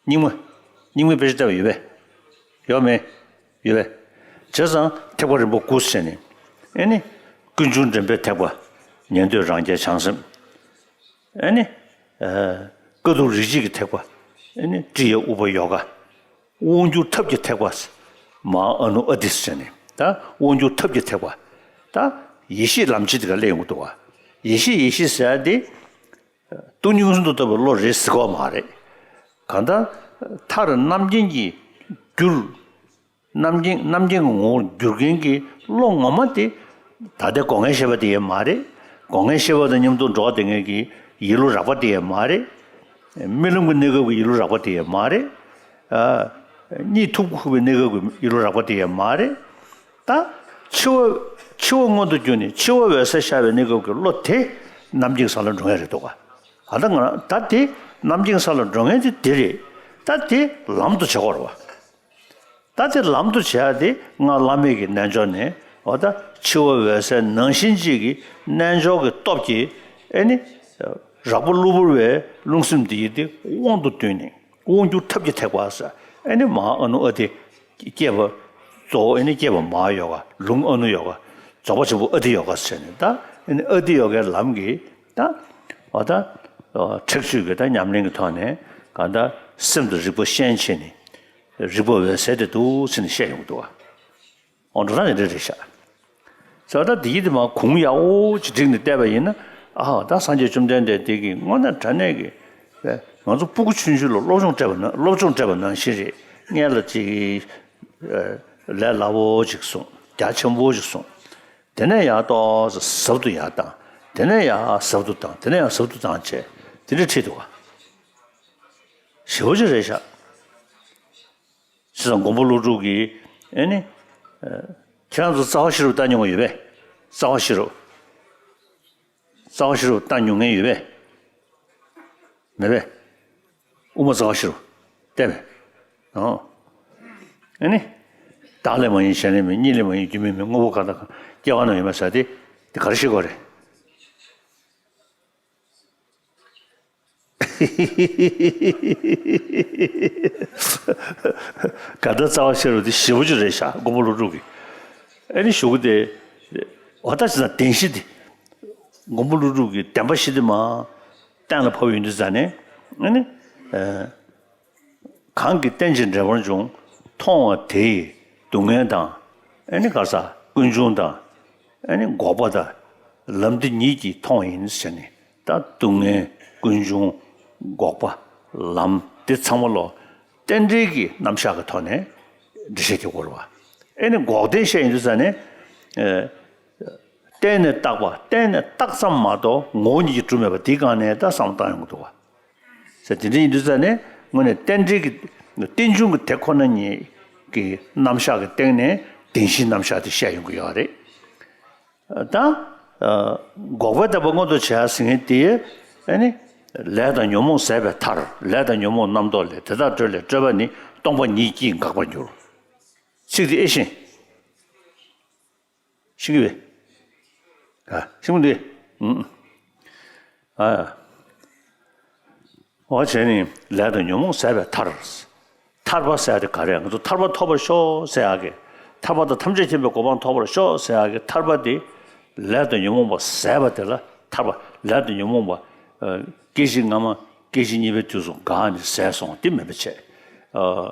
རྙིང་མ། རྙིང་མའི་དཔེ་ཆ་བལྟས་པ་ཡོད་པས། ཡོད་མེད། ཡོད་པས། བྱས་ཙང་ཐེག་པ་རིམ་པ་དགུ་ཟེར་ནས། ཨེ་ནི། ཀུན་འབྱུང་འདྲེན་པའི་ཐེག་པ། ཉན་ཐོས་རང་རྒྱལ་བྱང་སེམས། ཨེ་ནི། ཨ། དཀའ་ཐུབ་རིགས་གཅིག་གི་ཐེག་པ། ཨེ་ནི་ཀྲི་ཡ་ཨུ་པ་ཡོ་ག་དབང་སྒྱུར་ཐབས་ཀྱི་ཐེག་པ། མ་ཧཱ་ཨ་ནུ་ཨ་ཏི་ཟེར་ནས་ད་དབང་སྒྱུར་ཐབས་ཀྱི་ཐེག་པ། ད་ཡེ་ཤེས་ལམ་བྱེད་དེ་ག་སླེབས་ཡོང་གི་འདུག་བ། ཡེ་ཤེས་ཡེ་ཤེས་ཟེར་ཡ་དེ། སྟོང་ཉིད་མངོན་སུམ་དུ་རྟོགས་པའི་བློ་རེད་ཟེར་གོ་མ་རེད། གང་ལྟར། མཐར་རྣམ་མཁྱེན་གྱི་རྒྱུར། རྣམ་མཁྱེན་རྣམ་མཁྱེན་གྱི་ངོ་བོར་འགྱུར་མཁན་གྱི་བློ་ངོ་མ་དེ། ད་ལྟའི་སྒོ་ལྔའི་ཤེས་པ་དེ་ཡང་མ་རེད། སྒོ་ལྔའི་ཤེས་པ་དང་མཉམ་དུ་འགྲོགས་བསྡད་མཁན་གྱི་ཡིད་བློ་རགས་པ་དེ་ཡང་མ་རེད། རྨི་ལམ་གྱི་གནས་སྐབས་ཀྱི་ཡིད་བློ་རགས་པ་དེ་ཡང་མ་རེད། ཨ། གཉིད་འཐུག་ཁུག་པའི་གནས་སྐབས་ཀྱི་ཡིད་བློ་རགས་པ་དེ་ཡང་མ་རེད། ད། འཆི་བ། འཆི་བ་མངོན་དུ་གྱུར་ནས་འཆི་བ་འོད་གསལ་ཤར་བའི་གནས་སྐབས་ཀྱི་བློ་དེ་རྣམ་མཁྱེན་ས་ལ་འགྲོ་མཁན་རེད་འདུག་ག་ཨ་ད་ང་རང་ད་དེ་རྣམ་མཁྱེན་ས་ལ་འགྲོ་མཁན་དེ་དེ་རེད། ད་དེ་ལམ་དུ་བྱེད་དགོས་རེད་བ། ད་དེ་ལམ་དུ་བྱེད་ཡ་དེ་སྔགས་བླ་མེད་ཀྱི་རྣལ་འབྱོར་ནས་འོ་ད་འཆི་བ་འོད་གསལ་ནང་བཞིན་གཅིག་གི་རྣལ་འབྱོར་གྱི་སྟོབས་ཀྱིས་ཨེ་ནི། རགས་པ་གློ་བུར་བའི་རླུང་སེམས་དེ་ཡི་དེ་དབང་དུ་བསྡུས་ནས། དབང་སྒྱུར་ཐབས་ཀྱི་ཐེག་པ་ཟེར། ཨེ་ནི་མ་ཧཱ་ཨ་ནུ་ཨ་ཏི། སྐྱེས་པ། གཙོ་བོ་ཨེ་ནི་སྐྱེས་པ་མ་ཧཱ་ཡོ་ག་ལུང་ཨ་ནུ་ཡོ་ག་རྫོགས་པ་ཆེན་པོ་ཨ་ཏི་ཡོ་ག་ཟེར་ནས་ད། ཨེ་ནི་ཨ་ཏི་ཡོ་གའི་ལམ་གྱི་ད། འོ་ད། ཁྲེགས་ཆོད་ཀྱི་ད་ཉམས་ལེན་གྱི་ཐོག་ནས་གང་ལྟར་སེམས་དང་རིག་པ་ཤན་ཕྱེ་ནས། རིག་པ་འོད་གསལ་དེ་འདུག་ཟེར་ནས་བཤད་ཡོང་གི་འདུག་བ། འོ་འགྲོ་སྟངས་དེ་འདྲ་རེད་ཤག་ཟེར་བ་ད་འདི་ཡིན་དེ་མ་གུང་ཡག་པོ་ཅིག་བསྒྲིགས་ནས་བལྟས་པ་ཡིན་ན། ཨ་ད་སངས་རྒྱས་བཅོམ་ལྡན་འདས་དེ་གིས་དངོས་གནས་དྲང་གནས་ཀྱི། ང་ཚོ་སྤུ་གུ་ཆུང་ཆུང་ལ་སློབ་སྦྱོང་སྤྲད་པ་ན་སློབ་སྦྱོང་སྤྲད་པ་ནང་བཞིན་རེད། སྔོན་ལ་ཅིག་ལས་སླ་པོ་ཅིག་གསུངས། རྒྱ་ཆེན་པོ་ཅིག་གསུངས། དེ་ནས་ཡང་ཏོག་ཙམ་ཟབ་ཏུ་ཡར་བཏང་། དེ་ནས་ཡང་ཟབ་ཏུ་བཏང་། དེ་ནས་ཡང་ཟབ་ཏུ་བཏང་བྱས་དེ་འདྲ་ཁྲིད་འདུག་ག་ཞེ་པོ་ཅིག་རེད་ཤག་བྱས་ཙང་མགོན་པོ་ཀླུ་སྒྲུབ་ཀྱིས་ཨེ་ནི། ཁྱེད་རང་ཚོ་རྩ་བ་ཤེས་རབ་བལྟ་མྱོང་བ་ཡོད་པས། རྩ་བ་ཤེས་རབ། རྩ་བ་ཤེས་རབ་བལྟ་མྱོང་མཁན་ཡོད་པས། མེད་པས། དབུ་མ་རྩ་བ་ཤེས་རབ་བལྟས་པས། ཨོ། ཨེ་ནི། བདག་ལས་མ་ཡིན་གཞན་ལས་མིན། གཉིས་ལས་མ་ཡིན་རྒྱུ་མེད་མིན། དངོས་པོ་གང་དང་གང་སྐྱེ་བ་ན་ཡོད་མེད་ཟེར་དེ། དེ་ག་རེ་ཤེས་དགོས་རེད། ག་ད་རྩ་བ་ཤེས་རབ་དེ་ཞེ་པོ་ཅིག་རེད་ཤག་མགོན་པོ་ཀླུ་སྒྲུབ་ཀྱི། ཨེ་ནི་ཞུ་གི་དེ། འོ་ད་ཅི་ན་བདེན་བཞི་དེ། མགོན་པོ་ཀླུ་སྒྲུབ་ཀྱི་བདེན་པ་བཞི་དེ་མ། གཏན་ལ་ཕབ་ཡོང་དུས་ཙ་ནས། ཨེ་ནི། གང་གིས་རྟེན་ཅིང་འབྲེལ་བར་འབྱུང་། མཐོང་བ་དེ་ཡི་སྡུག་བསྔལ་དང་། ཨེ་ནི་ག་ས་ཀུན་འབྱུང་དང་། ཨེ་ནི་འགོག་པ་དང་། ལམ་འདི་ཉིད་ཀྱིས་མཐོང་བ་ཡིན་ཟེར་ནས། ད་སྡུག་བསྔལ། ཀུན་འབྱུང་། འགོག་པ། ལམ། འདི་ཚང་མ་ལོ་རྟེན་འབྲེལ་གྱི་རྣམ་གཞག་གི་ཐོག་ནས་འགྲེལ་བཤད་རྒྱག་དགོས་རེད་བ། ཨེ་ནི་འགོག་བདེན་བཤད་ཡིན་དུས་ས་ནས། ཨེ། བརྟེན་ནས་བཏགས་པ། བརྟེན་ནས་བཏགས་ཙམ་མ་གཏོགས་ངོ་བོ་ཉིད་ཀྱིས་གྲུབ་མེད་པ་འདིའི་སྒང་ནས་ད་བསམ་བློ་བཏང་ཡོང་གི་འདུག་བ། ཟེར་དེ་འདྲ་ཡིན་དུས་ཙང་ནས་དངོས་གནས་རྟེན་འབྲེལ་གྱི་རྟེན་འབྱུང་གི་དེ་ཁོ་ན་ཉིད་ཀྱི་རྣམ་གཞག་གི་སྟེང་ནས་བདེན་བཞིའི་རྣམ་གཞག་དེ་བཤད་ཡོང་གི་ཡོད་རེད། ད་འགོག་པའི་བདེན་པ་མངོན་དུ་བྱས་ཟེར་མཁན་དེ་ཨ་ནི་ལས་དང་ཉོན་མོངས་ཟད་པའི་མཐར། ལས་དང་ཉོན་མོངས་རྣམ་རྟོག་ལས། དེ་དག་སྤྲོས་ལས་སྤྲོས་པ་ནི། སྟོང་པ་ཉིད་ཀྱིས་འགག་པར་འགྱུར། ཚིག་དེ་ཨེ་ཤེས། ཤེས་ཀྱི་རེད། ཨ། ཤེས་ཀྱི་འདུག་ཨུམ། ཨ། འོ་བྱས་ནས་ལས་དང་ཉོན་མོངས་ཟད་པའི་མཐར། ཐར་པ་ཟེར་ཡ་དེ་ག་རེ། ང་ཚོ་ཐར་པ་ཐོབ་པར་ཤོག་ཟེར་ཡ་གི། ཐར་པ་དང་ཐམས་ཅད་མཁྱེན་པའི་གོ་འཕང་ཐོབ་པར་ཤོག་ཟེར་ཡ་གི་ཐར་པ་དེ། ལས་དང་ཉོན་མོངས་པ་ཟད་པ་དེ་ལ་ཐར་པ། ལས་དང་ཉོན་མོངས་པ། ཨ། སྐྱེ་ཤི་སྔ་མ། སྐྱེ་ཤི་གཉིས་པའི་དུས་སུ་འགགས་ནས་ཟད་སོང་། དེ་མེད་པ་བྱས། ཨ།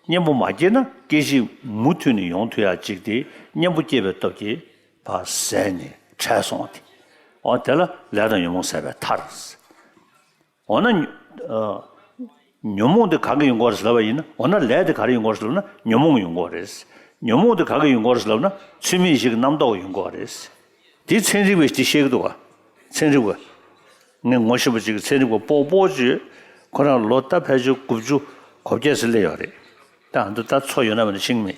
གཉེན་པོ་མ་སྐྱེས་ན་སྐྱེ་ཤི་མུ་མཐུད་ནས་ཡོང་ཐུབ་ཡ་གཅིག་དེ། གཉེན་པོ་སྐྱེས་པའི་སྟོབས་ཀྱིས་ཕར་ཟད་ནས་བྲལ་སོང་བ་དེ། འོ་དེ་ལ་ལས་དང་ཉོན་མོངས་ཟད་པའི་མཐར། འོ་ན། ཨ། ཉོན་མོངས་དེ་གང་གིས་ཡོང་གི་ཡོད་རེད་ཟེར་ལབ་པ་ཡིན་ན། འོ་ན་ལས་དེ་ག་རེ་ཡོང་གི་ཡོད་རེད་ཟེར་ལབ་ན་ཉོན་མོངས་ཡོང་གི་ཡོད་རེད། ཉོན་མོངས་དེ་གང་གིས་ཡོང་གི་ཡོད་རེད་ཟེར་ལབ་ན་ཚུལ་མིན་ཡིད་བྱེད་ཀྱི་རྣམ་རྟོག་ཡོང་གི་ཡོད་རེད། དེ་ཚན་རིག་པས་དེ་བཤད་ཀྱི་འདུག་ག། ཚན་རིག་པས། ངས་ངོ་ཤེས་པ་ཅིག་གིས་ཚན་རིག་པ་སྤོ་སྤོ་བྱོས། ཁོ་རང་ལོ་ད་ཕལ་ཆེར་དགུ་བཅུ་གོ་བརྒྱད་ཙམ་སླེབས་ཡོད་རེད། ད་ཨ་མདོ་ད་འཚོ་ཡོད་ན་མེད་ན་ཤེས་ཀྱི་མེད།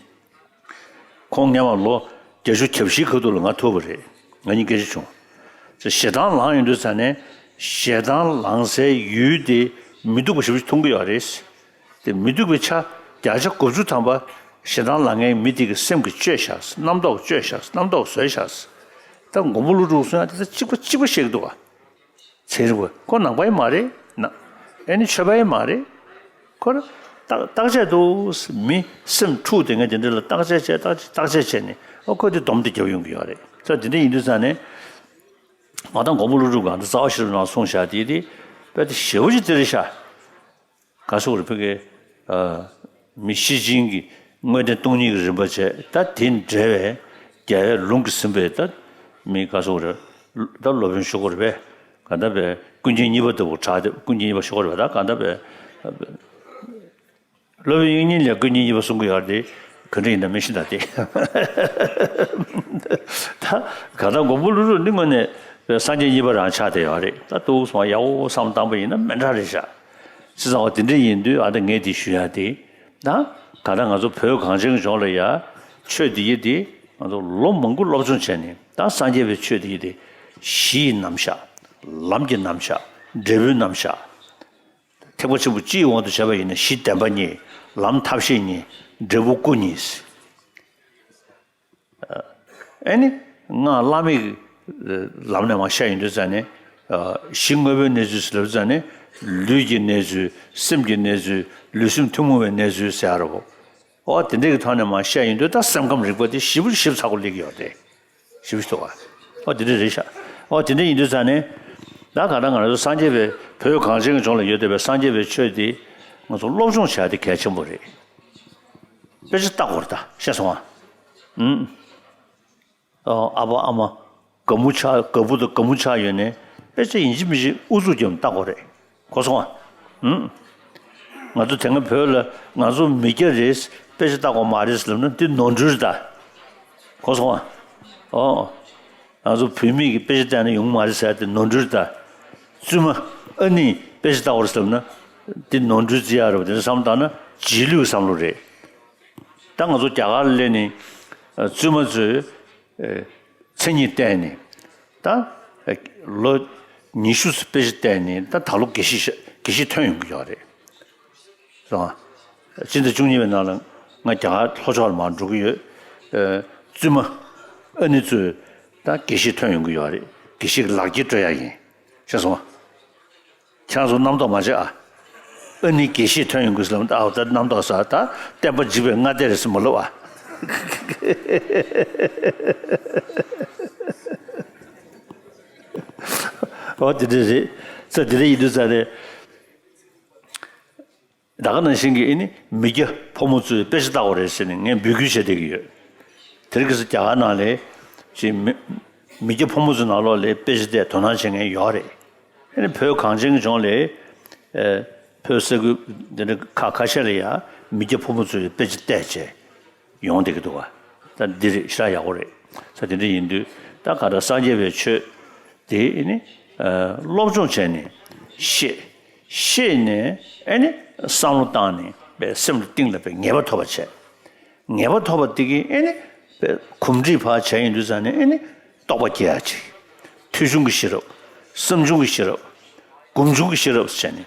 ཁོང་སྔོན་མ་ལོ་བརྒྱད་ཅུ་གྱ་བཞིའི་ཁ་ཐུག་ལ་ང་ཐུག་པ་རེད། ང་གཉིས་སྐད་ཆ་བྱུང་། ཞེ་སྡང་ལངས་ཡོང་དུས་ཙ་ནས་ཞེ་སྡང་ལངས་སའི་ཡུལ་དེ་མི་སྡུག་པ་ཞེ་པོ་ཅིག་མཐོང་གི་ཡོད་རེད། དེ་མི་སྡུག་པའི་ཆ་བརྒྱ་ཆ་དགུ་བཅུ་ཐམ་པ་ཞེ་སྡང་ལངས་མཁན་མི་དེ་གི་སེམས་ཀྱིས་བཅོས་བཞག། རྣམ་རྟོག་བཅོས་བཞག། རྣམ་རྟོག་བཟོས་བཞག། ད་མགོན་པོ་ཀླུ་སྒྲུབ་གསུང་ཡ་དེ་ད་གཅིག་པ་གཅིག་པ་བཤད་ཀྱི་འདུག་ག། ཚན་རིག་པ་ཁོ་ནང་པ་ཡང་མ་རེད་ན། ཨེ་ནི་ཆོས་པ་ཡང་མ་རེད། ཁོ་ར་བརྟག་བརྟག་དཔྱད་དུ། མི་སེམས་འཁྲུག་དེ་ངས་དེ་འདྲ་ལ་བརྟག་དཔྱད་བྱས། བརྟག་བརྟག་དཔྱད་བྱས་ནས་ཨོ་ཁོ་དེ་སྡོམ་དེ་རྒྱབ་ཡོང་གི་ཡོད་རེད། ས་དེ་འདྲ་ཡིན་དུས་ཙང་ནས་ང་དང་མགོན་པོ་ཀླུ་སྒྲུབ་གང་དུ་རྩ་བ་ཤེས་རབ་ནང་གསུངས་བཞག་དེ་དེ་དཔེ་དེ་ཞེ་པོ་ཅིག་དེ་རེད་ཤག། ག་སོགས་རེད་ཕ་གི། ཨ། མི་ཤེས་བཞིན་གྱི་དངོས་བསྟན་སྟོང་ཉིད་ཀྱི་རིམ་པ་བྱས། ད་དེ་འདྲ་བའི་རྒྱལ་བའི་ལུང་གིས་ཟིན་པའི་ད་མི་ག་སོགས་རེད། ད་སློབ་དཔོན་ཤོ་ཀ་རེད་པས། ག་ད་པས་ཀུན་མཁྱེན་གཉིས་པ་ལྟ་བུ་གྲགས་ཏེ། ཀུན་མཁྱེན་གཉིས་པ་ཤོ་ཀ་རེད་པས། ད་ག་ད་པས་སློབ་དཔོན་དབྱིག་གཉེན་ལས་ཀུན་མཁྱེན་གཉིས་པ་གསུང་གི་ཡོད་རེད། ག་འདྲ་ཡིན་ན་མི་ཤེས་ད་དེ། ད་ག་ད་མགོན་པོ་ཀླུ་སྒྲུབ་ནི་དངོས་གནས་སངས་རྒྱས་གཉིས་པ་རང་ཆགས་བསྡད་ཡོད་རེད། ད་ཏོག་ཙམ་ཡག་པོ་བསམ་བཏང་པ་ཡིན་ན་མི་འདྲ་རེད་ཤག། བྱས་ཙང་འོ་དེ་འདྲ་ཡིན་དུས་ཨ་ད་ངས་དེ་ཞུ་ཡ་དེ། ད་ག་ད་ང་ཚོ་བོད་གངས་ཅན་གྱི་ལྗོངས་ལ་ཡ་ཆོས་འདི་ཡི་དེ་ང་ཚོ་ལོ་མང་པོ་སློབ་སྦྱོང་བྱས་ནས། ད་སངས་རྒྱས་པའི་ཆོས་འདི་ཡི་དེ་གཞི་ཡི་རྣམ་གཞག། ལམ་གྱི་རྣམ་གཞག། འབྲས་བུའི་རྣམ་གཞག། ཐེག་པ་ཆེན་པོ་སྤྱིའི་དབང་དུ་བྱས་པ་ཡིན་ན་གཞི་བདེན་པ་གཉིས། ལམ་ཐབས་ཤེས་གཉིས། འབྲས་བུ་སྐུ་གཉིས། ཨེ་ནི་སྔགས་བླ་མེད་ཀྱི་ལམ་ནས་མར་བཤད་ཡོང་དུས་ཙ་ནས། གཞི་དངོས་པོའི་གནས་ཚུལ་ཟེར་ལབ་ཙ་ནས་ལུས་ཀྱི་གནས་ཚུལ། སེམས་ཀྱི་གནས་ཚུལ། ལུས་སེམས་ཐུན་མོང་བའི་གནས་ཚུལ་ཟེར་ཡ་རེད་པོ། འོ་དེ་འདྲའི་གི་ཐོག་ནས་མར་བཤད་ཡོང་དུས་ད་སེམས་ཁམས་རིག་པ་དེ་ཞེ་པོ་ཞིབ་ཚགས་པོ་སླེབས་ཀྱི་ཡོད་རེད། ཞེ་པོ་ཞིག་འདུག་ག། འོ་དེ་འདྲ་རེད་ཤག། འོ་དེ་འདྲ་ཡིན་དུས་ཙ་ནས། ད་ག་ད་ང་རང་ཚོ་སངས་རྒྱས་པའི་བོད་གངས་ཅན་གྱི་ལྗོངས་ལ་ཡོད་བསྡད་པའི་སངས་རྒྱས་པའི་ཆོས་དེ་ང་ཚོ་སློབ་སྦྱོང་བྱ་ཡ་དེ་གལ་ཆེན་པོ་རེད། དཔེ་ཆ་ལྟ་དགོས་རེད། ད་ཤེས་སོང་ང་། ཨུམ། ཨ་ཕ་ཨ་མ། དགའ་མོ་ཆགས། དགའ་བུ་དང་དགའ་མོ་ཆགས་ཡོད་ནས་དཔེ་ཆ་ཡིན་གཅིག་མིན་གཅིག་ཨུ་ཚུགས་རྒྱབ་ནས་ལྟ་དགོས་རེད། གོ་སོང་ང་། ཨུམ། ང་ཚོ་དེ་སྔ་བོད་ལ་ང་ཚོ་མི་སྐྱ་རེད། དཔེ་ཆ་ལྟ་དགོས་མ་རེད་ཟེར་ལབ་ན་འདི་ནོར་འཁྲུལ་རེད་ད། གོ་སོང་ང་། ཨོ། ང་ཚོ་བུད་མེད་ཀྱིས་དཔེ་ཆ་བལྟས་ན་ཡོང་མ་རེད་ཟེར་དེ་ནོར་འཁྲུལ་རེད་ད། བཙུན་མ་ཨ་ནི་དཔེ་ཆ་ལྟ་དགོས་རེད་ཟེར་ལབ་ན་འདི་ནོར་འཁྲུལ་བརྩི་ཡག་རེད་པ། དེ་འདྲ་བསམ་བློ་བཏང་ན་རྗེས་ལུས་ཀྱི་བསམ་བློ་རེད། ད་ང་ཚོ་རྒྱ་གར་ལ་སླེབས་ནས་བཙུན་མ་ཚོས་མཚན་ཉིད་བསྟན་ནས་ད་ལོ་ཉི་ཤུ་ཙམ་དཔེ་ཆ་བལྟས་ནས་ད་ད་ལོ་དགེ་བཤེས་ཤ་དགེ་བཤེས་ཐོན་ཡོང་གི་ཡོད་རེད། སོང་ང་། སྤྱི་ཟླ་བཅུ་གཉིས་པའི་ནང་ལ་ང་རྒྱ་གར་ལྷོ་ཕྱོགས་ལ་མར་འགྲོ་གི་ཡོད། བཙུན་མ་ཨ་ནི་ཚོས་ད་དགེ་བཤེས་ཐོན་ཡོང་གི་ཡོད་རེད། དགེ་བཤེས་ཀྱི་ལག་འཁྱེར་སྤྲོད་ཡག་ཡིན། ཤེས་སོང་ང་། ཁྱེད་རང་ཚོ་རྣམ་རྟོག་མ་བྱེད་ཨ། ཨ་ནི་དགེ་བཤེས་ཐོན་ཡོང་གི་ཟེར་ལབ་ན་ཨ་ད་རྣམ་རྟོག་ཟ། ད་བསྟན་པ་འཇིག་པའི་སྔ་ལྟས་རེད་ཟེར་མ་ལབ་ཨ། འོ་དེ་འདྲ་རེད། ས་དེ་འདྲ་ཡིན་དུས་ཙ་ནས། ད་ག་ནང་བཞིན་གྱི་ཨེ་ནི་མི་སྐྱ་ཕོ་མོ་ཚོས་དཔེ་ཆ་ལྟ་དགོས་རེད་ཟེར་ནས་ངས་འབོད་སྐུལ་བྱས་བསྡད་ཀྱི་ཡོད། དེ་རིང་ཁ་སང་རྒྱ་གར་ནང་ལ་ཅིག་མི་མི་སྐྱ་ཕོ་མོ་ཚོའི་ནང་ལོགས་ལ་དཔེ་ཆ་བལྟས་དོ་སྣང་བྱེད་མཁན་ཡོད་རེད། ཨ་ནི་བོད་གངས་ཅན་གྱི་ལྗོངས་ལ་ཨེ་བོད་ས་ཁུལ་འདི་འདྲ་ཁག་ཁ་ཤས་ལ་ཡང་མི་སྐྱ་ཕོ་མོ་ཚོས་དཔེ་ཆ་བལྟས་བྱས་ཡོང་བསྡད་ཀྱི་འདུག་ག་ད་འདི་རེད་ཞེ་དྲག་ཡག་པོ་རེད། ས་དེ་འདྲ་ཡིན་དུས་ད་ག་ད་སངས་རྒྱས་པའི་ཆོས་དེ་ཨ་ནི་ཨ་སློབ་སྦྱོང་བྱས་ནས་ཤེས། ཤེས་ནས་ཨ་ནི་བསམ་བློ་བཏང་ནས་པའི་སེམས་ལ་གཏིང་ལ་པའི་ངེས་པ་ཐོབ་པ་བྱས། ངེས་པ་ཐོབ་པ་དེ་གིས་ཨེ་ནི་གོམས་འདྲིས་ཕར་བྱས་ཡིན་དུས་ཙང་ནས་ཨེ་ནི་རྟོགས་པ་སྐྱེ་ཡ་ཅིག་ཐོས་བྱུང་གི་ཤེས་རབ། བསམ་བྱུང་གི་ཤེས་རབ། སྒོམ་བྱུང་གི་ཤེས་རབ་ཟེར་ནས་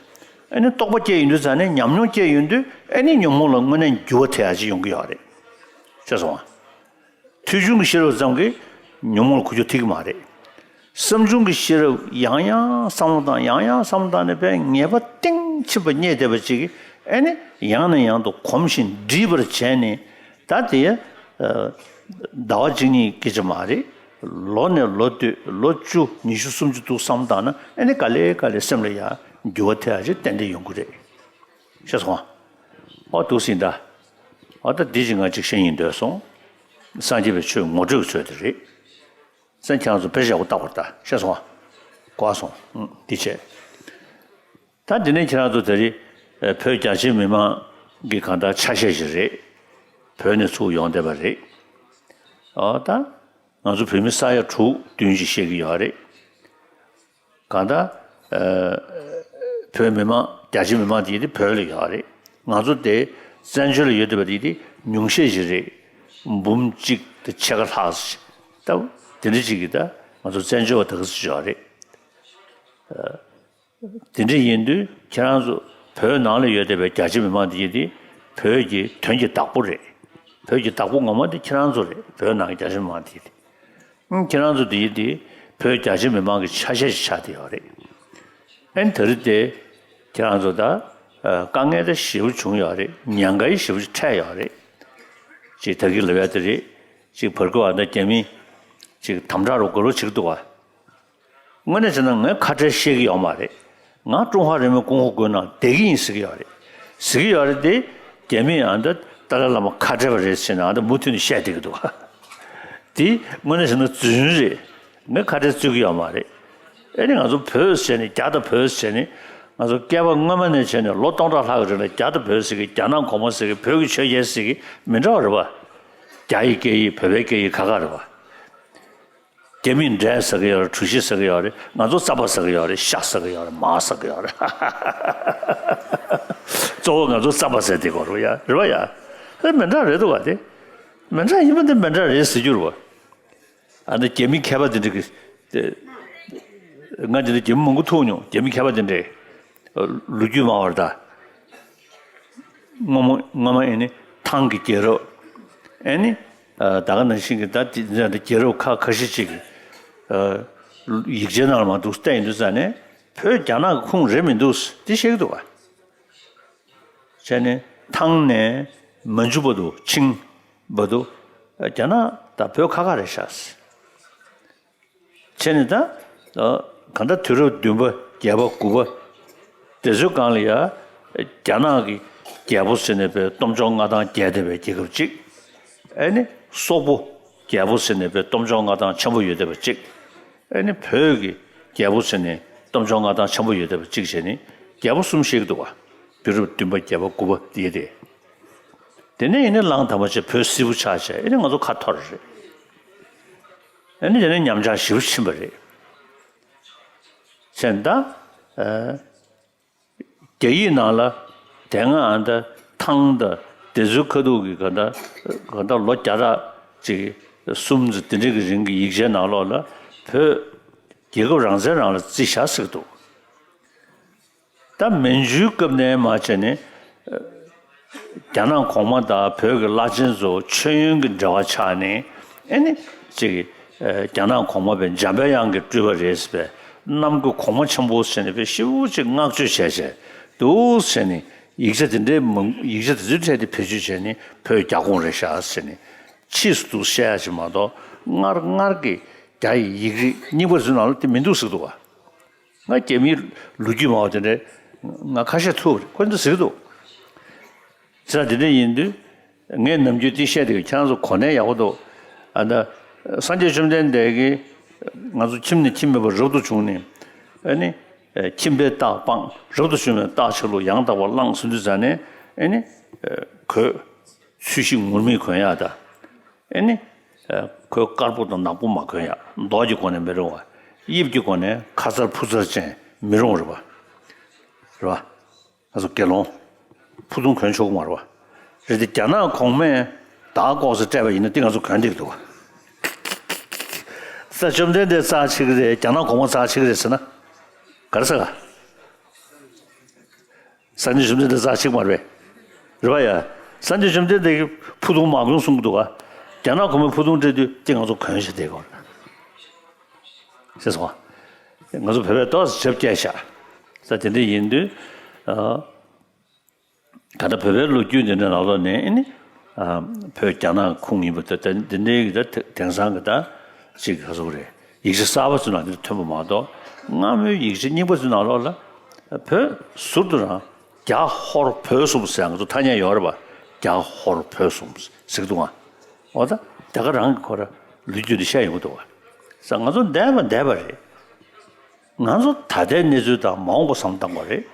ཨེ་ནི་རྟོགས་པ་སྐྱེ་ཡིན་དུས་ཙང་ནས་ཉམས་མྱོང་སྐྱེ་ཡོང་དུས་ཨེ་ནི་ཉོན་མོངས་ལ་དངོས་གནས་འགྱུར་བ་ཐེབས་ཡ་ཅིག་ཡོང་གི་ཡོད་རེད། ཤེས་སོང་ང་། ཐོས་བྱུང་གི་ཤེས་རབ་ཙམ་གྱིས་ཉོན་མོངས་ལ་འགུལ་སྐྱོད་ཐེབས་ཀྱི་མ་རེད། བསམ་བྱུང་གི་ཤེས་རབ་ཡང་ཡང་བསམ་བློ་བཏང་ཡང་ཡང་བསམ་བློ་བཏང་ནས་པའི་ངེས་པ་གཏིང་ཟབ་པ་རྙེད་བསྡད་པ་ཅིག་གིས་ཨེ་ནི་ཡང་ནས་ཡང་དུ་གོམས་ཤིང་འདྲིས་པར་བྱས་ནས་ད་དེ་ཟླ་བ་གཅིག་གཉིས་སྐད་ཆ་མ་རེད། ལོ་ནས་ལོ་སྟོད་ལོ་བཅུ་ཉི་ཤུ་སུམ་ཅུ་འདུག་བསམ་བློ་བཏང་ན་ཨེ་ནི་ག་ལེ་ག་ལེ་སེམས་ལ་ཡང་འགྱུར་བ་ཐེབས་ཡ་ཅིག་ཏན་ཏན་ཡོང་གི་རེད། ཤེས་སོང་ཨ། ཨོ་འདུག་སེ་ད། ཨོ་ད་འདི་ཅིག་ང་ཅིག་ཤེས་ཡིན་འདོད་སོང་། སངས་རྒྱས་པའི་ཆོས་ངོ་སྤྲོད་ཀྱི་ཚུལ་དེ་རེད། སེམས་ཁྱེད་རང་ཚོ་དཔེ་ཞེ་པོ་བཏགས་པ་རེད་ད་ཤེས་སོང་ཨ། གོ་སོང་ཨུ་འདི་བྱས། ད་འདི་ནས་ཁྱེད་རང་ཚོ་དེ་རིང་ཨེ་བོད་རྒྱ་ཆེ་མི་མང་གི་གང་ལྟར་ཆ་ཤས་ཤིག་རེད། བོད་ནས་ཚུར་ཡོང་བསྡད་པ་རེད། ཨོ་ད་ང་ཚོ་བོད་མི་ས་ཡ་དྲུག་བདུན་ཅིག་བཤད་ཀྱི་ཡོད་རེད། གང་ལྟར་ཨ་བོད་མི་མང་རྒྱ་ཆེ་མི་མང་དེ་དེ་བོད་ལ་ཡོད་རེད། ང་ཚོ་དེ་བཙན་བྱོལ་ལ་ཡོད་བསྡད་པ་དེ་དེ་ཉུང་ཤས་ཤིག་རེད། འབུམ་གཅིག་དང་ཕྱེད་ཀ་ལྷག་ཙམ་ཞིག་ད་དེ་འདྲ་ཅིག་གིས་ད་ང་ཚོ་བཙན་བྱོལ་བ་དེ་ག་ཚོད་ཡོད་རེད། དེ་འདྲ་ཡིན་དུས་ཁྱེད་རང་ཚོ་བོད་ནང་ལ་ཡོད་བསྡད་པའི་རྒྱ་ཆེ་མི་མང་དེ་དེ་བོད་ཀྱི་དོན་གྱི་བདག་པོ་རེད། བོད་ཀྱི་བདག་པོ་ངོ་མ་དེ་ཁྱེད་རང་ཚོ་རེད། བོད་ནང་གི་རྒྱ་ཆེ་མི་མང་དེ་དེ། ཁྱེད་རང་ཚོ་འདིའི་འདི་བོད་རྒྱ་ཆེ་མི་མང་གི་ཆ་ཤས་ཤིག་ཆགས་བསྡད་ཡོད་རེད། ཨན་དེ་རིང་དེ་ཁྱེད་རང་ཚོ་ད་དཀའ་ངལ་ད་ཞེ་པོ་བྱུང་ཡོད་རེད། ཉེན་ཁ་ཞེ་པོ་ཞིག་འཕྲད་ཡོད་རེད། ཅིག་ད་གི་ལབ་ཡ་དེ་རེད། ཅིག་བར་སྐབས་ཨ་ད་རྒྱ་མི་ཅིག་དམ་དྲག་རུ་དགོས་རུ་ཅིག་འདུག་བ། དངོས་གནས་བྱས་ན་ངས་ཁ་བྲལ་བཤད་ཀྱི་ཡོད་མ་རེད། ང་ཀྲུང་ཧྭ་རིང་མོའི་ཀུང་ཧོ་བོད་ནང་བསྡད་ཀྱི་ཡིན་ཟེར་གྱི་ཡོད་རེད། ཟེར་གྱི་ཡོད་རེད་དེ། རྒྱ་མིས་ཨ་ད་ཏཱ་ལའི་བླ་མ་ཁ་བྲལ་བ་རེད་ཟེར་ནས་ཨ་ད་མུ་མཐུད་ནས་བཤད་བསྡད་ཀྱི་འདུག་དེ་དངོས་གནས་བྱས་ན་རྫུན་རེད། ངས་ཁ་བྲལ་རྩོད་ཀྱི་ཡོད་མ་རེད། ཨེ་ནི་ང་ཚོ་བོད་ཟེར་ནས་རྒྱ་དང་བོད་ཟེར་ནས་ང་ཚོ་བསྐལ་པ་སྔོན་མ་ནས་བྱས་ནས་ལོ་སྟོང་ཕྲག་ལྷག་གི་རིང་ལ་རྒྱ་དང་བོད་ཟེར་གི་རྒྱ་ནག་གོང་མ་ཟེར་གི་བོད་ཀྱི་ཆོས་རྒྱལ་ཟེར་གི་མི་འདྲ་བ་རེད་བ། རྒྱ་ཡི་སྐད་ཡིག་བོད་པའི་སྐད་ཡིག་ཁ་ཁ་རེད་བ། རྒྱ་མིས་འབྲས་ཟ་གི་ཡོད་རེད། གྲོ་ཞིབ་ཟ་གི་ཡོད་རེད། ང་ཚོ་རྩམ་པ་ཟ་གི་ཡོད་རེད། ཤ་ཟ་གི་ཡོད་རེད། མར་ཟ་གི་ཡོད་རེད། གཙོ་བོ་ང་ཚོ་རྩམ་པ་ཟ་དེ་གོ་རེད་ཡ་རེད་བ་ཡ། ཧེ་མི་འདྲ་རེད་འདུག་བ་དེ། མི་འདྲ་ཡིན་པ་འདི་མི་འདྲ་རེད་ཟེར་རྒྱུ་རེད་བ། ཨ་ནི་རྒྱ་མི་མཁས་པ་དེ་འདྲ་གི་དེ། ང་འདི་འདྲ་རྒྱ་མི་མང་པོ་ཐུག་མྱོང་། རྒྱ་མི་མཁས་པ་དེ་འདྲས་ལོ་རྒྱུས་སྨྲ་བ་རེད་ད། སྔོན་མ་སྔོན་མ་ཨེ་ནི་ཐང་གི་རྒྱལ་རབས། ཨེ་ནི་ཨ་ད་ག་ནང་བཞིན་གྱི་ད་དེ་འདྲ་རྒྱལ་རབས་ཁག་ཁ་ཤས་ཅིག་གི་ཨ་ཡིག་ཆའི་ནང་ལ་མ་འདུག་བལྟས་ཡིན་དུས་ཙང་ནས་བོད་རྒྱ་ནག་གི་ཁུངས་རེད་མི་འདུག་དེ་བཤད་ཀྱི་འདུག་བ། བྱས་ནས་ཐང་ནས་མན་ཇུ་བར་དུ་ཆིང་བར་དུ་རྒྱ་ནག་དང་བོད་ཁ་ཁ་རེད་ཤག་བྱས་ནས་ད་གང་ལྟར་དུས་རབས་བདུན་པ་བརྒྱད་པ་དགུ་པ་དེ་ཚོའི་སྒང་ལ་ཡ་རྒྱ་ནག་གི་རྒྱལ་པོ་ཟེར་ནས་པའི་སྟོབས་འབྱོར་མངའ་ཐང་རྒྱས་བསྡད་པའི་རྒྱལ་ཁབ་ཅིག་ཨེ་ནི་སོག་པོ་རྒྱལ་པོ་ཟེར་ནས་པའི་སྟོབས་འབྱོར་མངའ་ཐང་ཆེན་པོ་ཡོད་བསྡད་པ་ཅིག་ཨེ་ནི་བོད་ཀྱི་རྒྱལ་པོ་ཟེར་ནས་སྟོབས་འབྱོར་མངའ་ཐང་ཆེན་པོ་ཡོད་བསྡད་པ་ཅིག་བྱས་ནས་རྒྱལ་པོ་གསུམ་བཤད་ཀྱི་འདུག་བ། དུས་རབས་བདུན་པ་བརྒྱད་པ་དགུ་པ་དེ་རེད། དེ་ནས་ཡིན་ནའི་གླང་དར་མ་ཆེ་བོད་སིལ་བུ་ཆགས་བྱས་ཨེ་ནི་ང་ཚོ་ཁ་འཐོར་རེད། ཨེ་ནི་དེ་ནས་ཉམས་ཆག་ཞེ་པོ་ཕྱིན་པ་རེད། བྱས་ད་ཨ་རྒྱ་ཡིག་ནང་ལ་དེ་སྔ་ཨ་ད་ཐང་ད་དེ་ཚོའི་ཁ་ཐུག་གི་ག་ད་ག་ད་ལོ་བརྒྱ་ཕྲག་ཅིག་གསུམ་ཙམ་དེ་འདྲ་གི་རིང་གི་ཡིག་ཆའི་ནང་ལོགས་ལ་བོད་རྒྱལ་ཁབ་རང་བཙན་རང་ལ་བརྩི་བཞག་ཟེར་གི་འདུག་ད་མན་ཇུའི་སྐབས་ནས་མར་བྱས་ནས་རྒྱ་ནག་གོང་མ་དང་བོད་ཀྱི་བླ་ཆེན་ཚོ་མཆོད་ཡོན་གྱི་འབྲེལ་བ་ཆགས་ནས་ཨེ་ནི་ཅིག་རྒྱ་ནག་གོང་མ་པའི་འཇམ་པའི་དབྱངས་ཀྱི་སྤྲུལ་པ་རེད་ཟེར་བའི་གནམ་སྒོ་གོང་མ་ཆེན་པོ་ཟེར་ནས་དཔེ་ཞེ་པོ་ཅིག་བསྔགས་བརྗོད་བྱས་བྱས་འདུག་ཟེར་ནས་ཡིག་ཆ་དེ་འདྲའི་མང་ཡིག་ཆ་དེ་ཚོའི་གྲས་དེ་བེད་སྤྱོད་བྱས་ནས་བོད་རྒྱ་གོང་རེད་ཤག་ཟེར་ནས་ཕྱིས་སུ་འདུག་བཤད་ཡ་ཅིག་མ་གཏོགས་སྔར་སྔར་གྱི་རྒྱ་ཡི་ཡིག་རིགས་རྙིང་པ་ཚོའི་ནང་ལ་དེ་མི་འདུག་ཟེར་འདུག་བ། ང་རྒྱ་མིའི་ལོ་རྒྱུས་མང་བ་དེ་འདྲའི་ང་ཁ་ཤས་ཐུག་རེད། ཁོ་འདི་ཟེར་གྱི་འདུག་ཟེར་ན་དེ་འདྲ་ཡིན་དུས་ངས་ནམ་རྒྱུན་དེ་བཤད་དེ་ཁྱེད་རང་ཚོ་གོ་ནས་ཡག་པོ་འདུག་ཨ་ད་སངས་རྒྱས་བཅོམ་ལྡན་འདས་ཀྱིས་ང་ཚོ་ཁྱིམ་ནས་ཁྱིམ་མེད་པར་རབ་ཏུ་བྱུང་ནས་ཨ་ནི་ ཨེ། ཁྱིམ་པའི་རྟགས་སྤངས། རབ་ཏུ་བྱུང་བའི་རྟགས་ཆ་ལུགས་ཡང་དག་པར་བླངས་ཟེར་དུས་ཙ་ནས་ཨེ་ནི། ཨེ། གོས་ཚོས་གཞི་ངུར་སྨྲིག་གོན་ཡག་དང་། ཨེ་ནི། ཨེ། གོས་དཀར་པོ་དང་ནག་པོ་མ་གོན་ཡག་མདོག་གི་སྒོ་ནས་མི་རུང་བ། དབྱིབས་ཀྱི་སྒོ་ནས་ཁ་མཚར་ཕུ་མཚར་ཅན་མི་རུང་རེད་པ། རེད་པ། ང་ཚོ་དགེ་སློང་ཕུ་ཐུང་གོན་ཆོག་གི་མ་རེད་པ། རེད་དེ་རྒྱ་ནག་གོང་མས་དར་ལྐོག་ཟེར་སྤྲད་པ་ཡིན་ན་དེ་ང་ཚོ་གོན་བསྡད་ཀྱི་འདུག་ག་ས་བཅོམ་ལྡན་འདས་རྩ་ཆེ་གི་རེད། རྒྱ་ནག་གོང་མ་རྩ་ཆེ་གི་རེད་ཟེར་ན་ག་རེ་ཟེར་ག་སངས་རྒྱས་བཅོམ་ལྡན་འདས་རྩ་ཆེ་གི་མ་རེད་པས། རེད་པ་ཡ། སངས་རྒྱས་བཅོམ་ལྡན་འདས་ཀྱིས་ཕུ་ཐུང་མ་གོན་གསུང་གི་འདུག་ག་རྒྱ་ནག་གོང་མས་ཕུ་ཐུང་སྤྲད་དུས་དེ་ང་ཚོ་གོན་བྱས་བསྡད་ཀྱི་ཡོད་རེད། ཤེས་སོང་ང་། ང་ཚོ་བོད་པས་ཏོག་ཙམ་ཞབས་བཀྱག་ཤག་ས་དེ་འདྲ་ཡིན་དུས། ཨ། ད་ལྟ་བོད་པའི་ལོ་རྒྱུས་འདི་འདྲ་ནང་ལོགས་ནས་ཨེ་ནི། ཨ། བོད་རྒྱ་ནག་ཁུངས་ཡིན་པ་དང་དེ་འདྲའི་གི་ད་དེང་སང་གི་ད་ཅིག་ག་ཟེར་དགོས་རེད། ཡིག་ཆ་གསར་པ་ཚོའི་ནང་དེ་ཐོན་པ་མ་གཏོགས་སྔ་མོའི་ཡིག་ཆ་རྙིང་པ་ཚོའི་ནང་ལོགས་ལ་བོད་ཟུར་དུ་རང་རྒྱ་ཧོར་བོད་གསུམ་ཟེར་ཡག་ང་ཚོ་ཐ་སྙད་ཡོད་རེད་པ། རྒྱ་ཧོར་བོད་གསུམ་ཟེར་གི་འདུག་ག་འོ་ད་རྒྱ་གར་རང་གི་ཁོ་ར་ལོ་རྒྱུས་དེ་བཤད་ཡོང་གི་འདུག་ག་ས་ང་ཚོ་འདས་པ་འདས་པ་རེད། ང་ཚོ་ད་ལྟའི་གནས་ཚུལ་དང་མ་འོངས་པ་བསམ་བློ་བཏང་དགོས་རེད།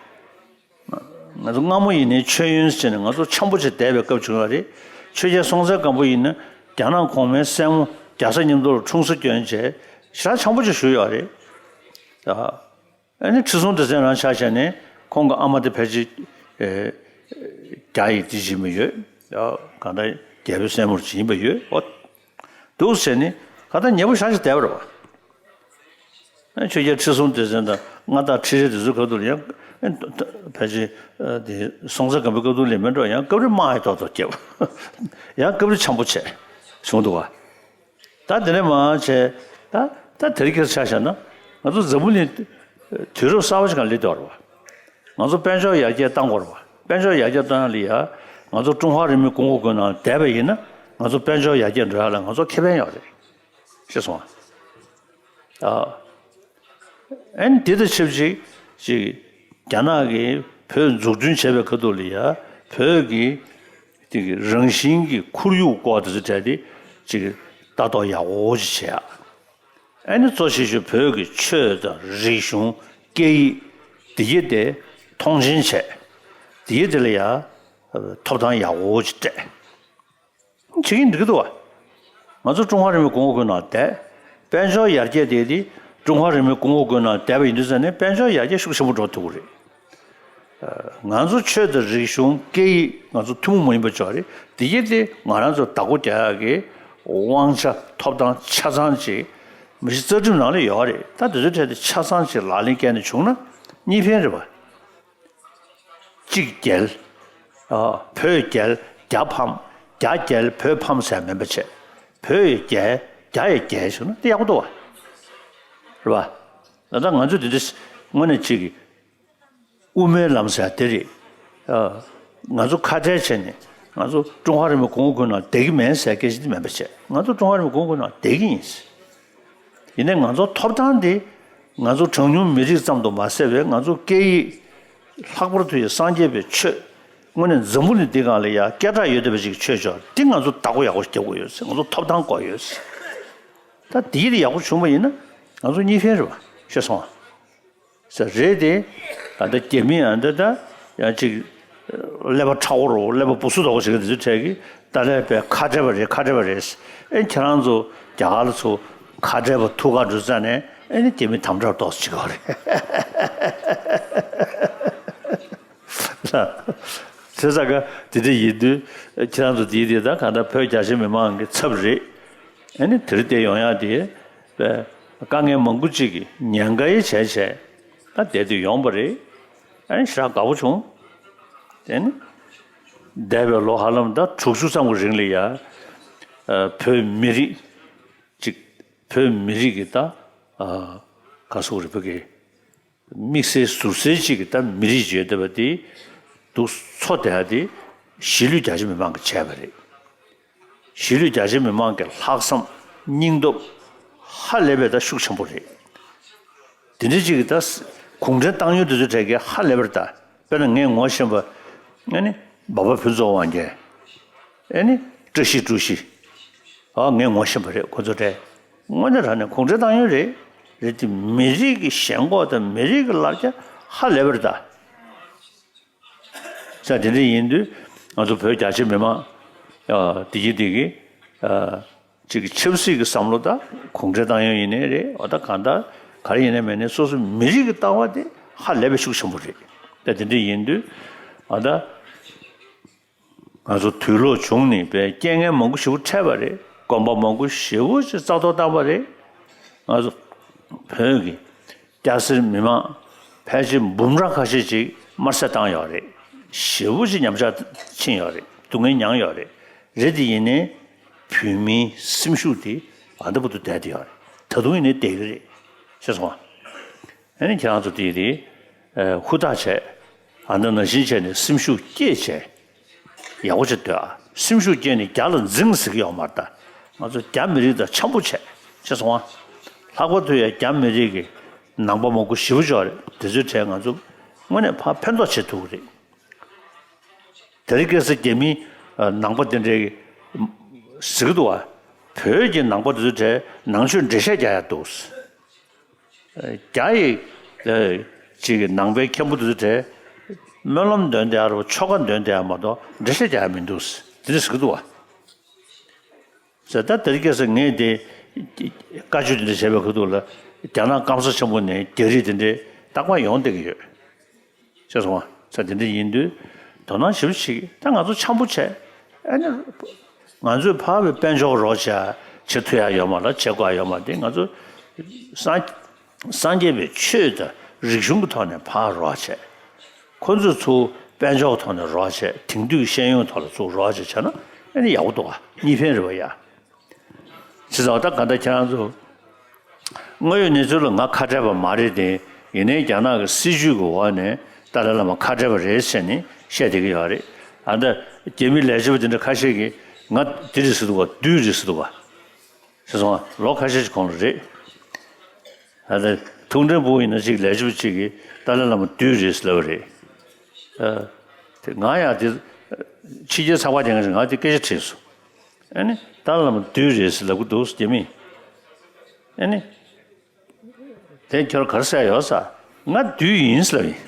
ང་ཚོ་སྔ་མོ་ཡིན་ནའི་མཆོད་ཡོན་ཟེར་ནས་ང་ཚོ་འཆམ་པོ་བྱས་བསྡད་པའི་སྐབས་བྱུང་ཡོད་རེད། ཆོས་རྒྱལ་སྲོང་བཙན་སྒམ་པོ་ཡིན་ན་རྒྱ་ནག་གོང་མའི་སྲས་མོ་རྒྱ་བཟའ་མཉམ་དུ་ལ་འཁྲུངས་ས་བསྐྱོན་བྱས་ཞེ་དྲག་འཆམ་པོ་བྱས་བཞུགས་ཡོད་རེད། ཨ་ནི་ཁྲི་སྲོང་ལྡེ་བཙན་རང་ཆ་བཞག་ནས་ཁོང་གི་ཨ་མ་དེ་ཕལ་ཆེར་ཨེ་རྒྱ་ཡི་དེ་བྱིན་པ་ཡོད། ཡ་གང་ལྟར་རྒྱལ་པོའི་སྲས་མོར་བྱིན་པ་ཡོད། འོ་འདུག་ཟེར་ནས་གང་ལྟར་ཉེ་པོ་ཞེ་དྲག་བསྡད་པ་རེད་པ། ཨ་ཆོས་རྒྱལ་ཁྲི་སྲོང་ལྡེ་བཙན་དང་མངའ་བདག་ཁྲི་རལ་དེ་ཚོའི་སྐབས་དུས་ལ་ཡང་ཨ་ཕལ་ཆེར་ཨ་དེ་སྲོང་བཙན་སྒམ་པོའི་སྐབས་དུས་ལ་མིན་འགྲོ། ཡང་སྐབས་རེ་དམག་ཡང་ཏོག་ཏོག་རྒྱབ། ཡང་སྐབས་རེ་འཆམ་པོ་བྱས་བྱུང་འདུག་ག་ད་དེ་ནས་མར་བྱས། ད་ད་དེ་རིང་ཁ་སང་ཆ་བཞག་ན་ང་ཚོ་འཛམ་བུ་གླིང་དུས་རབས་གསར་པ་ཞིག་སྒང་སླེབས་བསྡད་ཡོད་རེད་པ། ང་ཚོ་དཔལ་འབྱོར་ཡར་རྒྱས་གཏང་དགོས་རེད་པ། དཔལ་འབྱོར་ཡར་རྒྱས་གཏོང་ཡག་ལ་ཡ་ང་ཚོ་ཀྲུང་ཧྭ་རིག་གནས་གོང་འོག་སྒོ་ནས་བསྡད་པ་ཡིན་ན་ང་ཚོ་དཔལ་འབྱོར་ཡར་རྒྱས་འགྲོ་ཡག་ལ་ང་ཚོ་ཁེ་ཕན་ཡོད་རེད། ཤེས་སོང་ཨ། ཨ་ནི་དེ་དང་ཆབས་ཅིག་ཅིག་རྒྱ་ནག་གིས་བོད་འཛུགས་སྐྲུན་བྱས་པའི་ཁ་ཐུག་ལ་ཡ་བོད་ཀྱི་དེ་གི་རང་བཞིན་གྱི་ཁོར་ཡུག་སྐོར་དེ་ཚོ་གྲས་དེ་ཅིག་ལྟ་རྟོག་ཡག་པོ་ཅིག་བྱེད་ཡག་ཨ་ནི་གཙོ་ཆེ་ཤོས་བོད་ཀྱི་ཆོས་དང་རིག་གཞུང་སྐད་ཡིག་དེ་གྱད་དེ་མཐོང་ཆེན་བྱས། དེ་གྱད་དེ་ལ་ཡ་ཐོབ་ཐང་ཡག་པོ་ཅིག་སྤྲད། བྱེད་ཀྱིན་འགྲིག་གི་འདུག་བ། ང་ཚོ་ཀྲུང་ཧྭ་རིག་གནས་གོང་འོག་སྒོ་ནས་བསྡད། དཔལ་འབྱོར་ཡར་རྒྱས་དེ་དེ་ཀྲུང་ཧྭ་རིག་གནས་གོང་འོག་སྒོ་ནས་བསྡད་པ་ཡིན་དུས་ཙང་ནས་དཔལ་འབྱོར་ཡར་རྒྱས་ཤུགས་ཆེན་པོ་འགྲོ་ཐུབ་ཀྱི་རེད། ང་ཚོ་ཆོས་དང་རིག་གཞུང་སྐད་ཡིག་ང་ཚོ་ཐུན་མོང་མ་ཡིན་པ་ཅིག་ཡོད་རེད། དེ་གྱད་དེ་ང་རང་ཚོ་བདག་པོ་རྒྱག་ཡག་གི་དབང་ཆ་ཐོབ་ཐང་ཆ་ཚང་ཅིག་མི་གཤིས་རྩ་ཁྲིམས་ནང་ལ་ཡོད་རེད། ད་དེ་ཚོའི་གྲས་དེ་ཆ་ཚང་ཅིག་ལག་ལེན་བཀལ་ནས་བྱུང་ན་གཉིས་ཕན་རེད་པ། གཅིག་རྒྱལ། ཨ། བོད་རྒྱལ་རྒྱ་ཕམ། རྒྱ་རྒྱལ་བོད་ཕམ་ཟེར་མིན་པ་བྱས། བོད་ཡི་རྒྱལ་རྒྱ་ཡི་རྒྱལ་བྱུང་ན་དེ་ཡག་པོ་འདུག་བ། རེད་པ། ད་ལྟ་ང་ཚོ་འདི་འདྲ་དངོས་གནས་གཅིག་གི་དབུ་མའི་ལམ་ཟེར་དེ་རེད། ཨ། ང་ཚོ་ཁ་བྲལ་བྱས་ནས་ང་ཚོ་ཀྲུང་ཧྭ་རིག་གནས་གོང་འོག་སྒོ་ནས་བསྡད་ཀྱི་མེད་ཟེར་སྐད་ཆ་དེ་མིན་པ་བྱས། ང་ཚོ་ཀྲུང་ཧྭ་རིག་གནས་གོང་འོག་སྒོ་ནས་བསྡད་ཀྱི་ཡིན། ཡིན་ནའི་ང་ཚོ་ཐོབ་ཐང་འདི་ང་ཚོ་གྲངས་ཉུང་མི་རིགས་ཙམ་དུ་མ་ཟད་པའི་ང་ཚོ་སྐད་ཡིག་ལྷག་པར་དུ་ཡང་སངས་རྒྱས་པའི་ཆོས་དངོས་གནས་འཛམ་བུ་གླིང་འདི་སྒང་ལ་ཡ་སྐད་གྲགས་ཡོད་བསྡད་པ་ཅིག་གི་ཆོས་ཕྱོགས་འདི་ང་ཚོ་བདག་པོ་ཡག་པོ་ཞིག་རྒྱག་དགོས་ཡོད་ཟེར། ང་ཚོ་ཐོབ་ཐང་དགོས་ཡོད་ཟེར། ད་འདི་ཡིན་ཡག་པོ་བྱུང་བ་ཡིན་ན་ང་ཚོ་གཉིས་ཕན་རེད་པ། ཤེས་སོང་ཨ། ཟེར་རེད་དེ། ད་ལྟ་རྒྱ་མི་ཡང་འདི་ད་ཡང་ཅིག་ཀླད་པ་ཁྲ་བོ་རུ་ཀླད་པ་སྦུ་སུ་དོག་ཞིག་འདི་ཚོའི་གྲས་ཀྱིས་ད་ལས་པའི་ཁ་བྲལ་བ་རེད། ཁ་བྲལ་བ་རེད། ཨེ་ཁྱེད་རང་ཚོ་རྒྱ་གར་ལ་ཚོ་ཁ་བྲལ་བ་ཐུག་ག་འགྲོ་ཙང་ནས་ཨེ་ནི་རྒྱ་མི་དམ་དྲག་ཏོག་ཙམ་བྱེད་ཀྱི་ཡོད་རེད། བྱས་ཙང་ག་དེ་འདྲ་ཡིན་དུས་ཁྱེད་རང་ཚོ་དེའི་དེ་ད་གང་ལྟར་བོད་རྒྱ་ཆེ་མི་མང་གི་ཚབ་རེད། ཨེ་ནི་དེར་བསྡད་ཡོང་ཡག་དེ་དཀའ་ངལ་མང་པོ་ཅིག་གི་ཉེན་ཁ་ཡི་བྱས་བྱས་ད་བསྡད་དུ་ཡོང་པ་རེད། ཨེ་ནི་ཞེ་དྲག་དགའ་པོ་བྱུང་། དེ་ནི་འདས་པའི་ལོ་ཧ་ལམ་ད་དྲུག་ཅུ་ཙམ་གྱི་རིང་ལ་ཡ་བོད་མི་རིགས་ཅིག་བོད་མི་རིགས་ཀྱི་ད་ག་སོག་རིག་པ་གི་དམིགས་བསལ་ཟུར་གསལ་གཅིག་གི་ད་མི་རིགས་ཡོད་བསྡད་པ་དེ་འདུག་འཚོ་བསྡད་ཡ་དེ་གཞིས་ལུས་རྒྱ་ཆེ་མི་མང་གིས་བྱས་པ་རེད། གཞིས་ལུས་རྒྱ་ཆེ་མི་མང་གི་ལྷག་བསམ་སྙིང་སྟོབས་ཧ་ལས་པའི་ད་ཤུགས་ཆེན་པོ་རེད། དེ་འདྲ་གཅིག་གི་ད་གུང་ཁྲན་ཏང་ཡོན་དེ་ཚོའི་གྲས་ཀྱིས་ཧ་ལས་པར་ད་དཔེར་ན་ངས་ངོ་ཤེས་པ་ཨ་ནི་འབའ་པ་ཕུན་ཚོགས་དབང་རྒྱལ། ཨེ་ནི་བཀྲ་ཤིས་བཀྲ་ཤིས། ཨ་ངས་ངོ་ཤེས་པ་རེད་ཁོ་ཚོ་གྲས། དངོས་གནས་དྲང་གནས་གུང་ཁྲན་ཏང་ཡོན་རེད། རེད་དེ། མི་རིགས་ཀྱི་ཞེན་ཁོག་དང་མི་རིགས་ཀྱི་ལར་རྒྱ་ཧ་ལས་པ་རེད་ད། ས་དེ་འདྲ་ཡིན་དུས་ང་ཚོ་བོད་རྒྱ་ཆེ་མི་མང་དེ་གི་དེ་གི་ཅིག་ཆབ་སྲིད་ཀྱི་བསམ་བློ་དང་གུང་ཁྲན་ཏང་ཡོན་ཡིན་ནའི་རེད། འོ་ད་གང་ལྟར་ག་རེ་ཡིན་ནའི་མིན་ནའི་སོ་སོ་མི་རིགས་ཀྱི་ལྟ་བ་དེ་ཧ་ལས་པའི་ཤུགས་ཆེན་པོ་རེད། ད་དེ་འདྲ་ཡིན་དུས་ཨ་ད། ང་ཚོ་དུས་ལོག་བྱུང་ནས་པའི་རྐྱེན་ངན་མང་པོ་ཞེ་པོ་འཕྲད་པ་རེད། གོམ་པ་མང་པོ་ཞེ་པོ་ཞིག་རྩ་གཏོར་བཏང་པ་རེད། ང་ཚོ་བོད་ཀྱི་སྐྱ་སེར་མི་མང་ཕལ་ཆེར་འབུམ་ཕྲག་ཁ་ཤས་ཅིག་དམར་བསད་བཏང་ཡོད་རེད། ཞེ་པོ་ཞིག་ཉམས་ཆག་ཕྱིན་ཡོད་རེད། སྡུག་བསྔལ་མྱངས་ཡོད་རེད། རེད་དེ་ཡིན་ནའི་བོད་མིའི་སེམས་ཤུགས་དེ་ཨ་འདྲ་བུ་དུ་བསྡད་དེ་ཡོད་རེད། ད་དུང་ཡིན་ནའི་བསྡད་ཀྱི་རེད། ཤེས་སོང་ཨ། ཨ་ནི་ཁྱེད་རང་ཚོ་དེ་དེ་ཧུར་ཐག་བྱས། ཨ་ནི་ནང་བཞིན་བྱས་ནས་སེམས་ཤུགས་བསྐྱེད་བྱས། ཡག་པོ་བྱས་སྡོད་ཨ། སེམས་ཤུགས་བསྐྱེད་ནས་རྒྱ་ལ་འཛིང་ཟེར་གྱི་ཡོད་མ་རེད་ད། ང་ཚོ་རྒྱ་མི་རིགས་དང་འཆམ་པོ་བྱས། ཤེས་སོང་ཨ། ལྷག་པར་དུ་ཡང་རྒྱ་མི་རིགས་ཀྱི་ནང་པ་མང་པོ་ཞེ་པོ་ཅིག་ཡོད་རེད། དེ་ཚོའི་གྲས་ང་ཚོ་དངོས་གནས་ཕར་ཕན་ཐོགས་བྱེད་ཐུབ་ཀྱི་རེད། དེ་རིང་ཁ་སང་རྒྱ་མི་ནང་པ་དེ་འདྲའི་ཟེར་གྱི་འདུག་བ། བོད་ཀྱི་ནང་པ་དེ་ཚོའི་གྲས་ནང་ཆོས་འགྲེལ་བཤད་རྒྱག་ཡ་འདུག་རྒྱ་ཡི་ཅིག་གི་ནང་པའི་མཁན་པོ་དེ་ཚོའི་གྲས་སྨོན་ལམ་འདོན་བསྡད་ཡ་རེད་བ། ཆོ་ག་འདོན་བསྡད་ཡ་མ་གཏོགས་འགྲེལ་བཤད་རྒྱག་ཡ་མི་འདུག་དེ་འདྲ་ཟེར་གྱི་འདུག་བ། ཟེར་ད་དེ་རིང་ཁ་སང་ངས་དེ་བཀའ་ཆོས་དེ་འདྲ་བྱས་པའི་ཁ་ཐུག་ལ་རྒྱ་ནག་སྐམ་ས་ཆེན་པོ་ནས་རྒྱ་རིགས་དེ་འདྲའི་རྟག་པར་ཡོང་བསྡད་ཀྱི་ཡོད། ཤེས་སོང་ང་། ས་དེ་འདྲ་ཡིན་དུས་དོ་སྣང་ཞེ་པོ་བྱེད་ཀྱི། ད་ང་ཚོ་འཆམ་པོ་བྱས། ཨ་ནི་ང་ཚོས་ཕར་བའི་དཔལ་འབྱོར་རོགས་བྱས་བྱེད་ཐུབ་ཡ་ཡོད་མ་རེད། བྱེད་དགོས་ཡ་ཡོད་མ་རེད། ང་ཚོ་སངས་སངས་རྒྱས་པའི་ཆོས་དང་རིག་གཞུང་གི་ཐོག་ནས་ཕར་རོགས་བྱས། ཁོ་ཚོས་ཚུར་དཔལ་འབྱོར་གྱི་ཐོག་ནས་རོགས་བྱས། དེང་དུས་ཀྱི་ཤེས་ཡོན་ཐོག་ལ་ཚུར་རོགས་བྱས་བྱས་ན་ཨ་ནི་ཡག་པོ་འདུག་ག་གཉིས་ཕན་རེད་པ་ཡ། བྱས་ཙང་ད་ག་འདྲ་ཁྱེད་རང་ཚོ། དངོས་ཡོད་གནས་ཚུལ་ལ་ང་ཁ་བྲལ་བ་མ་རེད་དེ། ཡིན་ནའི་རྒྱ་ནག་གི་སྲིད་བྱུས་ཀྱི་འོག་ནས་ཏཱ་ལའི་བླ་མ་ཁ་བྲལ་བ་རེད་ཟེར་ནས་བཤད་བསྡད་ཀྱི་ཡོད་རེད། ཨ་ད་རྒྱ་མི་ལས་བྱེད་པ་དེ་འདྲ་ཁ་ཤས་ཀྱིས་ང་འདི་རེད་ཟེར་འདུག་ག་བདུད་རེད་ཟེར་འདུག་ག་ཤེས་སོང་ང་། ལོ་ཁ་ཤས་ཤིག་གོང་ལ་རེད། ཨ་ད་ཐུགས་འདྲེན་པོ་ཡིན་ན་ཅིག་ལས་བྱེད་པ་ཅིག་གིས་ཏཱ་ལའི་བླ་མ་བདུད་རེད་ཟེར་ལབ་པ་རེད། ཨ་དེ་ང་ཡང་དེ་ཕྱི་རྒྱལ་ཚགས་པར་དེ་ང་ང་དེ་སྐད་ཆ་དྲིས་སོང་། ཨ་ནི་ཏཱ་ལའི་བླ་མ་བདུད་རེད་ཟེར་ལབ་གི་འདུག་རྒྱ་མིས། ཨ་ནི་དེ་ཁྱོད་ག་རེ་ཟེར་ཡོད་ས། ང་བདུད་ཡིན་ཟེར་ལབ་ཡིན།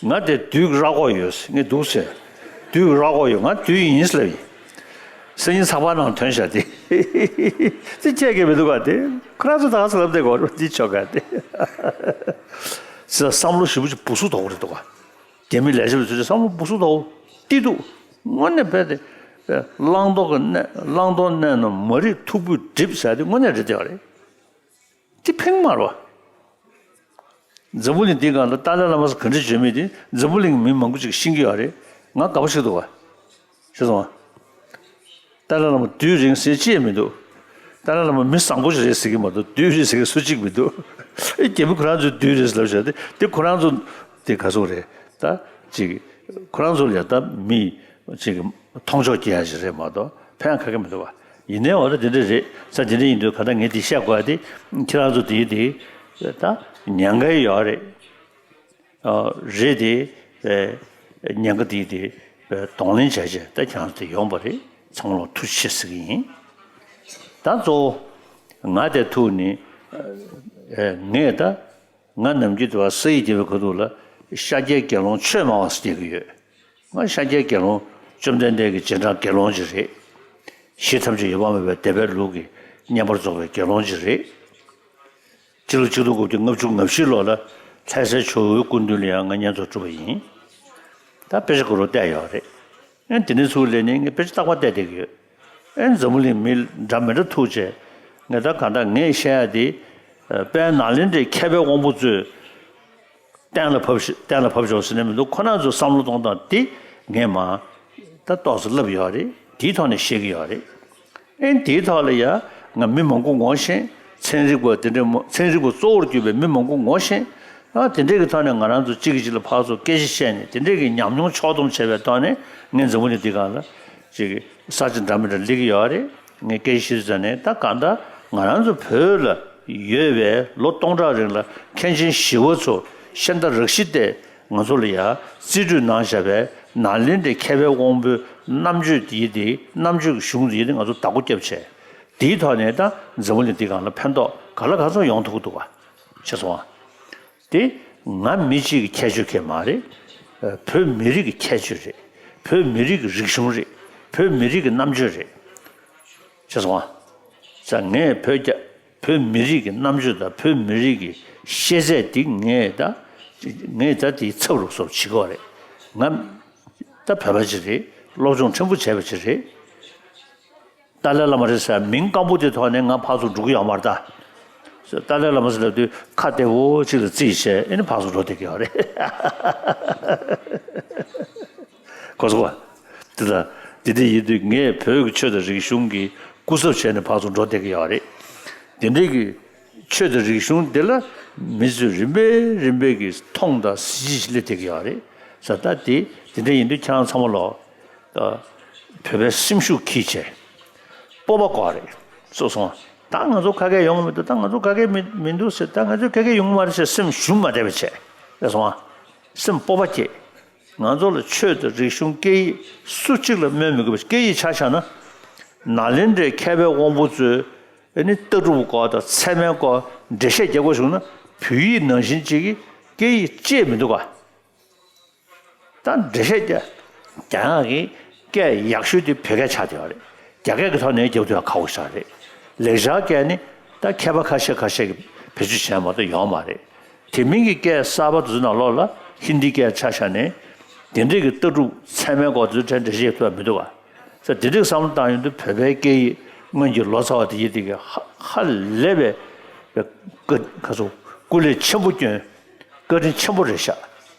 ང་དེ་བདུད་ཀྱི་རྭ་ཁོག་ཡོད་ཟེར། ངས་འདུག་ཟེར། བདུད་ཀྱི་རྭ་ཁོག་ཡོད། ང་བདུད་ཡིན་ཟེར་ལབ་ཡིན། སང་ཉིན་ཚགས་པར་ནང་ཐོན་བཞག་དེ། དེ་ཁྱད་ཀྱི་མི་འདུག་ག་དེ་ཁོ་རང་ཚོ་ད་ག་ཟེ་ལབ་བསྡད་གོ་རོ་འདི་ཆོག་ག་དེ། ཟེར་བསམ་བློ་ཞེ་པོ་ཅིག་སྦུ་སུབ་དོག་རེད་འདུག་ག་རྒྱ་མི་ལས་བྱེད་པ་ཚོས་བསམ་བློ་སྦུ་སུབ་དོག་ཏི་འདུག་དངོས་གནས་བས་ཏེ། བླང་དོར་གྱི་གནས། བླང་དོར་གནས་ན་མ་རིག་མཐུ་བུས་སྒྲིབ་ཟེར་དེ་དངོས་གནས་རེད་དེ་བ་རེད། དེ་ཕན་མ་རེད་བ། འཛམ་བུ་གླིང་འདིའི་སྒང་ལ་ཏཱ་ལའི་བླ་མ་ཟེར་ག་འདྲ་བརྗོད་མི་དེ་འཛམ་བུ་གླིང་གི་མི་མང་པོ་ཅིག་ཤེས་ཀྱི་ཡོད་རེད། ང་དགའ་པོ་ཞིག་འདུག་བ། ཤེས་སོང་ང་། ཏཱ་ལའི་བླ་མ་བདུད་རེད་ཟེར་ཅི་ཡང་མི་འདུག་ཏཱ་ལའི་བླ་མ་མི་བཟང་པོ་ཞིག་རེད་ཟེར་གྱི་མ་གཏོགས་བདུད་རེད་ཟེར་མཁན་སུ་གཅིག་མི་འདུག་ཨེ་རྒྱ་མི་ཁོ་རང་ཚོས་བདུད་རེད་ཟེར་ལབ་བཞག་དེ་དེ་ཁོ་རང་ཚོ་དེ་ག་ཚོད་རེད་ད། ཅིག་ཁོ་རང་ཚོ་ལ་ཡ་ད་མི་ཅིག་མཐོང་ཕྱོགས་སྐྱེ་ཡ་ཞིག་རེད་མ་གཏོགས་ཕན་ཁ་ཁ་མི་འདུག་བ། ཡིན་ནའི་འོ་ད་དེ་འདྲ་རེད་ས། དེ་འདྲ་ཡིན་དུས་ག་ད་ངས་དེ་བཤད་དགོས་ཡ་དེ་ཁྱེད་རང་ཚོ་དེ་དེ་ད་ཉེན་ཁ་ཡོད་རེད། རེད་དེ། ཉེན་ཁ་དེ་དེ་གདོང་ལེན་བྱས་བྱས་ད་ཁྱེད་རང་ཚོ་དེ་ཡོང་པ་རེད། ཚང་མ་ལ་ཐུགས་རྗེ་ཆེ་ཟེར་གི་ཡིན། ད་གཙོ་བོ་ང་དེ་ཐུག་ནི་ངས་ད། ང་ནམ་རྒྱུན་དུ་བ་ས་ཡིག་རྒྱབ་པའི་ཁ་ཐུག་ལ་ཤཱཀྱའི་དགེ་སློང་ཆོས་སྨྲ་བ་ཟེར་བསྡད་ཀྱི་ཡོད། ང་ཤཱཀྱའི་དགེ་སློང་བཅོམ་ལྡན་འདས་ཀྱི་རྗེས་འབྲང་དགེ་སློང་ཅིག་རེད། གཞི་ཐམས་ཅད་ཡོད་པ་མེད་པའི་བདེན་པའི་ལུགས་ཀྱི་བསྙེན་པར་རྫོགས་པའི་དགེ་སློང་ཅིག་རེད། སྤྱི་ལོ་ཆིག་སྟོང་དགུ་བརྒྱ་ལྔ་བཅུ་ང་བཞི་ལོ་ལ་ལྷ་སའི་ཇོ་བོའི་སྐུ་མདུན་ལ་ཡང་ང་བསྙེན་རྫོགས་གྲུབ་པ་ཡིན། ད་དཔེ་ཆ་ག་རུ་བལྟས་ཡོད་རེད། ཨེ་དེ་ནས་ཚུར་སླེབས་ནས་ངས་དཔེ་ཆ་རྟག་པར་བལྟས་བསྡད་ཀྱི་ཡོད། ཨེ་འཛམ་བུ་གླིང་མི་འདྲ་མི་འདྲ་ཐུག་བྱས། ངས་ད་གང་ལྟར་ངས་བཤད་ཡ་དེ། དཔལ་ནཱ་ལེནྡྲའི་མཁས་པའི་དབང་པོ་ཚོས་གཏན་ལ་ཕབ་ཤི་གཏན་ལ་ཕབ་ཤོག་ཟེར་ནས་མི་འདུག་ཁོ་རང་ཚོའི་བསམ་བློ་གཏོང་སྟངས་དེ་ངས་མ་ད་ཏོག་ཙམ་བསླབས་ཡོད་རེད། དེའི་ཐོག་ནས་བཤད་ཀྱི་ཡོད་རེད། ཨེ་དེའི་ཐོག་ལ་ཡ་ང་མི་མང་པོ་ངོ་ཤེས། ཚན་རིག་པ་དེ་འདྲ་མོ་ཚན་རིག་པ་གཙོ་བོར་གྱུར་པའི་མི་མང་པོ་ངོ་ཤེས། ཨ་དེ་འདྲས་ཀྱི་ཐོག་ནས་ང་རང་ཚོ་གཅིག་གིས་གཅིག་ལ་ཕར་ཚུར་སྐད་ཆ་བཤད་ནས་དེ་འདྲས་ཀྱི་ཉམས་མྱོང་ཕྱོགས་བསྡོམས་བྱས་པའི་ཐོག་ནས་ངས་འཛམ་བུ་གླིང་འདི་སྒང་ལ་ཅིག་ས་ཆ་འདྲ་མི་འདྲ་སླེབས་ཀྱི་ཡོད་རེད། ངས་སྐད་ཆ་བཤད་དུས་ཙ་ནས་ད་གང་ལྟར་ང་རང་ཚོ་བོད་ལ་ཡོད་པའི་ལོ་སྟོང་ཕྲག་རིང་ལ་མཁན་ཆེན་ཞི་བ་འཚོ་ཤཱནྟ་རཀྵི་ཏས་ང་ཚོ་ལ་ཡ་རྩིས་སྤྲོད་གནང་བཞག་པའི་ནཱ་ལེནྡྲའི་མཁས་པའི་དབང་པོའི་རྣམ་དཔྱོད་དེ་དེ་རྣམ་དཔྱོད་ཀྱི་གཞུང་དེ་དེ་ང་ཚོ་བདག་པོ་རྒྱབ་བྱས། དེའི་ཐོག་ནས་ད་འཛམ་བུ་གླིང་འདི་སྒང་ལ་ཕན་ཐོགས་ག་ལ་ག་ཚོད་ཡོང་ཐུབ་ཀྱི་འདུག་ག་ཤེས་སོང་ང་། དེ་ང་མི་གཅིག་གི་ཁྱད་ཆོས་ཁེ་མ་རེད། བོད་མི་རིགས་ཀྱི་ཁྱད་ཆོས་རེད། བོད་མི་རིགས་ཀྱི་རིག་གཞུང་རེད། བོད་མི་རིགས་ཀྱི་རྣམ་དཔྱོད་རེད། ཤེས་སོང་ང་། ས་ངས་བོད་རྒྱ་བོད་མི་རིགས་ཀྱི་རྣམ་དཔྱོད་དང་བོད་མི་རིགས་ཀྱི་ཤེས་ཚད་འདི་ངས་ད་ངས་ད་དེའི་ཚབ་རུ་སོར་བྱེད་ཀྱི་ཡོད་རེད། ང་ད་བོད་པ་ཅིག་རེད། སློབ་སྦྱོང་ཕྲན་བུ་བྱས་པ་ཅིག་རེད། ཏཱ་ལའི་བླ་མ་རེད་ཟེར་མིང་སྐམ་པོ་དེ་ཐོག་ནས་ང་ཕར་ཚུར་འགྲོ་གི་ཡོད་མ་རེད་ད། ཏཱ་ལའི་བླ་མ་ཟེར་ལབ་དུས་ཁ་བདེ་བོ་ཅིག་ལ་རྩིས་བྱས་ཨེ་ནི་ཕར་ཚུར་འགྲོ་བསྡད་ཀྱི་ཡོད་རེད། གོ་སོང་ང་། དེ་དང་དེ་འདྲ་ཡིན་དུས་ངས་བོད་ཀྱི་ཆོས་དང་རིག་གཞུང་གི་སྐུ་ཚབ་བྱས་ནས་ཕར་ཚུར་འགྲོ་བསྡད་ཀྱི་ཡོད་རེད། དེ་འདྲའི་གི་ཆོས་དང་རིག་གཞུང་དེ་ལ་མི་ཚོས་རིམ་པས་རིམ་པས་ཀྱིས་མཐོང་དང་གཟི་བརྗིད་སླེབས་བསྡད་ཀྱི་ཡོད་རེད། ས་ད་དེ་དེ་འདྲ་ཡིན་དུས་ཁྱེད་རང་ཚང་མ་ལོ། ད་བོད་པའི་སེམས་ཤུགས་འཁྱེར་བྱས། སྤོབས་པ་དགོས་རེད། སོ་སོ་ད་ང་ཚོ་ག་གེ་ཡོང་གི་མི་འདུག་ད་ང་ཚོ་ག་གེ་མི་མི་འདུག་ཟེར་ད་ང་ཚོ་ག་གེ་ཡོང་གི་མ་རེད་ཟེར་སེམས་ཞུམ་མ་བསྡད་པ་བྱས། ལགས་སོ། སེམས་སྤོབས་པ་སྐྱེད། ང་ཚོ་ལ་ཆོས་དང་རིག་གཞུང་སྐད་ཡིག་སུ་གཅིག་ལ་སྨོན་མི་དགོས་པ་སྐད་ཡིག་ཆ་བཞག་ན། ནཱ་ལེནྡྲའི་མཁས་པའི་དབང་པོ་ཚོས་ཨ་ནི་ལྟ་གྲུབ་སྐོར་དང་ཚད་མའི་སྐོར་འགྲེལ་བཤད་རྒྱག་དགོས་བྱུང་ན་བོད་ཡིག་ནང་བཞིན་གཅིག་གི་སྐད་ཡིག་ཅེས་མི་འདུག་ག་ད་འགྲེལ་བཤད་རྒྱག་རྒྱག་ཡག་གི་སྐད་ཡག་ཤོས་དེ་བོད་སྐད་ཆགས་བསྡད་ཡོད་རེད། རྒྱ་སྐད་ཀྱི་ཐོག་ནས་རྒྱབ་ཐུབ་ཡག་ཁག་པོ་ཞིག་རེད། ལེགས་སྦྱར་སྐད་ནི་ད་མཁས་པ་ཁ་ཤས་ཁ་ཤས་ཀྱིས་བེད་སྤྱོད་བྱས་མ་གཏོགས་ཡོད་མ་རེད། དེ་མིན་གྱི་སྐད་གསར་པ་དེ་ཚོ་ནང་ལོགས་ལ་ཧིན་དིའི་སྐད་ཆ་བཞག་ནས་དེ་འདྲས་ཀྱི་ལྟ་གྲུབ་ཚད་མའི་སྐོར་དེ་ཚོ་གྲས་འགྲེལ་བཤད་ཐུབ་ཡག་མི་འདུག་ག་ས་དེ་འདྲས་བསམ་བློ་བཏང་ཡོང་དུས་བོད་པའི་སྐད་ཡིག་སྔོན་གྱི་ལོ་ཙཱ་བ་དེ་ཡིན་དེ་གི་ཧ་ཧ་ལས་པའི་ཀ་ཁ་ཚོ་སྐུ་ལས་ཆེན་པོ་བསྐྱོན། བཀའ་དྲིན་ཆེན་པོ་རེད་ཤག་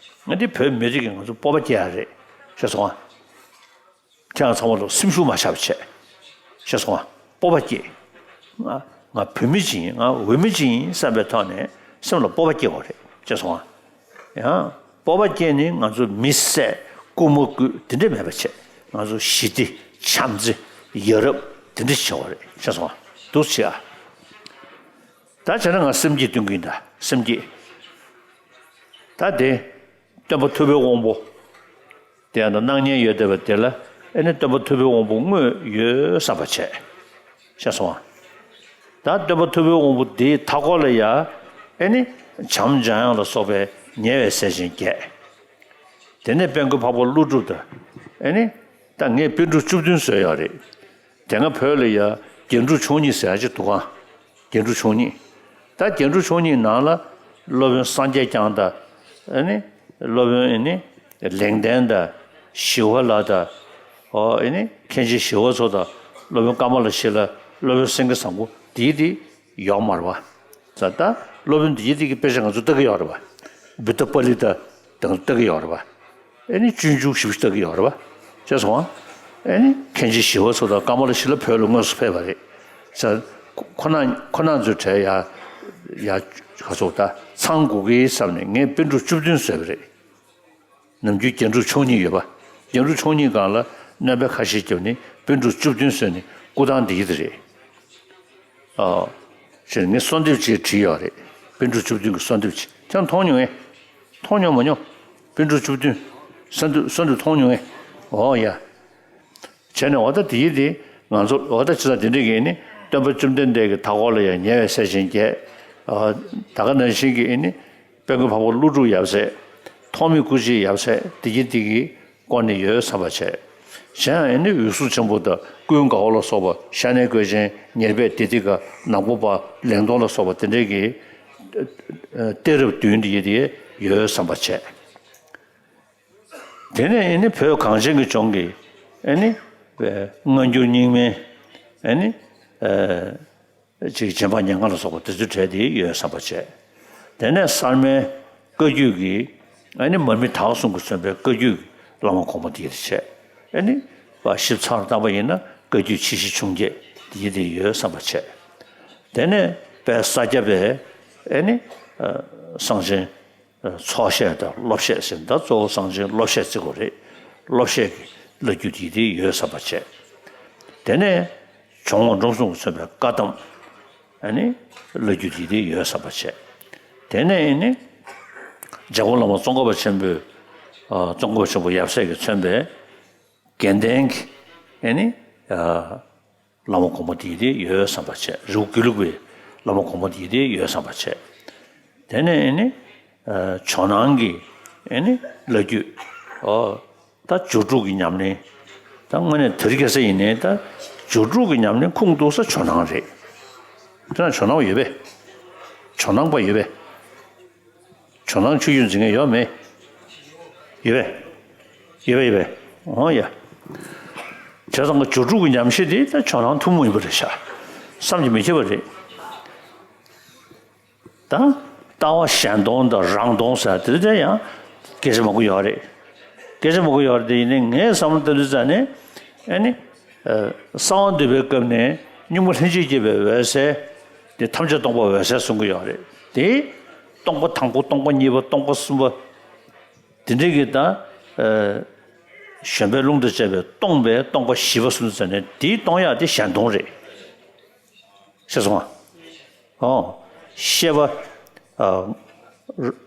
ང་འདི་བོད་མི་རིགས་ཀྱི་ང་ཚོ་སྤོབས་པ་སྐྱེ་ཡག་རེད། ཤེས་སོང་ང་། ཁྱེད་རང་ཚང་མ་ལོ་སེམས་ཤུགས་མ་ཆག་པ་བྱས། ཤེས་སོང་ང་། སྤོབས་པ་སྐྱེ། ང་ང་བོད་མི་ཅིག་ཡིན། ང་འོས་མི་ཅིག་ཡིན་བསམ་པའི་ཐོག་ནས་སེམས་ལ་སྤོབས་པ་སྐྱེ་དགོས་རེད། ཤེས་སོང་ང་། ཡང་སྤོབས་པ་སྐྱེས་ནས་ང་ཚོ་མི་བསད་རྐུ་མ་རྐུ་དེ་འདྲས་མེད་པ་བྱས། ང་ཚོ་ཞི་བདེ་བྱམས་བརྩེ་ཡ་རབས་དེ་འདྲས་བྱེད་དགོས་རེད། ཤེས་སོང་ང་། འདུག་བྱེད་ཨ། ད་བྱས་ན་ང་སེམས་བསྐྱེད་སྟོན་གྱི་ཡིན་ད་སེམས་བསྐྱེད། ད་དེ་སྟོན་པ་ཐུབ་པའི་དབང་པོ། དེ་ཡང་ན་སྣང་བརྙན་ཡོད་བསྡད་པ་དེ་ལ་ཨེ་ནི་སྟོན་པ་ཐུབ་པའི་དབང་པོ་དངོས་ཡོད་བསམ་པ་བྱས། ཤེས་སོང་ང་། ད་སྟོན་པ་ཐུབ་པའི་དབང་པོ་དེའི་མཐའ་སྐོར་ལ་ཡ་ཨེ་ནི་བྱམས་འཇམ་དབྱངས་ལ་སོགས་པའི་ཉེ་བའི་སྲས་ཆེན་བརྒྱད། དེ་ནས་དཔལ་མགོན་འཕགས་པ་ཀླུ་སྒྲུབ་དང་ཨེ་ནི་ད་ངས་པཎ་གྲུབ་བཅུ་བདུན་བཟོས་ཡོད་རེད། དེ་སྔ་བོད་ལ་ཡ་རྒྱན་དྲུག་མཆོག་གཉིས་ཟེར་ཡ་ཅིག་འདུག་ག་རྒྱན་དྲུག་མཆོག་གཉིས། ད་རྒྱན་དྲུག་མཆོག་གཉིས་ནང་ལ་སློབ་དཔོན་སངས་རྒྱས་བསྐྱངས་དང་། ཨ་ནི་སློབ་དཔོན་ཨ་ནི་ལེགས་ལྡན་དང་ཞི་བ་ལྷ་དང་། ཨོ་ཨ་ནི་མཁན་ཆེན་ཞི་བ་འཚོ་དང་སློབ་དཔོན་ཀ་མ་ལ་ཤཱི་ལ། སློབ་དཔོན་སེང་གེ་བཟང་པོ་དེའི་དེ་ཡོག་མར་བ། ད་ལྟ་སློབ་དཔོན་འདི་ཡི་དེ་གི་དཔེ་ཆ་ང་ཚོ་ལྟ་གི་ཡོད་རེད་བ། བུདྡྷ་པཱ་ལི་ཏ་དང་ལྟ་གི་ཡོད་རེད་བ། ཨེ་ནི་སྤྱོད་འཇུག་ཞིབ་ཞིབ་ལྟ་གི་ཡོད་རེད་བ། ཤེས་སོང་ཨ། ཨེ་ནི་མཁན་ཆེན་ཞི་བ་འཚོ་དང་ཀ་མ་ལ་ཤཱི་ལ་བོད་ལ་དངོས་སུ་ཕེབས་པ་རེད། ས་ཁོ་ན་ཁོ་ན་ཚོའི་གྲས་ཡ་ཡ་ག་ཚོད་ད་ཚང་དགོས་ཀྱི་བསམ་ནས་ངས་པཎ་གྲུབ་བཅུ་བདུན་བཟོས་པ་རེད། ནམ་རྒྱུན་རྒྱན་དྲུག་མཆོག་གཉིས་ཡོད་པ། རྒྱན་དྲུག་མཆོག་གཉིས་སྒང་ལ་སྣོན་པ་ཁ་ཤས་བརྒྱབ་ནས་པཎ་གྲུབ་བཅུ་བདུན་བཟོས་ནས་སྐུ་ཐང་འདི་ཡི་དེ་རེད། ཨ། ཞེས་ངས་གསོལ་འདེབས་ཅིག་བྲིས་ཡོད་རེད། པཎ་གྲུབ་བཅུ་བདུན་གྱི་གསོལ་འདེབས་ཅིག་ཁྱེད་མཐོང་མྱོང་ངས། མཐོང་མྱོང་མ་མྱོང་། པཎ་གྲུབ་བཅུ་བདུན། གསོལ་འདེབས་གསོལ་འདེབས་མཐོང་མྱོང་ངས། འོ་ཡ། བྱས་ནས་འོ་ད་དེ་ཡི་དེ་ང་ཚོ་འོ་ད་ཅི་ད་དེ་འདྲ་གི་ནི་སྟོན་པ་བཅོམ་ལྡན་འདས་ཀྱི་མཐའ་འཁོར་ལ་ཡང་ཉེ་བའི་སྲས་ཆེན་བརྒྱད། ཨ། ད་ག་ནང་བཞིན་གྱི་ཨེ་ནི། དཔལ་མགོན་འཕགས་པ་ཀླུ་སྒྲུབ་ཡབ་སྲས། ཐོགས་མེད་སྐུ་མཆེད་ཡབ་སྲས་དེ་གྱིས་དེ་གི་སྐོར་ནས་ཡོད་བསམ་པ་བྱས། གཞན་ཡང་ཨེ་ནི་འོད་སྲུང་ཆེན་པོ་དང་ཀུན་དགའ་བོ་ལ་སོགས་པ་ཤ་ནའི་བཀོད་ཆེན་ཉེར་སྦས་དེ་དེ་ཀ་ནག་པོ་པ་ལེང་སྟོང་ལ་སོགས་པ་དེ་འདྲས་ཀྱི་གཏད་རབས་བདུན་དེ་ཡི་དེ་ཡོད་བསམ་པ་བྱས། དེ་ནས་ཨེ་ནི་བོད་གངས་ཅན་གྱི་ལྗོངས་ཀྱི་ཨེ་ནི་སྔ་འགྱུར་རྙིང་མའི་ཨེ་ནི། ཅིག་རྗེ་འབངས་ཉེར་ལྔ་ལ་སོགས་པ་དེ་ཚོའི་གྲས་དེ་ཡོད་བསམ་པ་བྱས། དེ་ནས་གསར་མའི་བཀའ་བརྒྱུད་ཀྱི་ཨ་ནི་མར་མི་དྭགས་གསུམ་གྱིས་མཚོན་པའི་བཀའ་བརྒྱུད་ཀྱི་བླ་མ་གོང་མ་དེ་ཡི་དེ་བྱས། ཨ་ནི་བ་ཞིབ་ཚགས་བཏང་པ་ཡིན་ན་བཀའ་བརྒྱུད་ཆེ་བཞི་ཆུང་བརྒྱད་དེ་ཡི་དེ་ཡོད་བསམ་པ་བྱས། དེ་ནས་དཔལ་ས་སྐྱ་པའི་ཨ་ནི་གསང་ཆེན་ཚོགས་བཤད་དང་སློབ་བཤད་ཟེར་ད་གཙོ་བོ་གསང་ཆེན་སློབ་བཤད་བརྩི་དགོས་རེད། སློབ་བཤད་ཀྱི་བླ་བརྒྱུད་དེ་དེ་ཡོད་བསམ་པ་བྱས། དེ་ནས་ཇོ་བོ་འབྲོམ་གསུམ་གྱིས་མཚོན་པའི་བཀའ་གདམས། ཨ་ནི་བླ་བརྒྱུད་དེ་དེ་ཡོད་བསམ་པ་བྱས། དེ་ནས་ཨ་ནི་འཇམ་མགོན་བླ་མ་ཙོང་ཁ་པ་ཆེན་པོས། ཨ། ཙོང་ཁ་པ་ཆེན་པོ་ཡབ་སྲས་ཀྱིས་མཚོན་པའི་དགེ་ལྡན་གྱི་ཨ་ནི། ཨ། བླ་མ་གོང་མ་དེ་དེ་ཡོད་བསམ་པ་བྱས། རི་བོ་དགེ་ལུགས་པའི་བླ་མ་གོང་མ་དེ་དེ་ཡོད་བསམ་པ་བྱས། དེ་ནས་ཨེ་ནི་ཇོ་ནང་གི་ཨེ་ནི་བླ་བརྒྱུད། ཨོ། ད་སྦྱོར་དྲུག་གི་ཉམས་ལེན། ད་དངོས་གནས་དེ་རིང་ཁ་སང་ཡིན་ནའི་ད་སྦྱོར་དྲུག་གི་ཉམས་ལེན་ཁུངས་གཏུགས་ས་ཇོ་ནང་རེད། དེ་ན་ཇོ་ནང་པ་ཡོད་པས། ཇོ་ནང་པ་ཡོད་པས། ཇོ་ནང་ཆོས་བརྒྱུད་འཛིན་མཁན་ཡོད་མེད། ཡོད་པས། ཡོད་པས་ཡོད་པས། འོ་ཡ། བྱས་ཙང་གི་སྦྱོར་དྲུག་གི་ཉམས་བཞེས་དེ་ད་ཇོ་ནང་ཐུན་མོང་ཡིན་པ་རེད་ཤག་བསམ་གྱིས་མི་ཁྱབ་པ་རེད། ད་ལྟ་བ་གཞན་སྟོང་དང་རང་སྟོང་ཟེར་དེ་ཚོ་ཡང་སྐད་ཆ་མང་པོ་ཡོད་རེད། སྐད་ཆ་མང་པོ་ཡོད་རེད་དེ་ཡིན་ནའི་ངས་བསམ་བློ་བཏང་དུས་ཙ་ནས་ཨ་ནི། གསང་བ་འདུས་པའི་སྐབས་ནས་སྙིང་པོ་ལྷན་ཅིག་སྐྱེས་པའི་འོད་གསལ་དེ་ཐམས་ཅད་སྟོང་པ་འོད་གསལ་གསུང་གི་ཡོད་རེད་དེ། སྟོང་པ་དང་པོ་སྟོང་པ་གཉིས་པ་སྟོང་པ་གསུམ་པ། དེ་འདྲའི་གི་ད། གཞོན་པའི་རླུང་དང་བཅས་པས་སྟོང་པའི་སྟོང་པ་བཞི་པ་གསུམ་ཟེར་ནས་དེའི་སྟོང་ཡག་དེ་གཞན་སྟོང་རེད། ཤེས་སོང་ང་། ཨོ། ཤེས་པ།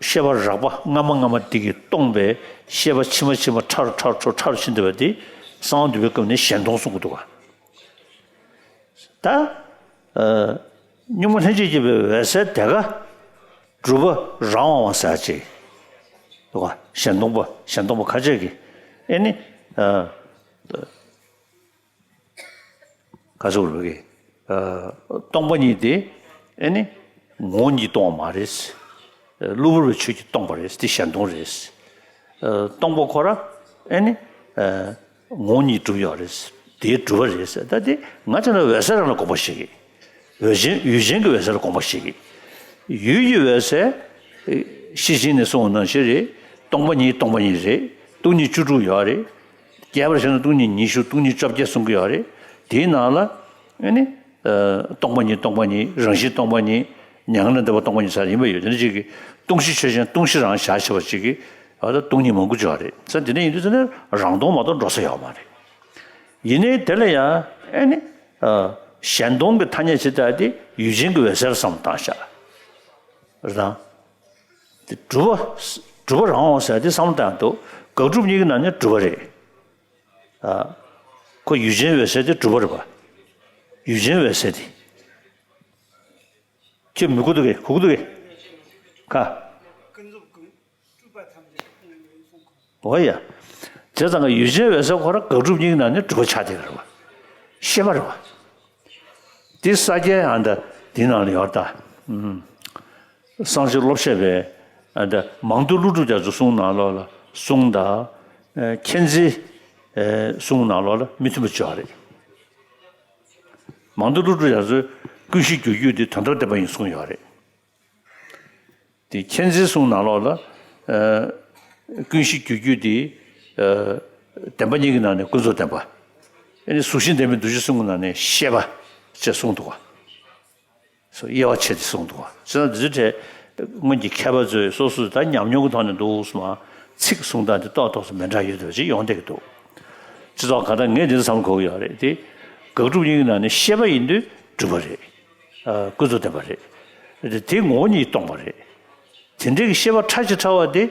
ཤེས་པ་རགས་པ་སྔ་མ་སྔ་མ་དེ་གིས་སྟོང་པའི་ཤེས་པ་ཕྱི་མ་ཕྱི་མ་ཕྲ་རུ་ཕྲ་རུ་ཕྲ་རུ་ཕྱིན་བསྡད་པ་དེ་གསང་བ་འདུས་པའི་སྐབས་ནས་གཞན་སྟོང་གསུང་གི་འདུག་ག་ད། སྙིང་པོ་ལྷན་ཅིག་སྐྱེས་པའི་འོད་གསལ་དེ་ག་སྒྲུབ་པ་རང་དབང་བ་ཟེར་ཅིག་འདུག་ག་གཞན་སྟོང་པ་གཞན་སྟོང་པ་ཁ་ཅིག་གིས་ཨེ་ནི། ག་ཚོད་རེད་གི། སྟོང་པ་ཉིད་དེ་ཨེ་ནི་ངོ་བོ་ཉིད་སྟོང་པ་མ་རེད། གློ་བུར་བའི་ཆོས་ཀྱིས་སྟོང་པ་རེད་དེ་གཞན་སྟོང་རེད། སྟོང་པ་ཁོ་ར་ཨེ་ནི་ངོ་བོ་ཉིད་གྲུབ་ཡོད་རེད། དེའི་གྲུབ་པ་རེད། ད་དེ་ང་ཚོ་ནི་འོད་གསལ་རང་ལ་དགོངས་པ་བཞེས་གི། འོད་ཅན་ཡུལ་ཅན་གྱི་འོད་གསལ་ལ་དགོངས་པ་བཞེས་གི། ཡུལ་གྱི་འོད་གསལ། ཤེར་ཕྱིན་ནས་གསུངས་པ་ནང་བཞིན་རེད། སྟོང་པ་ཉིད་སྟོང་པ་ཉིད་རེད། སྟོང་ཉིད་བཅུ་དྲུག་ཡོད་རེད། རྒྱས་པར་བཤད་ན་སྟོང་ཉིད་ཉི་ཤུ་སྟོང་ཉིད་བཅོ་བརྒྱད་གསུང་གི་ཡོད་རེད། དེའི་ནང་ལ་ཨེ་ནི། སྟོང་པ་ཉིད་སྟོང་པ་ཉིད་རང་བཞིན་སྟོང་པ་ཉིད་མྱ་ངན་ལས་འདས་པ་སྟོང་པ་ཉིད་ཟེར་ཡིན་པ་ཡོད། དེ་འདྲ་ཅིག་གིས་སྟོང་གཞི་ཆོས་ཅན་སྟོང་གཞི་རང་བཞག་བྱས་པ་ཅིག་གིས་ཨ་ད་སྟོང་ཉིད་མང་པོ་ཅིག་ཡོད་རེད་ཟེར། དེ་འདྲ་ཡིན་དུས་ཙ་ན་རང་སྟོང་མ་གཏོགས་འགྲོ་ས་ཡོད་མ་རེད། ཡིན་ནའི་དེ་ལ་ཡང་ཨེ་ནི། གཞན་སྟོང་གི་ཐ་སྙད་ཇི་ལྟར་དེ་ཡུལ་ཅན་གྱི་འོད་གསལ་བསམ་བཏང་བཞག་རེད་དང་། དེ་སྒྲུབ་པ། སྒྲུབ་པ་རང་དབང་ཟེར་དེ་བསམ་བློ་བཏང་འདུག་དགག་སྒྲུབ་གཉིས་ཀྱི་ནང་ནས་སྒྲུབ་པ་རེད། ཨ། ཁོ་ཡུལ་ཅན་འོད་གསལ་དེ་སྒྲུབ་པ་རེད་པ། ཡུལ་ཅན་འོད་གསལ་དེ། ཁྱོད་མི་གོ་འདུག་གས། གོ་གི་འདུག་གས། ཁ། འོ་ཡ། དེ་ཙང་ག་ཡུལ་ཅན་འོད་གསལ་ཁོ་རང་དགག་སྒྲུབ་གཉིས་ཀྱི་ནང་ནས་སྒྲུབ་པ་ཆགས་བསྡད་ཀྱི་རེད་པ། ཤེས་པ་རེད་པ། དེ་ས་སྐྱའི་ཨ་འདྲ་དེ་ནང་ལ་ཡོད་ད། ཨུམ། སངས་རྒྱས་སློབ་བཤད་པའི་ཨ་འདྲ་མང་ཐོས་ཀླུ་སྒྲུབ་རྒྱ་མཚོའི་གསུང་ནང་ལོགས་ལ་གསུང་ད། མཁྱེན་བརྩེའི་གསུང་ནང་ལོགས་ལ་མི་མཐུན་པ་བྱས་པ་རེད། མང་ཐོས་ཀླུ་སྒྲུབ་རྒྱ་མཚོས་ཀུན་གཞི་རྒྱུ་རྒྱུད་དེ་དོན་དམ་བདེན་པ་ཡིན་གསུངས་ཡོད་རེད། དེ་མཁྱེན་བརྩེའི་གསུང་ནང་ལོགས་ལ། ཀུན་གཞི་རྒྱུ་རྒྱུད་དེ། བདེན་པ་གཉིས་ཀྱི་ནང་ནས་ཀུན་རྫོབ་བདེན་པ། ཨ་ནི་གཟུགས་ཅན་བདེན་པའི་འདུ་བྱེད་གསུམ་གྱི་ནང་ནས་ཤེས་པ་ཅེས་གསུངས་འདུག་ག་དབྱེ་བ་ཕྱེ་སྟེ་གསུངས་འདུག་ག་བྱས་ཙང་འདི་ཚོའི་གྲས་སྔོན་གྱི་མཁས་པ་ཚོས་སོ་སོས་ད་ཉམས་མྱོང་གི་ཐོག་ནས་འདུག་སེ་མ་ཚིག་གསུང་སྟངས་དེ་ཏོག་ཏོག་ཙམ་མི་འདྲ་ཡོད་བསྡད་པ་ཅིག་ཡོང་བསྡད་ཀྱི་འདུག་སྤྱི་ཚོགས་གང་ལྟར་ངས་འདི་འདྲ་བསམ་གོ་གི་ཡོད་རེད་དེ། དགག་སྒྲུབ་གཉིས་ཀྱི་ནང་ནས་ཤེས་པ་ཡིན་དུས་སྒྲུབ་པ་རེད། ཨ། ཀུན་རྫོབ་བདེན་པ་རེད། དེ་ངོ་བོ་ཉིད་སྟོང་པ་རེད། དེ་འདྲའི་གི་ཤེས་པ་ཕྲ་ཞིང་ཕྲ་བ་དེ་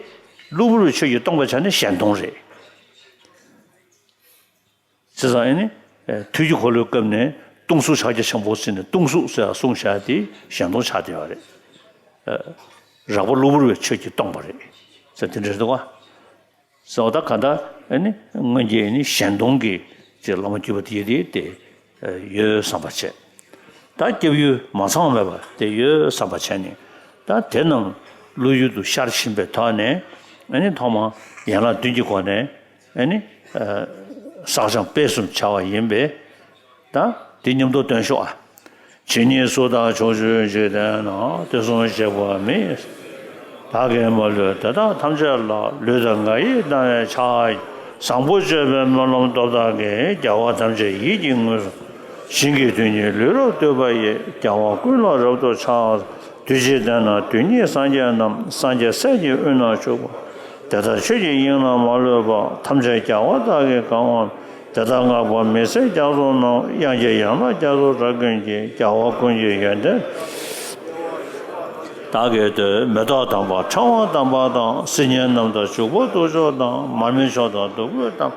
གློ་བུར་བའི་ཆོས་ཀྱིས་སྟོང་པའི་ཆ་ནས་གཞན་སྟོང་རེད། བྱས་ཙང་ཨེ་ནི། ཨེ། ཐུགས་ཀྱི་འཁོར་ལོའི་སྐབས་ནས་སྟོང་གཟུགས་ཕྱག་རྒྱ་ཆེན་པོ་ཟེར་ནས་སྟོང་གཟུགས་ཟེར་གསུངས་བཞག་དེ་གཞན་སྟོང་ཆགས་བསྡད་ཡོད་རེད། ཨེ། རགས་པ་གློ་བུར་བའི་ཆོས་ཀྱིས་སྟོང་པ་རེད་ཟེར་དེ་འདྲ་རེད་འདུག་ག་སོ་ད་ག་ད་ཨེ་ནི་སྔོན་གྱི་ཨེ་ནི་གཞན་སྟོང་གི་ཅེས་བླ་མ་བརྒྱུད་པ་དེ་དེ་དེ་ཡོད་བསམ་པ་བྱས། ད་སྐྱབས་ཡུལ་མ་ཚང་མེད་པ་དེ་ཡོད་བསམ་པ་བྱས་ནས་ད་དེ་རྣམས་བློ་ཡུལ་དུ་ཤར་ཕྱིན་པའི་ཐོག་ནས་ཨེ་ནི་ཐོག་མར་ཡན་ལག་བདུན་གྱི་སྒོ་ནས་ཨེ་ནི་བསགས་སྦྱང་སྤེལ་གསུམ་བྱ་བ་ཡིན་པས། ད་དེ་མཉམ་དུ་འདོན་ཤོག་ཨ། ཇི་སྙེད་སུ་དག་ཕྱོགས་བཅུའི་འཇིག་རྟེན་ན། དུས་གསུམ་གཤེགས་པ་མི་ཡི་བདག་གིས་མ་ལུས་དེ་དག་ཐམས་ཅད་ལ། ལུས་དང་ངག་ཡིད་རྣ་བའི་ཕྱག་བཟང་པོ་སྤྱོད་པའི་སྨོན་ལམ་སྟོབས་དག་གིས། རྒྱལ་བ་ཐམས་ཅད་ཡིད་ཀྱིས་མངོན་སུམ། ཞིང་གི་རྡུལ་སྙེད་ལུས་རབ་བཏུད་པ་ཡི། རྒྱལ་བ་ཀུན་ལ་རབ་ཏུ་ཕྱག་འཚལ། དུས་གཅིག་དེ་ན་རྡུལ་སྙེད་སངས་རྒྱས་རྣམས། སངས་རྒྱས་སྲས་ཀྱི་དབུས་ན་བཞུགས་པ། དེ་དག་ཆོས་ཀྱི་དབྱིངས་ལ་མ་ལུས་པ། ཐམས་ཅད་རྒྱལ་བ་དག་གིས་གང་བ། དེ་དག་བསྔགས་པ་མི་ཟད་རྒྱ་མཚོ་རྣམས། དབྱངས་ཀྱི་ཡན་ལག་རྒྱ་མཚོ་རབ་ཀུན་གྱིས། རྒྱལ་བ་ཀུན་གྱི་ཡོན་ཏན་བདག་གིས་བསྟོད། མེ་ཏོག་དམ་པ་ཕྲེང་བ་དམ་པ་དང་། སིལ་སྙན་རྣམས་དང་བྱུག་པ་དུར་ཁྲོད་དང་། མར་མེ་མཆོག་དང་བདུག་སྤོས་དང་།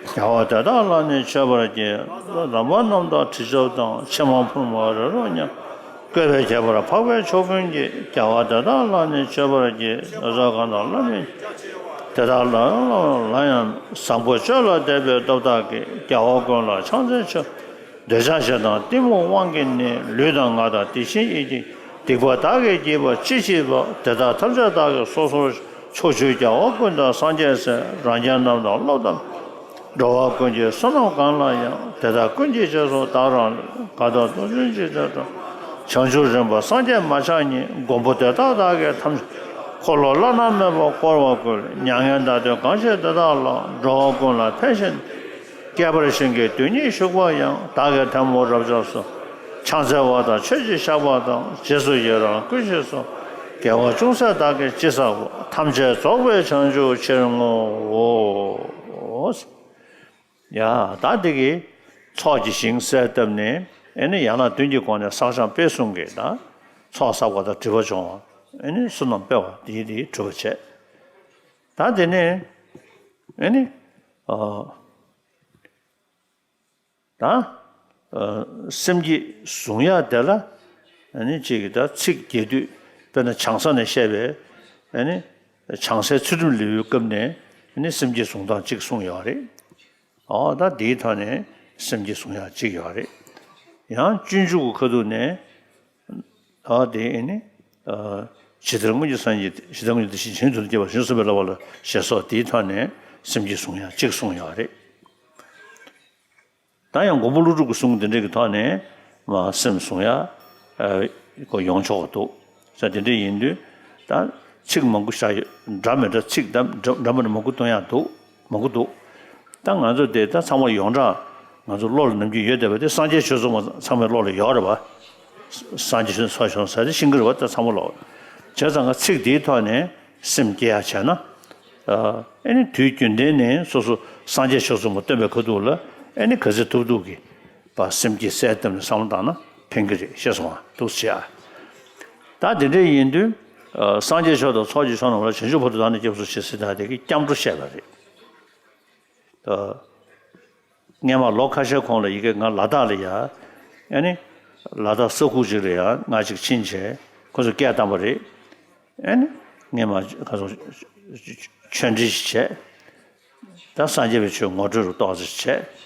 རྒྱལ་བ་དེ་དག་ལ་ནི་མཆོད་པར་བགྱི། རོལ་པ་རྣམས་དང་དྲི་ཆབ་དང་། ཕྱེ་མ་ཕུར་མ་རོལ་རོལ་ཉམས། བཀོད་པའི་ཁྱད་པར་འཕགས་པའི་ཕྱོགས་ཀུན་གྱི། རྒྱལ་བ་དེ་དག་ལ་ནི་མཆོད་པར་བགྱི། ཟབ་གསང་གང་དག་བླ་མེད་ཀྱི། དེ་དག་ལ་ཡང་ལ་ཡང་བཟང་པོ་སྤྱོད་ལ་དད་པའི་སྟོབས་དག་གིས། རྒྱལ་བ་ཀུན་ལ་ཕྱག་འཚལ་མཆོད། འདོད་ཆགས་ཞེ་སྡང་གཏི་མུག་དབང་གིས་ནི། ལུས་དང་ངག་དང་དེ་བཞིན་ཡིད་ཀྱི། སྡིག་པ་དག་གིས་བགྱིས་པ་ཅི་མཆིས་པ། དེ་དག་ཐམས་ཅད་བདག་གིས་སོ་སོར། ཕྱོགས་བཅུའི་རྒྱལ་བ་ཀུན་དང་སངས་རྒྱས་སྲས། རང་རྒྱལ་རྣམས་དང་སློབ་དང་འགྲོ་བ་ཀུན་གྱི་བསོད་ནམས་གང་ལ་ཡང་། དེ་དག་ཀུན་གྱི་རྗེས་སུ་བདག་རང་ལས། བཀའ་དང་སྡོམ་བཞིན་ཇི་ལྟར་བསྒྲུབ། བྱང་ཆུབ་རིམ་པ་སངས་རྒྱས་མ་ཆགས་ཉིད། མགོན་པོ་དེ་དག་བདག་གིས་ཐམས་ཅད། འཁོར་ལོ་བླ་ན་མེད་པ་བསྐོར་བར་བསྐུལ། མྱ་ངན་འདའ་སྟོན་གང་བཞེད་དེ་དག་ལ། འགྲོ་བ་ཀུན་ལ་ཕན་ཕྱིར། བསྐལ་པར་ཞིང་གི་རྡུལ་སྙེད་བཞུགས་པ་ཡང་། བདག་གི་ཐལ་མོ་རབ་འཇོམས་སུ། ཕྱག་འཚལ་བ་དང་མཆོད་ཅིང་བཤགས་པ་དང་། རྗེས་སུ་ཡི་རང་བསྐུལ་ཞིང་གསོལ། དགེ་བ་ཅུང་ཟད་བདག་གིས་ཅི་བསགས་པ། ཐམས་ཅད་རྫོགས་པའི་བྱང་ཆུབ་ཕྱིར་བསྔོའོ། ཡ། ད་འདི་གིས་ཚོགས་ཀྱི་ཞིང་གསལ་བཏབ་ནས། ཨེ་ནི་ཡན་ལག་བདུན་གྱི་སྒོ་ནས་བསགས་སྦྱང་སྤེལ་གསུམ་གྱི་ད་ཚོགས་བསགས་པ་དང་སྒྲིབ་པ་སྦྱོང་བ། ཨེ་ནི་བསོད་ནམས་སྤེལ་བ་དེའི་དེའི་གྲུབ་པ་བྱས། ད་དེ་ནས་ཨེ་ནི་ཨ། ད། ཨ། སེམས་བསྐྱེད་གཟུང་ཡག་དེ་ལ། ཨ་ནི་གཅིག་གིས་ད་ཚིག་རྒྱས་བསྡུས་དཔེར་ན་བྱང་ས་ནས་བཤད་པའི། ཨ་ནི་བྱང་སའི་ཚུལ་ཁྲིམས་ལེའུའི་སྐབས་ནས། ཨ་ནི་སེམས་བསྐྱེད་གཟུང་སྟངས་གཅིག་གསུངས་ཡོད་རེད། ཨོ་ད་དེའི་ཐོག་ནས་སེམས་བསྐྱེད་གཟུང་ཡག་གཅིག་ཡོད་རེད། ཡང་སྤྱོད་འཇུག་གི་ཁ་ཐུག་ནས། ཨོ་དེ་ཨ་ནི། ཨ། ཇི་ལྟར་སྔོན་གྱི་སངས་རྒྱས། ཇི་ལྟར་སྔོན་གྱི་དེ་བཞིན་གཞན་དུ་སྐྱེ་བ་གཞན་གསུམ་པའི་བསླབ་པ་ལ་ཞེས་སོགས་དེའི་ཐོག་ནས་སེམས་བསྐྱེད་གཟུང་ཡག་གཅིག་གསུངས་ཡོད་རེད། ད་ཡང་མགོན་པོ་ཀླུ་སྒྲུབ་ཀྱི་གསུང་འདི་འདྲའི་གི་ཐོག་ནས་མ་སེམས་གཟུང་ཡག་ཨ། ཁོ་ཡོང་ཆོག་གི་འདུག་ས། དེ་འདྲ་ཡིན་དུས་ད་ཚིག་མང་པོ་བཞག་ཡོད། འདྲ་མི་འདྲ་ཚིག་ད་འདྲ་འདྲ་མི་འདྲ་མང་པོ་སྟོན་ཡག་འདུག་མང་པོ་འདུག་ད་ང་ཚོ་དེ་ད་ཚང་མ་ཡོངས་གྲགས་ང་ཚོ་བློ་ལ་ནམ་རྒྱུན་ཡོད་བསྡད་པ་དེ་སངས་རྒྱས་ཆོས་ཚོགས་མ་ཚང་མའི་བློ་ལ་ཡོད་རེད་པ། སངས་རྒྱས་ཆོས་ཚོགས་བྱུང་ཟེར་དེ་ཤེས་ཀྱི་རེད་པ། ད་ཚང་མ་ལོག་བྱས་ཙང་ང་ཚིག་འདིའི་ཐོག་ནས་སེམས་བསྐྱེད་ཡག་བྱས་ན། ཨ་ནི་དུས་རྒྱུན་ལྡན་ནས་སོ་སོ་སངས་རྒྱས་ཆོས་ཚོགས་མ་སྟོན་པའི་ཁ་ཐུག་ལ་ཨ་ནི་ག་ཚོད་ཐུབ་ཐུབ་ཀྱིས་པ་སེམས་བསྐྱེད་གསལ་བཏབ་ནས་བསམ་བློ་བཏང་ན་ཕན་གྱི་རེད། ཤེས་སོང་ང་འདུག་ཟེར་ཨ། ད་དེ་འདྲ་ཡིན་དུས། ཨ། སངས་རྒྱས་ཆོས་དང་ཚོགས་ཀྱི་མཆོག་རྣམས་ལ། བྱང་ཆུབ་བར་དུ་བདག་ནི་སྐྱབས་སུ་མཆི་ཟེར་ད་དེ་གི་སྐྱབས་འགྲོ་བཤད་པ་རེད། ཨ། སྔས་མ་ལོ་ཁ་ཤས་གོང་ལ་ཡི་གེ་ང་ལ་དྭགས་ལ་ཡ། ཨ་ནི། ལ་དྭགས་ས་ཁུག་ཅིག་ལ་ཡ་ང་ཅིག་ཕྱིན་བྱས་ཁོ་ཚོ་སྐད་བཏང་པ་རེད། ཨ་ནི། སྔས་མ་ཁ་སང་ཆོས་འབྲེལ་ཞིག་བྱས། ད་སངས་རྒྱས་པའི་ཆོས་ངོ་སྤྲོད་རུ་ཏོག་ཙམ་བྱས།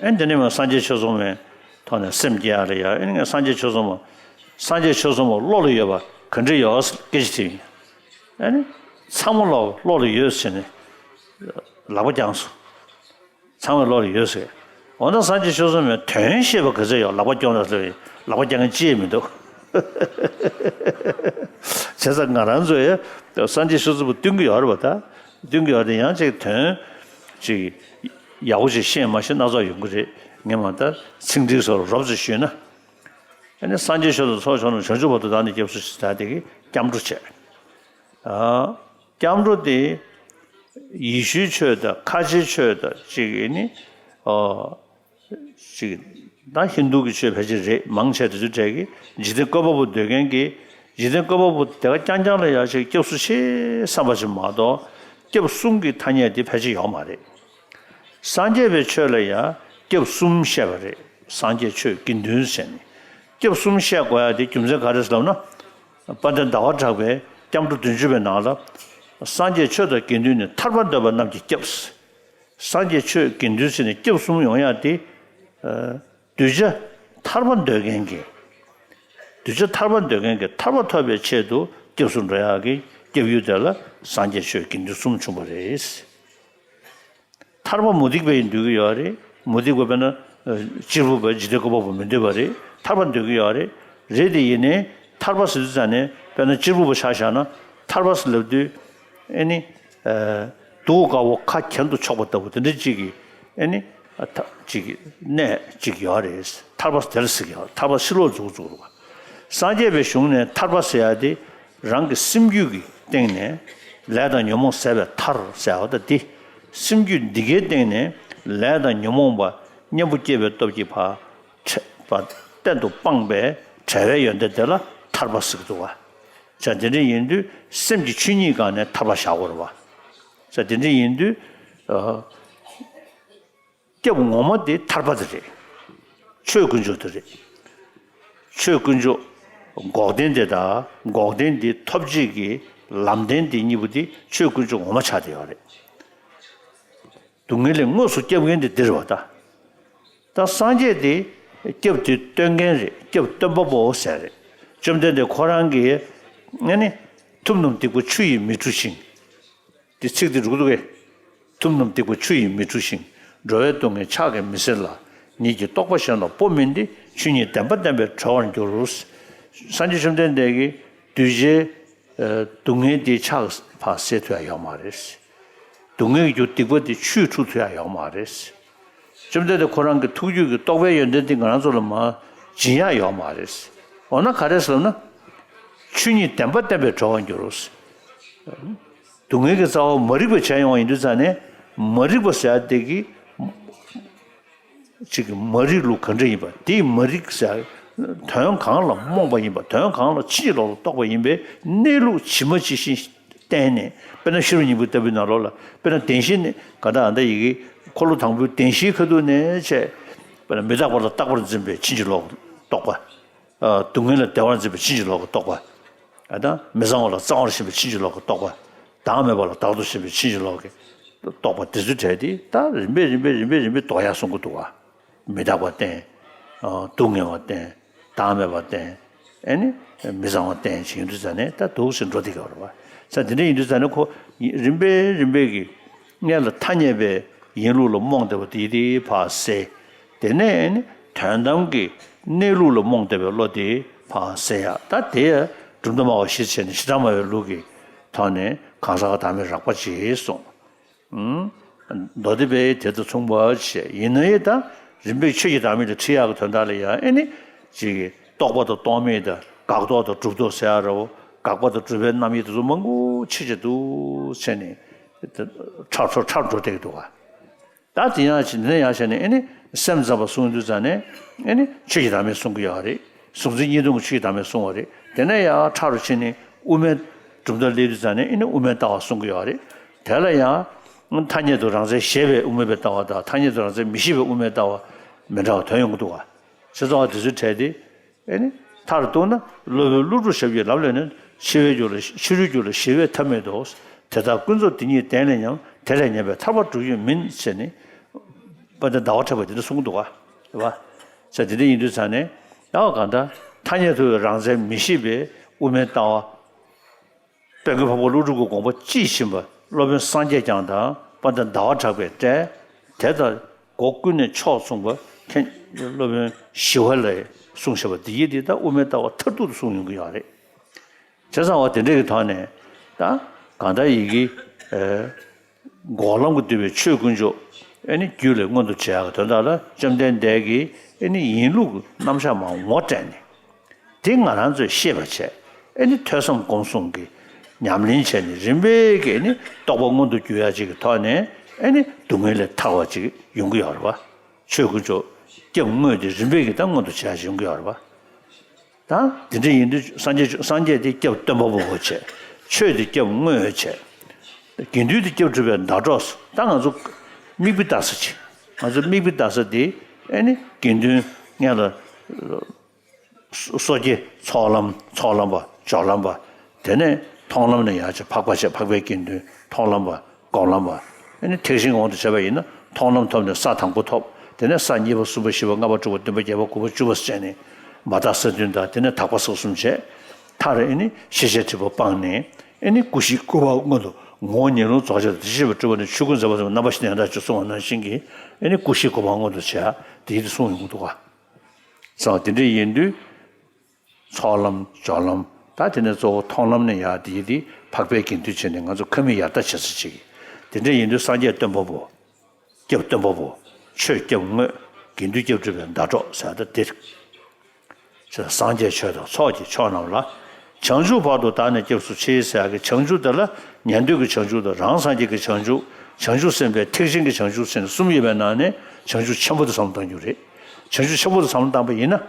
ཨེ་འདི་ནས་མ་སངས་རྒྱས་ཆོས་ཚོགས་མའི་ཐོག་ནས་སེམས་བསྐྱེད་ཡག་ལ་ཡ། ཨེ་ནི་ངས་སངས་རྒྱས་ཆོས་ཚོགས་མ། སངས་རྒྱས་ཆོས་ཚོགས་མ་བློ་ལ་ཡོད་པ་ག་འདྲ་ཡོད་སྐད་ཆ་དྲིས་ཡིན། ཨེ་ནི་ཚང་མ་ལོག་བློ་ལ་ཡོད་ཟེར་ནས་ལག་པ་བརྐྱངས་སོང་། ཚང་མའི་བློ་ལ་ཡོད་ཟེར། འོ་ན་སངས་རྒྱས་ཆོས་ཚོགས་མའི་དོན་ཤེས་པ་ག་ཚོད་ཡོད། ལག་པ་བརྐྱངས་ན་ལབ་ཡིན། ལག་པ་བརྐྱང་མཁན་ཅི་ཡང་མི་འདུག་བྱས་ཙང་ང་རང་ཚོ་ཡ་སངས་རྒྱས་ཆོས་ཚོགས་པ་སྟོན་གྱི་ཡོད་རེད་པ། ད་སྟོན་གྱི་ཡོད་རེད། ཡང་ཅིག་དོན་ཅིག་ཡག་པོ་ཅིག་ཤེས་མ་ཤེས་སྣ་ཚོགས་ཡོང་གི་རེད། ངས་མ་ད་ཚིག་འགྲིག་སོགས་རོབ་ཙམ་ཞུས་ན། ཨ་ནི་སངས་རྒྱས་ཆོས་དང་ཚོགས་མཆོག་རྣམས། བྱང་ཆུབ་བར་དུ་བདག་ནི་སྐྱབས་སུ་མཆི་ཟེར་དེ་གི་སྐྱབས་འགྲོ་བྱས། ཨ། སྐྱབས་འགྲོ་དེ་ཡེ་ཤུའི་ཆོས་དང་ཁ་ཆེའི་ཆོས་དང་ཅིག་ཨ་ནི། ཨ། ཅིག་ད་ཧིན་དུ་གི་ཆོས་ཕལ་ཆེར་རེད། མང་ཆེ་དེ་ཚོའི་གྲས་ཀྱི་འཇིག་རྟེན་བཀོད་པ་པོ་འདོད་མཁན་གྱི། འཇིག་རྟེན་བཀོད་པ་པོ་དེ་ག་རྐྱང་རྐྱང་ལ་ཡ་ཞིག་སྐྱབས་སུ་མཆི་བསམ་པ་ཞིག་མ་གཏོགས། སྐྱབས་གསུམ་གྱི་ཐ་སྙད་དེ་ཕལ་ཆེར་ཡོད་མ་རེད། སངས་རྒྱས་པའི་ཆོས་ལ་ཡང་སྐྱབས་གསུམ་བཤད་པ་རེད། སངས་རྒྱས་ཆོས་དགེ་འདུན་ཟེར་ནས། སྐྱབས་གསུམ་བཤད་དགོས་ཡ་དེ་རྒྱུ་མཚན་ག་རེ་ཟེར་ལབ་ན། དཔལ་ལྡན་ཟླ་བ་གྲགས་པའི་སྐྱབས་འགྲོ་བདུན་ཅུ་པའི་ནང་ལ། སངས་རྒྱས་ཆོས་དང་དགེ་འདུན་ནི། ཐར་པ་འདོད་པ་རྣམས་ཀྱི་སྐྱབས། སངས་རྒྱས་ཆོས་དགེ་འདུན་ཟེར་ནས་སྐྱབས་གསུམ་ཡོང་ཡ་དེ། ཨ། གདུལ་བྱ་ཐར་པ་འདོད་མཁན་གྱི། གདུལ་བྱ་ཐར་པ་འདོད་མཁན་གྱི་ཐར་པ་ཐོབ་པའི་ཆེད་དུ་སྐྱབས་སུ་འགྲོ་ཡག་གི་སྐྱབས་ཡུལ་དེ་ལ་སངས་རྒྱས་ཆོས་དགེ་འདུན་གསུམ་བྱུང་བ་རེད། ཐར་པ་མུ་སྟེགས་པ་ཡིས་འདོད་ཀྱི་ཡོད་རེད། མུ་སྟེགས་པ་དཔེར་ན་གཅེར་བུ་པ་འཇིག་རྟེན་བཀོད་པ་པོ་མི་འདོད་པ་རེད། ཐར་པ་འདོད་ཀྱི་ཡོད་རེད། རེད་དེ་ཡིན་ནའི་ཐར་པ་ཟེར་དུས་ཙང་ནས་དཔེར་ན་གཅེར་བུ་པ་ཆ་བཞག་ན་ཐར་པ་ཟེར་ལབ་དུས་ཨེ་ནི། སྡུག་དཀའ་བ་ཁ་གྱེན་དུ་ཕྱོགས་པ་ལྟ་བུ་དེ་འདྲ་ཅིག་གི་ཨེ་ནི། ཨ། ཐ་ཅིག་གི་གནས་ཅིག་ཡོད་རེད། ཐར་པ་དེར་ཟེར་གྱི་ཡོད། ཐར་པ་ཕྱི་ལོགས་འཛུགས་འཛུགས་རུ་བ། སངས་རྒྱས་པའི་གཞུང་ནས་ཐར་པ་ཟེར་ཡ་དེ་རང་གི་སེམས་རྒྱུད་ཀྱི་སྟེང་ནས་ལས་དང་ཉོན་མོངས་ཟད་པའི་མཐར་ཟེར་བ་ད་དེ། སེམས་རྒྱུད་འདི་གའི་སྟེང་ནས་ལས་དང་ཉོན་མོངས་པ་གཉེན་པོ་སྐྱེས་པའི་སྟོབས་ཀྱིས་ཕར་བྲལ་བ་གཏན་དུ་སྤངས་པའི་བྲལ་བའི་ཡོན་ཏན་དེ་ལ་ཐར་པ་ཟེར་གྱི་འདུག་བ། ཅག་དེ་འདྲ་ཡིན་དུས་སེམས་ཀྱི་ཆོས་ཉིད་སྒང་ནས་ཐར་པ་བཞག་དགོས་རེད་བ། ཅག་དེ་འདྲ་ཡིན་དུས། ཨ། སྐྱབས་ངོ་མ་དེ་ཐར་པ་དེ་རེད། ཆོས་དཀོན་མཆོག་དེ་རེད། ཆོས་དཀོན་མཆོག་ འགོག་བདེན་དེ་དང་འགོག་བདེན་དེ་ཐོབ་བྱེད་ཀྱི་ལམ་བདེན་དེ་གཉིས་པོ་དེ་ཆོས་དཀོན་མཆོག་ངོ་མ་ཆགས་བསྡད་ཡོད་རེད། སྡུག་བསྔལ་ལས་དངོས་སུ་སྐྱབས་མཁན་དེ་འདི་རེད་བ་ད། ད་སངས་རྒྱས་དེ་སྐྱབས་དེ་སྟོན་མཁན་རེད། སྐྱབས་སྟོན་པ་པོ་ཟེར་རེད། བཅོམ་ལྡན་འདས་ཁོ་རང་གིས་ཨ་ནི་ཐུབ་རྣམས་སྡིག་པ་ཆུ་ཡིས་མི་འཁྲུ་ཞིང་། དེ་ཚིག་དེ་འགྲོ་གི་འདུག་གས། ཐུབ་རྣམས་སྡིག་པ་ཆུ་ཡིས་མི་འཁྲུ་ཞིང་། འགྲོ་བའི་སྡུག་བསྔལ་ཕྱག་གིས་མི་སེལ་ལ། ཉིད་ཀྱི་རྟོགས་པ་གཞན་ལ་སྤོ་མིན་ཏེ། ཆོས་ཉིད་བདེན་པ་བསྟན་པས་གྲོལ་བར་འགྱུར། སངས་རྒྱས་བཅོམ་ལྡན་འདས་ཀྱིས་གདུལ་བྱའི་ཨ་སྡུག་བསྔལ་དེ་ཕྱག་ཕར་སེལ་ཐུབ་ཡ་ཡོད་མ་རེད། སྡུག་བསྔལ་གྱི་རྒྱུ་སྡིག་པ་དེ་ཆུས་འཁྲུ་ཐུབ་ཡ་ཡོད་མ་རེད། བཅོམ་ལྡན་འདས་ཁོ་རང་གི་ཐུགས་རྒྱུད་ཀྱི་རྟོགས་པའི་ཡོན་ཏན་དེ་ང་རང་ཚོ་ལ་མར་སྦྱིན་ཡ་ཡོད་མ་རེད། འོ་ན་ག་རེ་ཟེར་ན། ཆོས་ཉིད་བདེན་པ་བསྟན་པས་གྲོལ་བར་འགྱུར། སྡུག་བསྔལ་གྱི་རྩ་བ་མ་རིག་པ་བྱས་ཡོང་བ་ཡིན་དུས་ཙང་ནས། མ་རིག་པ་ཟེར་ཡ་དེ་གི་ཅིག་གི་མ་རིག་ལུགས་ག་འདྲ་ཡིན་པ། དེའི་མ་རིག་ཟེར་ཡ་དོན་གང་ལ་རྨོངས་པ་ཡིན་པ། དོན་གང་ལ་ཕྱིན་ཅི་ལོག་ལ་རྟོག་པ་ཡིན་པའི་གནས་ལུགས་ཇི་མ་ཇི་བཞིན་བསྟན་ནས། དཔེར་ན་ཤེས་རབ་སྙིང་པོ་ལྟ་བུའི་ནང་ལོགས་ལ། དཔེར་ན་བདེན་བཞིའི་གནས་ག་ད་ཨ་ད་ཡི་གེ་འཁོར་ལོ་དང་པོའི་བདེན་བཞིའི་ཁ་ཐུག་ནས་བྱས། དཔེར་ན་མི་རྟག་པ་ལ་རྟག་པར་འཛིན་པའི་ཕྱིན་ཅི་ལོག་རྟོག་པ། སྡུག་བསྔལ་ལ་བདེ་བར་འཛིན་པའི་ཕྱིན་ཅི་ལོག་གི་རྟོག་པ། ཨ་ད་མི་གཙང་བ་ལ་གཙང་བར་ཤེས་པའི་ཕྱིན་ཅི་ལོག་གི་རྟོག་པ། བདག་མེད་པ་ལ་བདག་ཏུ་ཞེན་པའི་ཕྱིན་ཅི་ལོག་གི་རྟོག་པ་དེ་ཚོའི་གྲས་དེ་ད་རིམ་པས་རིམ་པས་རིམ་པས་རིམ་པས་ལྡོག་ཡག་གསུང་གི་འདུག་བ། མི་རྟག་པ་བསྟན། སྡུག་བསྔལ་བ་བསྟན། བདག་མེད་པ་བསྟན། ཨེ་ནི་མི་གཙང་བ་བསྟན་བྱས་ཡིན་དུས་ཙང་ནས་ད་འདུག་སེ་འགྲོ་བསྡད་ཀྱི་ཡོད་རེད་བ། ས་དེ་འདྲ་ཡིན་དུས་ཙང་ནས་ཁོ་རིམ་པས་རིམ་པས་ཀྱི་སྔོན་ལ་ཐ་སྙད་པའི་ཡིན་ལུགས་ལ་རྨོངས་བསྡད་པ་དེ་དེ་ཕར་སེལ། དེ་ནས་ནི་དོན་དམ་གྱི་གནས་ལུགས་ལ་རྨོངས་བསྡད་པའི་བློ་དེ་ཕར་སེལ་ཡ། ད་དེ་ཡ་གྲུབ་མཐའ་སྨྲ་བ་གཞིར་བྱས་ནས་ཞེ་དྲག་སྨྲ་བའི་ལུགས་ཀྱི་ཐོག་ནས་གང་ཟག་བདག་མེད་རགས་པ་ཅེས་གསུངས། ཨུམ། མདོ་སྡེ་པས་དེ་དང་མཚུངས་པར་བྱས། ཡིན་ན་ཡང་ད་རིམ་པས་ཆོས་ཀྱི་བདག་མེད་དུ་ཁྲིད་ཡག་གི་དོན་དག་ལ་ཡང་ཨེ་ནི་ཅིག་རྟོག་པ་དང་རྟོག་མེད་དང་དགག་རྟོག་དང་སྒྲུབ་རྟོག་ཟེར་ཡ་རོ། དགག་པ་དང་སྒྲུབ་པའི་རྣམ་དབྱེ་དེ་ཚོ་མང་པོ་ཕྱེ་བྱས་འདུག་བྱས་ནས་ཁྲ་ཁྲོ་ཁྲ་འགྲོ་བསྡད་ཀྱི་འདུག་ག་ད་དེ་ཡང་ཕྱིན་ནས་ཡང་བྱས་ནས་ཨེ་ནི་སེམས་ཙམ་པ་གསུང་དུས་ཙང་ནས་ཨེ་ནི་ཆོས་ཀྱི་བདག་མེད་གསུང་གི་ཡོད་རེད། གཟུང་འཛིན་གཉིས་སྟོང་གི་ཆོས་ཀྱི་བདག་མེད་གསུང་བ་རེད། དེ་ནས་ཡང་ཁྲ་རུ་ཕྱིན་ནས་དབུ་མའི་གྲུབ་མཐའ་སླེབས་དུས་ཙང་ནས་ཨེ་ནི་དབུ་མའི་ལྟ་བ་གསུང་གི་ཡོད་རེད། དེ་ལ་ཡང་ཐ་སྙད་དུ་རང་མཚན་ཞེས་པའི་དབུ་མའི་ལྟ་བ་དང་། ཐ་སྙད་དུ་རང་མཚན་མི་ཤེས་པའི་དབུ་མའི་ལྟ་བ་མི་འདྲ་བ་ཐོན་ཡོང་གི་འདུག་ག་ཞེས་གསུངས་པ་དེ་ཚོའི་གྲས་དེ། ཨེ་ནི་མཐར་གཏུགས་ན། སློབ་དཔོན་ཀླུ་སྒྲུབ་ཞབས་ཀྱིས་ལམ་ལས་ནི། འཆི་བའི་རྒྱུ་ལ་འཆི་རོའི་རྒྱུ་ལ་ཞི་བའི་ཐབས་མེད་དོ། དེ་དག་ཀུན་རྫོབ་དེ་ཉིད་བདེན་ལས་སྙམ། དེ་ལས་ཉམས་པའི་ཐར་པ་སྒྲུབ་ཡུལ་མིན། ཟེར་ནས་དཔལ་ལྡན་ཟླ་བ་གྲགས་པས་དེ་འདྲ་གསུངས་འདུག་ག་རེད་བ། ས་དེ་འདྲ་ཡིན་དུས་ཙང་ནས་ད་བ་གང་ལྟར་ཐ་སྙད་དུ་རང་མཚན་མི་ཤེས་པའི་དབུ་མའི་ལྟ་བ། དཔལ་མགོན་འཕགས་པ་ཀླུ་སྒྲུབ་ཀྱི་དགོངས་པ་དཔྱིས་ཕྱིན་པ་སློབ་དཔོན་སངས་རྒྱས་བསྐྱངས་དང་དཔལ་ལྡན་ཟླ་བ་གྲགས་པས་བཀྲལ། དེ་ལྟར་སྒོ་ཀུན་ནས་ཕྱོགས་མཚུངས་པ་མཁྱེན། སློབ་དཔོན་ཞི་བ་ལྷས་གསུངས་བཞག་པ་འདི་ཡིས་འདི་ལྟར་དབུ་མའི་ལྟ་བ་མཐར་ཐུག་ཏུ་གསུངས་ཡོང་གི་ཡོད་རེད། བྱས་ཙང་བ་དེ་འདྲ་གི་ཐོག་ནས་ད་གང་ལྟར་ཡི་གེ་ཨེ་འགོག་ལམ་གྱིས་བསྡུས་པའི་ཆོས་དཀོན་མཆོག་ཨེ་ནི་རྒྱུད་ལ་མངོན་དུ་བྱེད་ཡག་གི་དོན་དག་ལ་བཅོམ་ལྡན་འདས་ཀྱིས་ཨེ་ནི་ཡིན་ལུགས་ཀྱི་རྣམ་གཞག་མར་ངོ་སྤྲད་ནས། དེ་ང་རང་ཚོས་ཤེས་པ་བྱས། ཨེ་ནི་ཐོས་བསམ་སྒོམ་གསུམ་གྱི་ཉམས་ལེན་བྱས་ནས་རིམ་པས་ཀྱིས་ཨེ་ནི་རྟོགས་པ་མངོན་དུ་གྱུར་ཡ་ཅིག་གི་ཐོག་ནས་ཨེ་ནི་སྡུག་བསྔལ་ལས་ཐར་བ་ཅིག་ཡོང་གི་ཡོད་རེད་བ། ཆོས་དཀོན་མཆོག་སྐྱབས་དངོས་དེ་རིམ་པས་ཀྱིས་ད་མངོན་དུ་བྱེད་ཡ་ཅིག་ཡོང་གི་ཡོད་རེད་བ། ད་དེ་འདྲ་ཡིན་དུས་སངས་རྒྱས་སངས་རྒྱས་དེ་སྐྱབས་སྟོན་པ་པོ་བྱས། ཆོས་དེ་སྐྱབས་དངོས་བྱས། དགེ་འདུན་དེ་སྐྱབས་སྒྲུབ་པའི་ཟླ་གྲོགས། ད་ང་ཚོ་མིག་དཔེ་ལྟ་ས་ཅིག་ང་ཚོ་མིག་དཔེ་ལྟ་ས་དེ་ཨེ་ནི་དགེ་འདུན་སྔོན་ལ། སོ་སོ་སྐྱེ་ཚོགས་ལམ་ཚོགས་ལམ་པ་སྦྱོར་ལམ་པ། དེ་ནས་མཐོང་ལམ་ནས་ཡར་བྱས་འཕགས་པ་བྱས། འཕགས་པའི་དགེ་འདུན་མཐོང་ལམ་པ་སྒོམ་ལམ་པ། ཨ་ནི་ཐེག་ཆེན་དབང་དུ་བྱས་པ་ཡིན་ན་མཐོང་ལམ་ཐོབ་ནས་ས་དང་པོ་ཐོབ། དེ་ནས་ས་གཉིས་པ་གསུམ་པ་བཞི་པ་ལྔ་པ་དྲུག་པ་བདུན་པ་བརྒྱད་པ་དགུ་པ་བཅུ་པ་བྱས་ནས་མ་དག་ས་བདུན་དང་དེ་ནས་དག་པ་ས་གསུམ་བྱས། མཐར་ཨ་ནི་ཤེས་བྱའི་སྒྲིབ་པ་སྤངས་ནས་ཨ་ནི་སྐུ་བཞིའི་སྐུ་འཕགས་མངོན་དུ་ངོ་བོ་ཉིད་ལུགས་རྫོགས་བྱེད་དང་དེ་ཤེས་པའི་སྤྲུལ་པ་ནི་ཆོས་སྐུ་མཛད་པ་ཙམ་རྣམ་པ་བཞི་ནས་ཡང་དག་བྱུང་གསུངས་པ་ནང་བཞིན་གྱི་ཨ་ནི་སྐུ་བཞིའི་སྐུ་འཕགས་མངོན་དུ་བྱས་དེ་ཡིན་དུ་གསུངས་ཡོང་གི་འདུག་ག་ཙང་དེ་འདྲ་ཡིན་དུས། ཚོགས་ལམ་སྦྱོར་ལམ། ད་དེ་ནས་གཙོ་བོ་མཐོང་ལམ་ནས་ཡར་དེ་ཡི་དེ་འཕགས་པའི་དགེ་འདུན་བྱས་ནས་ང་ཚོ་ཁ་མིག་ཡར་ལྟ་བྱེད་ས་ཅིག་དེ་འདྲ་ཡིན་དུས་སངས་རྒྱས་སྟོན་པ་པོ། སྐྱབས་སྟོན་པ་པོ། ཆོས་སྐྱབས་དངོས། དགེ་འདུན་སྐྱབས་སྒྲུབ་པའི་ཟླ་གྲོགས་ཟེར་ད་འདིར། སངས་རྒྱས་ཆོས་དང་ཚོགས་ཀྱི་མཆོག་རྣམས་ལ། བྱང་ཆུབ་བར་དུ་བདག་ནི་སྐྱབས་སུ་མཆི་ཟེར་ཡག་གི་བྱང་ཆུབ་དེ་ལ་ཉན་ཐོས་ཀྱི་བྱང་ཆུབ་དང་རང་སངས་རྒྱས་ཀྱི་བྱང་ཆུབ། བྱང་ཆུབ་སེམས་དཔའི་ཐེག་ཆེན་གྱི་བྱང་ཆུབ་ཟེར་ནས་གསུམ་ཡོད་པའི་ནང་ནས་བྱང་ཆུབ་ཆེན་པོ་དེ་བསམ་བློ་བཏང་རྒྱུ་རེད། བྱང་ཆུབ་ཆེན་པོ་དེ་བསམ་བློ་བཏང་པ་ཡིན་ན།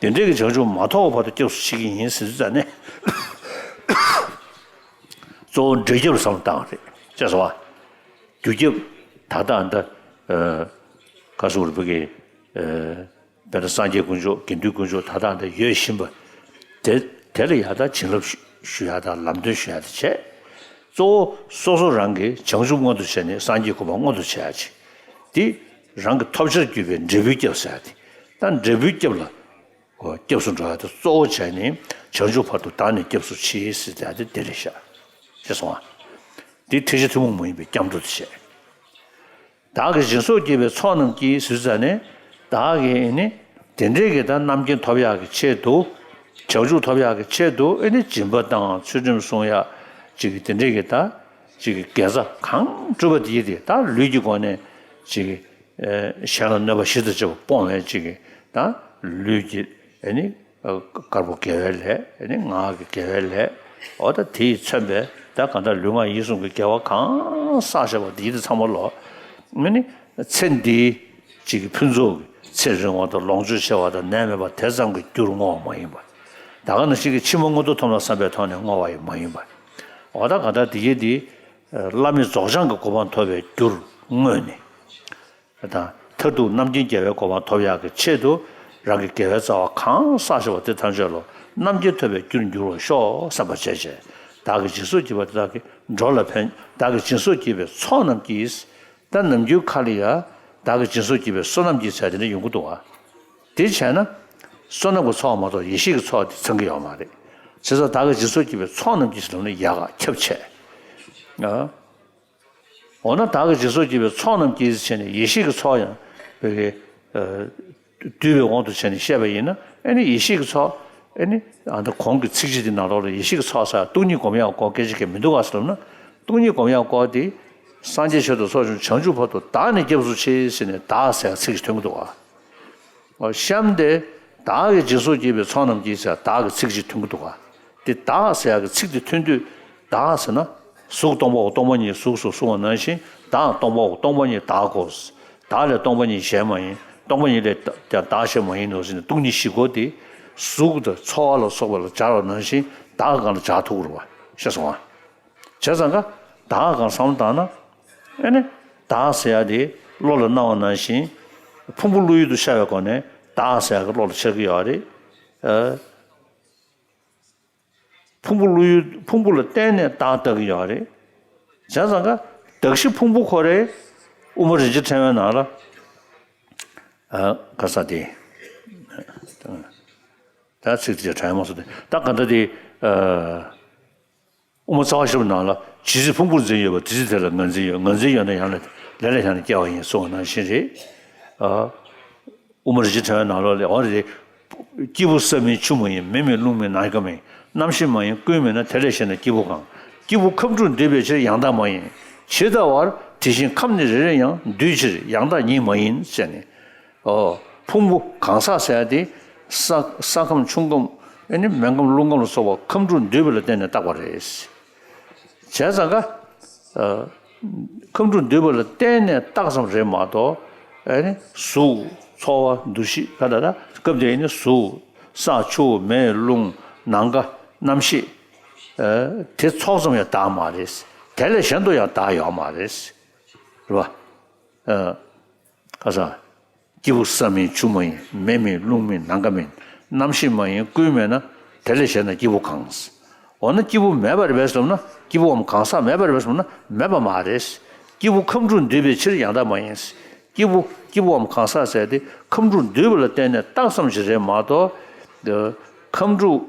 དེ་འདྲའི་གི་བྱང་ཆུབ་མ་ཐོབ་བར་དུ་སྐྱབས་སུ་མཆི་གི་ཡིན་ཟེར་དུས་ཙང་ནས། གཙོ་བོ་འབྲས་སྐྱབས་ལ་བསམ་བློ་བཏང་བ་རེད། ཅེས་སོ། རྒྱུ་སྐྱབས་ད་ལྟ་འདི། ཁ་སོ་རུ་བུ་གི། དཔེར་ན་སངས་རྒྱས་དཀོན་མཆོག་དགེ་འདུན་དཀོན་མཆོག་ད་ལྟ་འདི་ཡོད་བཞིན་པ། དེ་དེ་ལ་ཡ་ད་བྱིན་རླབས་ཞུ་ཞུ་ཡ་དང་ལམ་སྟོན་ཞུ་ཡ་དེ་བྱས། གཙོ་བོ་སོ་སོ་རང་གིས་བྱང་ཆུབ་མངོན་དུ་བྱས་ནས་སངས་རྒྱས་གོ་འཕང་མངོན་དུ་བྱས་ཡ་ཅིག་དེ་རང་གི་ཐོབ་བྱར་གྱུར་པའི་འབྲས་བུའི་སྐྱབས་ཟེར་ཡ་དེ། ད་འབྲས་བུའི་སྐྱབས་ལ་སྐྱབས་སུ་འགྲོ་ཡ་དེ་གཙོ་བོ་བྱས་ནས་བྱང་ཆུབ་བར་དུ་བདག་ནི་སྐྱབས་སུ་མཆི་ཟེར་ཡ་དེ་དེ་རེད་ཤག་ཤེས་སོང་ཨ། དེ་ཐེག་ཆེན་ཐུན་མོང་མ་ཡིན་པའི་སྐྱབས་འགྲོ་དེ་བྱས། བདག་གིས་སྦྱིན་སོགས་བགྱིས་པའི་ཚོགས་རྣམས་ཀྱིས་ཟེར་ཙ་ནས། བདག་གིས་ནི་དེ་འདྲའི་གི་ད་རྣམ་མཁྱེན་ཐོབ་ཡག་གི་ཆེད་དུ། བྱང་ཆུབ་ཐོབ་ཡག་གི་ཆེད་དུ་ཨེ་ནི་སྦྱིན་པ་དང་ཚུལ་ཁྲིམས་སྲུང་ཡག་ཅིག་གི་དེ་འདྲའི་གི་ད་ཅིག་གི་དགེ་རྩ་གང་བསྒྲུབས་པ་དེ་ཡིན་ཏེ། ད་ལུས་ཀྱི་སྒོ་ནས་ཅིག་གི་གཞན་ལ་གནོད་པ་ཞི་དང་བཅས་པ་སྤོང་བའི་ཅིག་གི་ད་ལུས་ཀྱི་ཨེ་ནི། དཀར་པོ་དགེ་བའི་ལས། ཨེ་ནི་ངག་གི་དགེ་བའི་ལས། འོ་ད་དེ་ཡིས་མཚོན་པའི་ད་གང་ལྟར་ལུས་ངག་ཡིད་གསུམ་གྱི་དགེ་བ་གང་བསགས་བཞག་པ་འདི་དེ་ཚང་མ་ལོ། ཨེ་ནི་ཚེ་འདིའི་ཅིག་གི་ཕུན་ཚོགས་ཀྱི་ཚེ་རིང་བ་དང་ལོངས་སྤྱོད་ཆེ་བ་དང་ནད་མེད་པ་དེ་ཙམ་གྱི་རྒྱུར་བསྔོ་བ་མ་ཡིན་པ། ད་ག་ནང་བཞིན་གྱི་ཕྱི་མ་མངོན་མཐོ་ཐོབ་ལ་བསམ་པའི་ཐོག་ནས་བསྔོ་བ་ཡང་མ་ཡིན་པ། འོ་ད་གང་ལྟར་འདི་གའི་འདི་བླ་མེད་རྫོགས་བྱང་གི་གོ་འཕང་ཐོབ་པའི་རྒྱུར་བསྔོས་ནས། དང་། མཐར་ཐུག་རྣམ་མཁྱེན་རྒྱལ་བའི་གོ་འཕང་ཐོབ་ཡག་གི་ཆེད་དུ། རང་གི་དགེ་བའི་རྩ་བ་གང་བསགས་བཞག་པ་དེ་ཐམས་ཅད་ལ་རྣམ་མཁྱེན་ཐོབ་པའི་རྒྱུར་འགྱུར་བར་ཤོག་བསམ་པ་བྱས་བྱས། བདག་གིས་སྦྱིན་སོགས་བགྱིས་པ་དེ་དག་གིས་འགྲོ་ལ་ཕན། བདག་གིས་སྦྱིན་སོགས་བགྱིས་པའི་ཚོགས་རྣམས་ཀྱིས། ད་ནམ་རྒྱུན་ཁ་ལ་ཡ། བདག་གིས་སྦྱིན་སོགས་བགྱིས་པའི་བསོད་ནམས་ཀྱིས་ཟེར་དེ་འདྲ་ཡོང་གི་འདུག་བ། དེ་བྱས་ན། བསོད་ནམས་ཀྱི་ཚོགས་མ་གཏོགས་ཡེ་ཤེས་ཀྱི་ཚོགས་དེ་ཚང་གི་ཡོད་མ་རེད། བྱས་ཙང་བདག་གིས་སྦྱིན་སོགས་བགྱིས་པའི་ཚོགས་རྣམས་ཀྱིས་ཟེར་ལབ་ན་ཡག་ག་ཁྱབ་ཆེ། འོ་ན་བདག་གིས་སྦྱིན་སོགས་བགྱིས་པའི་ཚོགས་རྣམས་ཀྱིས་བྱས་ནས་ཡེ་ཤེས་ཀྱི་ཚོགས་ཡང་བོད་ཀྱི་བསྡུས་པའི་དབང་དུ་བྱས་ནས་བཤད་པ་ཡིན་ན། ཨེ་ནི་ཡེ་ཤེས་ཀྱི་ཚོགས། ཨེ་ནི་ཨ་ནི་གོང་གི་ཚིགས་བཅད་འདི་ནང་ལོགས་ལ་ཡེ་ཤེས་ཀྱི་ཚོགས་ཟེར་སྟོང་ཉིད་སྒོམ་ཡག་སྐོར་སྐད་ཆ་གང་མི་འདུག་ག་ཟེར་ལབ་ན། སྟོང་ཉིད་སྒོམ་ཡག་སྐོར་འདི། སངས་རྒྱས་ཆོས་དང་ཚོགས་ཆེན་བྱང་ཆུབ་བར་དུ་བདག་ནི་སྐྱབས་སུ་མཆི་ཟེར་ནས་བདག་ཟེར་ཚིག་ཅིག་ཐོན་གྱི་འདུག་ག། གཤམ་དེ། བདག་གིས་སྦྱིན་སོགས་བགྱིས་པའི་ཚོགས་རྣམས་ཀྱིས་ཟེར་བདག་གི་ཚིག་ཅིག་ཐོན་གྱི་འདུག་ག། དེ་བདག་ཟེར་ཡག་གི་ཚིག་དེ་ཐོན་དུས། བདག་ཟེར་ན། གཟུགས་སྟོང་པའོ། སྟོང་པ་ཉིད་གཟུགས་སུ་གསུངས་པ་ནང་བཞིན། བདག་སྟོང་པའོ། སྟོང་པ་ཉིད་བདག་གོ། བདག་ལས་སྟོང་པ་ཉིད་གཞན་མ་ཡིན། སྟོང་པ་ཉིད་ལས་ཀྱང་བདག་གཞན་མ་ཡིན་ནོ་ཟེར་ནས་སྟོང་ཉིད་བཞི་སྐོར་དེ། གཟུགས་དང་ཚོར་བ་ལ་སོགས་པ་ལ་སྦྱར་བ་ནང་བཞིན་བདག་གི་སྒང་ལ་སྦྱར་ཐུབ་ཀྱི་རེད་བ། ཤེས་སོང་ང་། བྱས་ཙང་ཀ། བདག་གང་བསམ་བློ་བཏང་ན། ཨེ་ནི། བདག་ཟེར་ཡ་དེ་བློ་ལ་སྣང་བ་ནང་བཞིན། ཕུང་པོ་བློ་ཡུལ་དུ་ཤར་བའི་སྒོ་ནས་བདག་ཟེར་ཡ་གི་བློ་ལ་འཆར་གྱི་ཡོད་རེད། ཨ། ཕུང་པོ་བློ་ཡུལ་ཕུང་པོ་ལ་བརྟེན་ནས་བདག་ལྟ་གི་ཡོད་རེད། བྱས་ཙང་ཀ། གདགས་གཞི་ཕུང་པོ་ཁོ་རེ། དབུ་མ་རིན་ཆེན་ཕྲེང་བའི་ནང་ལ། ཨ། ག་ས་དེ། ད་ཚིག་དེ་དྲན་མ་སོང་སྟེ། ད་ག་འདྲ་དེ། ཨ། དབུ་མ་རྩ་བ་ཤེས་རབ་ནང་ལ། ཇི་སྲིད་ཕུང་པོར་འཛིན་ཡོད་པ། དེ་སྲིད་དེ་ལ་ངར་འཛིན་ཡོད། ངར་འཛིན་ཡོད་ན་ཡང་ལས་ལས་ལ་བཞག་ནས་སྐྱེ་བ་ཡིན་གསུངས་པ་ནང་བཞིན་རེད། ཨ། དབུ་མ་རིན་ཆེན་ཕྲེང་བའི་ནང་ལོགས་ལ་འོ་རེད། སྐྱེས་བུ་ས་མིན་ཆུ་མ་ཡིན། མེ་མིན་རླུང་མིན་ནམ་མཁའ་མིན། རྣམ་ཤེས་མ་ཡིན་ཀུན་མེད་ན། དེ་ལས་གཞན་ན་སྐྱེས་བུ་གང་། སྐྱེས་བུ་ཁམས་དྲུག་འདུས་པའི་ཕྱིར་ཡང་དག་མ་ཡིན། ཇི་ལྟ་བར་དེ་བཞིན་ཁམས་ནི་རེ་རེ་ཡང་། འདུས་ཕྱིར་ཡང་དག་ཉིད་མ་ཡིན་ཟེར་ནས། ཨོ། ཕུང་པོ་གང་ཟག་ཟེར་ཡ་དེ། ས་ས་ཁམས་ཆུ་ཁམས། ཨེ་ནི་མེ་ཁམས་རླུང་ཁམས་ལ་སོགས་པ་ཁམས་དྲུག་འདུས་པ་ལ་བརྟེན་ནས་བཏགས་པ་རེད། བྱས་ཙང་ཀ། ཨ། ཁམས་དྲུག་འདུས་པ་ལ་བརྟེན་ནས་བཏགས་ཙམ་རེད་མ་གཏོགས། ཨེ་ནི་གཟུགས་ཚོར་བ་འདུ་ཤེས་ག་ད་ད་སྐབས་དེ་ནི་གཟུགས་ས་ཆུ་མེ་རླུང་ནམ་མཁའ་རྣམ་ཤེས། ཨ། དེ་ཚོགས་ཙམ་ཡང་བདག་མ་རེད། དེ་ལས་གཞན་དུ་ཡང་བདག་ཡོད་མ་རེད། རེད་བ། ཨ། ཁ་སང་། སྐྱེས་བུ་ས་མིན་ཆུ་མ་ཡིན། མེ་མིན་རླུང་མིན་ནམ་མཁའ་མིན། རྣམ་ཤེས་མ་ཡིན་ཀུན་མེད་ན། དེ་ལས་གཞན་ན་སྐྱེས་བུ་གང་། འོ་ན་སྐྱེས་བུ་མེད་པ་རེད་པས་ཟེར་ན། སྐྱེས་བུའམ་གང་ཟག་མེད་པ་རེད་པས་ཟེར་ན། མེད་པ་མ་རེད། སྐྱེས་བུ་ཁམས་དྲུག་འདུས་པའི་ཕྱིར་ཡང་དག་མ་ཡིན། སྐྱེས་བུ་སྐྱེས་བུའམ་གང་ཟག་ཟེར་དེ་ཁམས་དྲུག་འདུས་པ་ལ་བརྟེན་ནས་བཏགས་ཙམ་ཞིག་རེད་མ་གཏོགས། ཁམས་དྲུག་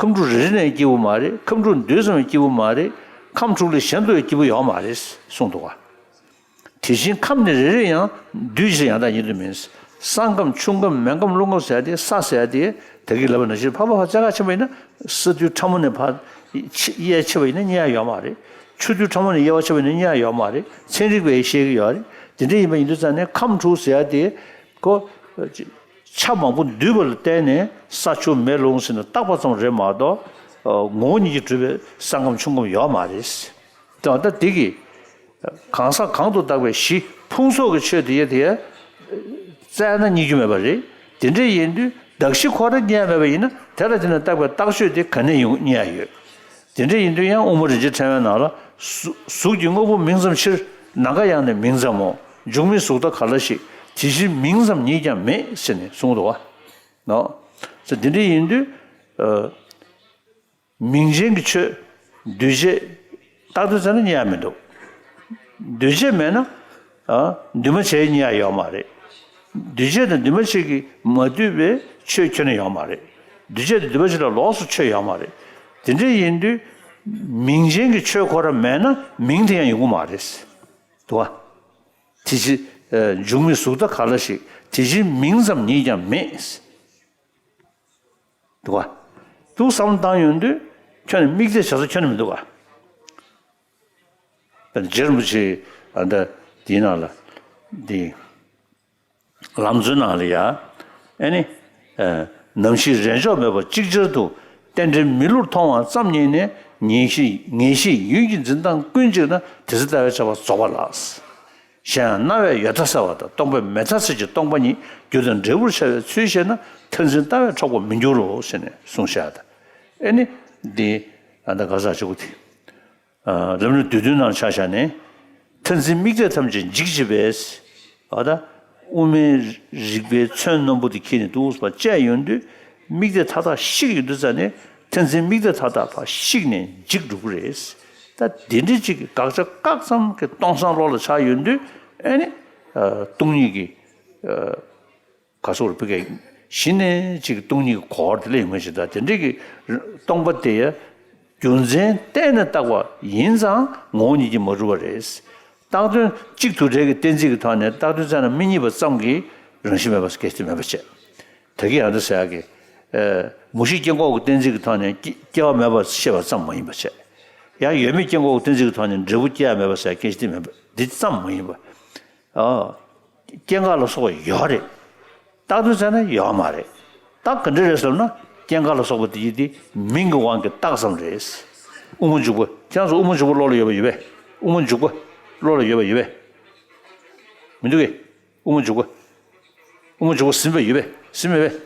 ཁམས་དྲུག་རེ་རེ་ནས་སྐྱེས་བུ་མ་རེད། ཁམས་དྲུག་འདུས་ཙམ་གྱི་སྐྱེས་བུ་མ་རེད། ཁམས་དྲུག་ལས་གཞན་དུ་ཡང་སྐྱེས་བུ་ཡོད་མ་རེད་གསུངས་འདུག་བ། དེ་བཞིན་ཁམས་ནི་རེ་རེ་ཡང་། འདུས་ཕྱིར་ཡང་དག་ཉིད་དུ་མིན། ས་ཁམས་ཆུ་ཁམས་མེ་ཁམས་རླུང་ཁམས་ཟེར་ཡ་དེ། ས་ཟེར་ཡ་དེ་ད་གིན་ལབ་པ་ནང་བཞིན་ཕར་ཕར་ཕར་བཙལ་ག་ཕྱིན་པ་ཡིན་ན། ས་རྡུལ་ཕྲ་མོ་ནས་ཕར་ཕྱི་གཡས་ཕྱིན་པ་ཡིན་ན་རྙེད་ཡ་ཡོད་མ་རེད། ཆུ་རྡུལ་ཕྲ་མོ་ནས་གཡས་པ་ཕྱིན་པ་ཡིན་ན་རྙེད་ཡ་ཡོད་མ་རེད། ཚན་རིག་པས་ཤེས་ཀྱི་ཡོད་རེད། དེ་འདྲ་ཡིན་པ་ཡིན་དུས་ཙང་ནས་ཁམས་དྲུག་ཟེར་ཡ་དེ་ཁོ་ཆ་མང་པོ་འདུས་པ་ལ་བརྟེན་ནས་ས་ཆུ་མེ་རླུང་ཟེར་ནས་བཏགས་པ་ཙམ་རེད་མ་གཏོགས། ངོ་བོ་ཉིད་ཀྱིས་གྲུབ་པའི་ས་ཁམས་ཆུ་ཁམས་ཡོད་མ་རེད། དེ་ད་དེ་གི་གང་ཟག་གང་དུ་བཏགས་པའི་གཞི་ཕུང་སོགས་ཀྱི་ཆོས་དེ་ཡ་དེ་བཙལ་ན་རྙེད་རྒྱུ་མེད་པ་རེད། དེ་འདྲ་ཡིན་དུས་གདགས་གཞི་ཁོ་རང་རྙེད་མེད་པ་ཡིན་ན། དེ་ལ་དེ་ནས་བཏགས་པའི་བཏགས་ཆོས་དེ་ག་ནས་ཡོང་རྙེད་ཡ་ཡོད། དེ་འདྲ་ཡིན་དུས་ཡང་དབུ་མ་རིན་ཆེན་ཕྲེང་བའི་ནང་ལ། གཟུ་གཟུགས་ཀྱི་དངོས་པོ་མིང་ཙམ་ཕྱིར། ནམ་མཁའ་ཡང་ནི་མིང་ཙམ་མོ། འབྱུང་མིན་གཟུགས་དག་ག་ལ་ཞིག། དེ་བཞིན་མིང་ཙམ་ཉིད་ཀྱང་མེད་ཟེར་ནས་གསུངས་འདུག་བ། ནོ། ཟེར་དེ་འདྲ་ཡིན་དུས། ཨ། མིང་ཅན་གྱི་ཆོས་འདུས་བྱས་རྟག་ཏུ་བཙལ་ན་རྙེད་ཡ་མི་འདུག་འདུས་བྱས་མེད་ན་ཨ་འདུས་མ་བྱས་རྙེད་ཡ་ཡོད་མ་རེད། འདུས་བྱས་དང་འདུས་མ་བྱས་ཀྱིས་མ་བསྡུས་པའི་ཆོས་ཁྱོན་ནས་ཡོད་མ་རེད། འདུས་བྱས་དང་འདུས་མ་བྱས་ལ་ལོགས་སུ་ཆོས་ཡོད་མ་རེད། དེ་འདྲ་ཡིན་དུས་མིང་ཅན་གྱི་ཆོས་ཁོ་རང་མེད་ན་མིང་དེ་ཡང་ཡོང་གི་མ་རེད། འདུག་བ། དེ་ཕྱིར་འཇུག་མིན་གཟུགས་མཐའ་ག་ལ་ཞིག་དེ་ཕྱིར་མིང་ཙམ་ཉིད་ཀྱང་མེད། འདུག་བ། འདུག་བསམ་བློ་བཏང་ཡོང་དུས་ཁྱོན་ནས་དམིགས་གཏད་བྱ་ས་ཁྱོན་ནས་མི་འདུག་བ། དཔེར་ན་རྗེ་རིན་པོ་ཆེ་ཨ་འདི་འདིའི་ནང་ལ་འདི་ལམ་གཙོའི་ནང་ལ་ཡ་ཨེ་ནི་ནམ་ཞིག་རེས་འཇོག་མེད་པར་ཅིག་ཅར་དུ་རྟེན་འབྲེལ་མི་བསླུར་མཐོང་བ་ཙམ་ཉིད་ནས་ངེས་ཤེས་ངེས་ཤེས་ཡུལ་གྱི་འཛིན་སྟངས་ཀུན་གཅིག་ན་དེ་ཚེ་ལྟ་བས་ཁྱབ་པ་རྫོགས་པ་ལགས། གཞན་ཡང་རྣ་བས་ཡོད་མཐའ་གསལ་བ་དང་སྟོང་པས་མེད་མཐའ་གསལ་གྱི་སྟོང་པ་ཉིད་རྒྱུ་དང་འབྲས་བུར་ཤར་བའི་ཚུལ་ཤེས་ན་མཐར་འཛིན་ལྟ་བས་འཕྲོག་པར་མི་འགྱུར་རོ་ཞེས་ནས་གསུངས་བཞག་ད། ཨེ་ནི་འདི་ཨ་ད་ག་ས་ཆུ་གུ་དེ་ལམ་རིམ་བསྡུས་དོན་ནང་ཆ་བཞག་ནས་མཐར་འཛིན་དམིགས་གཏད་ཐམས་ཅད་འཇིག་བྱེད་པས་ཨ་ད་དབུ་མའི་རིགས་པའི་མཚོན་རྣོན་པོ་དེ་འཁྱེར་ནས་འདུག་པ་བཅད་ཡོང་དུས་དམིགས་གཏད་མཐའ་དག་བཤིག་ཡོང་དུས་ཙ་ནས་མཐར་འཛིན་དམིགས་གཏད་མཐའ་དག་ཕར་བཤིག་ནས་འཇིག་འགྲོ་གི་རེད། ད་དེ་འདྲ་ཅིག་གི་དགག་བྱ་བཀག་ཙམ་གྱི་སྟོང་སང་བློ་ལ་ཆགས་ཡོང་དུས་ཨེ་ནི་སྟོང་ཉིད་ཀྱི་ག་སོགས་རུ་བུ་གའི་གཞི་ནས་ཅིག་སྟོང་ཉིད་ཀྱི་གོ་བར་དེ་ལས་ཡོང་མཁན་ཞིག་དང་དེ་འདྲ་གི་སྟོང་པ་དེ་རྒྱུ་མཚན་གཏན་ནས་བཏགས་པ་ཡིན་ཙང་ངོ་བོ་ཉིད་ཀྱིས་མ་གྲུབ་པ་རེད། བཏགས་དོན་གཅིག་དུ་འབྲེལ་གྱི་གཏན་ཚིགས་ཀྱི་ཐོག་ནས་བཏགས་དོན་བཙལ་ན་མི་རྙེད་པ་ཙམ་གྱིས་རང་བཞིན་མེད་པ་སྐད་ཅིག་མེད་པ་བྱས། ད་གིན་ཡང་འདི་ཟེར་ཡག་གི། མུ་བཞི་སྐྱེ་འགོག་གི་གཏན་ཚིགས་ཀྱི་ཐོག་ནས་སྐྱེ་སྐྱེ་བ་མེད་པར་ཤེས་པ་ཙམ་མ་ཡིན་པ་བྱས། ཡང་ཡོད་མེད་སྐྱེ་འགོག་གི་གཏན་ཚིགས་ཀྱི་ཐོག་ནས་འབྲས་བུ་སྐྱེ་ཡ་མེད་པ་ཟེར་ཡ་སྐད་ཅིག་དེ་མེད་པ་འདི་ཙམ་མ་ཡིན་པ། ཨ། སྐྱེ་འགག་ལ་སོགས་པ་ཡོད་རེད། བཏགས་དོན་བཙལ་ན་ཡོད་མ་རེད། ད་ག་འདྲ་རེད་ཟེར་ན་སྐྱེ་འགག་ལ་སོགས་པ་དེ་ཡིན་ཏེ་མིང་གི་དབང་གིས་བཏགས་ཙམ་རེད། དབུ་མ་འཇུག་པ་ཁྱེད་རང་ཚོ་དབུ་མ་འཇུག་པ་བློ་ལ་ཡོད་པ་ཡོད་པས། དབུ་མ་འཇུག་པ་བློ་ལ་ཡོད་པ་ཡོད་པས། མི་འདུག་གས། དབུ་མ་འཇུག་པ། དབུ་མ་འཇུག་པ་ཟིན་པ་ཡོད་པས་ཟིན་མེད་པས།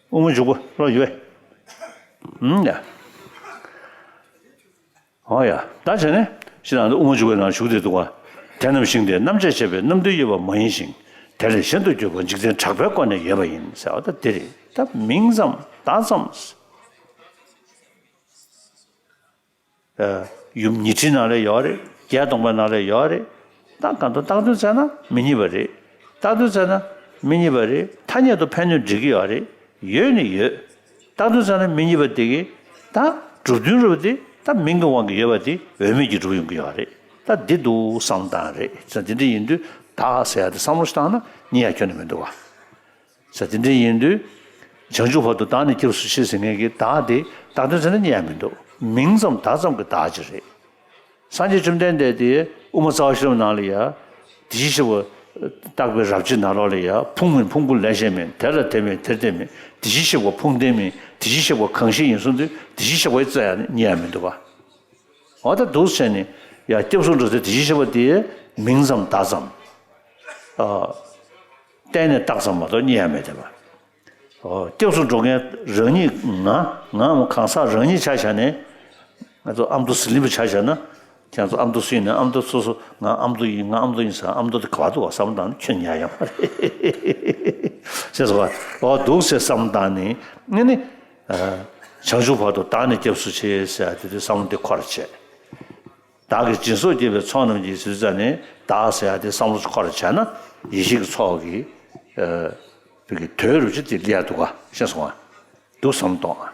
དབུ་མ་འཇུག་པ་བློ་ཡོད་པས། ཨུམ་ཡ། ཨོ་ཡ། ད་བྱས་ནས་ཕྱི་ནང་དུ་དབུ་མ་འཇུག་པའི་ནང་ཞུགས་ཏེ་འདུག་པ། དེ་རྣམས་ཤིང་རྟའི་རྣམ་བཅད་བྱས་པའི་རྣམ་འདུལ་ཡོད་པ་མ་ཡིན་ཞིང་དེ་ལས་གཞན་དུ་གྱུར་པ་འཇིག་རྟེན་གྲགས་པའི་སྒོ་ནས་ཡོད་པ་ཡིན་ཟེར་བ་ད་དེ་རེད་ད་མིང་ཙམ་བརྡ་ཙམ། ཡུམ་ཉི་ཁྲིའི་ནང་ལ་ཡོད་རེད། བརྒྱད་སྟོང་པའི་ནང་ལ་ཡོད་རེད། ད་གང་ལྟར་བཏགས་དོན་བཙལ་ན་མི་རྙེད་པ་རེད། བཏགས་དོན་བཙལ་ན་མི་རྙེད་པ་རེད། ཐ་སྙད་དུ་ཕན་གནོད་འགྲིག་གི་ཡོད་རེད། ཡོད་ནི་ཡོད། བཏགས་དོན་བཙལ་ན་མི་རྙེད་པ་དེ་གི་ད་གྲུབ་དོན་རུ་དེ་ད་མིང་གི་དབང་གིས་ཡོད་པ་དེ་འོས་མེད་ཀྱི་གྲུབ་ཡོང་གི་ཡོད་རེད། ད་འདི་འདུག་བསམ་སྟངས་རེད། ཙང་དེ་འདྲ་ཡིན་དུས་བདག་ཟེར་ཡ་དེ་བསམ་བློ་ཞིག་བཏང་ན་རྙེད་ཡ་ཁྱོན་ནས་མི་འདུག་བ། ས་དེ་འདྲ་ཡིན་དུས། བྱང་ཆུབ་བར་དུ་བདག་ནི་སྐྱབས་སུ་མཆི་ཟེར་མཁན་གྱི་བདག་དེ་བཏགས་དོན་ཟེར་ན་རྙེད་མི་འདུག་མིང་ཙམ་བརྡ་ཙམ་གྱི་བདག་ཅིག་རེད། སངས་རྒྱས་བཅོམ་ལྡན་འདས་དེ་དབུ་མ་རྩ་བ་ཤེས་རབ་ནང་ལ་ཡ། དེ་བཞིན་གཤེགས་པ་བརྟག་པའི་རབ་བྱེད་ནང་ལོགས་ལ་ཡ་ཕུང་མིན་ཕུང་པོ་ལས་གཞན་མིན་དེ་ལ་དེ་མིན་དེར་དེ་མིན་དེ་བཞིན་གཤེགས་པ་ཕུང་ལྡན་མིན་དེ་བཞིན་གཤེགས་པ་གང་ཞིག་ཡིན་གསུངས་དུས་དེ་བཞིན་གཤེགས་པ་ཡི་རྩ་ཡང་རྙེད་ཡ་མི་འདུག་པ། འོ་ད་འདུག་བྱས་ནས་ཡ་སྐྱབས་སུ་འགྲོ་ཚེ་དེ་བཞིན་གཤེགས་པ་དེ་མིང་ཙམ་བརྡ་ཙམ། གཏན་ནས་བཏགས་ཙམ་མ་གཏོགས་རྙེད་ཡ་མེད་དེ་བ། ཨོ། སྐྱབས་སུ་འགྲོ་མཁན་རང་ཉིད་ང་ང་གང་ཟག་རང་ཉིད་ཆ་བཞག་ནས་ང་ཚོ་ཨ་མདོ་ཟི་ལིང་པ་ཆ་བཞག་ན་ཁྱེད་ཚོ་ཨ་མདོ་སུ་ཡིན་ན་ཨ་མདོ་སོ་སོ་ང་ཨ་མདོ་ཡིན་ང་ཨ་མདོ་ཡིན་ཟེར་ཨ་མདོ་དེ་ག་བ་འདུག་བ་བསམ་བློ་བཏང་ན་ཁྱོན་ཉར་ཡོང་བ་རེད། ཅེས་སོ། ཨོ་འདུག་ཟེར་བསམ་བློ་བཏང་ནས་ངས་ནི་བྱང་ཆུབ་བར་དུ་བདག་ནི་སྐྱབས་སུ་མཆི་ཟེར་དེ་དུས་བསམ་བློ་དེ་འཁོར་བྱས། བདག་གིས་སྦྱིན་སོགས་བགྱིས་པའི་ཚོགས་རྣམས་ཀྱིས་ཟེར་ཙ་ནས་བདག་ཟེར་ཡ་དེ་བསམ་བློ་འཁོར་བྱས་ན་ཡེ་ཤེས་ཀྱི་ཚོགས་ཀྱི་བོད་ཀྱི་དོན་རུ་ཅི་དེ་ལེགས་འདུག་ག་ཤེས་སོང་ང་། འདུག་བསམ་གཏོང་ང་།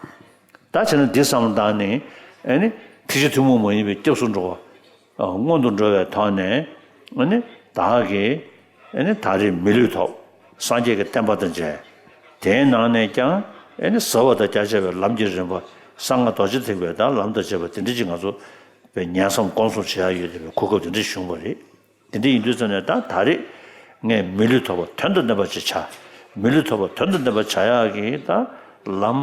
ད་བྱས་ན་འདི་བསམ་བཏང་ནས་ཨེ་ནི་ཐེག་ཆེན་ཐུན་མོང་མ་ཡིན་པའི་སྐྱབས་སུ་འགྲོ་བ་སྔོན་དུ་འགྲོ་བའི་ཐོག་ནས་ཨེ་ནི་བདག་གིས་ཨེ་ནི་ད་རེས་མི་ལུས་ཐོབ། སངས་རྒྱས་ཀྱི་བསྟན་པ་དང་མཇལ། དེའི་ནང་ནས་ཀྱང་ཨེ་ནི་ཟབ་པ་དང་རྒྱ་ཆེ་བའི་ལམ་གྱི་རིམ་པ་གསང་སྔགས་རྡོ་རྗེ་ཐེག་པའི་དང་ལམ་དང་བཅས་པ་དེ་འདྲ་ཅིག་ང་ཚོ་པའི་ཉན་བསམ་སྒོམ་གསུམ་བྱེད་ཡ་ཡོད་དེ་བའི་གོ་སྐབས་དེ་འདྲ་བྱུང་བ་རེད། དེ་འདྲ་ཡིན་དུས་ཙམ་ནས་ད་ད་རེས་ངས་མི་ལུས་ཐོབ་པ་དོན་དང་ལྡན་པ་ཅིག་བྱ། མི་ལུས་ཐོབ་པ་དོན་དང་ལྡན་པ་བྱ་ཡག་གི་ད་ལམ་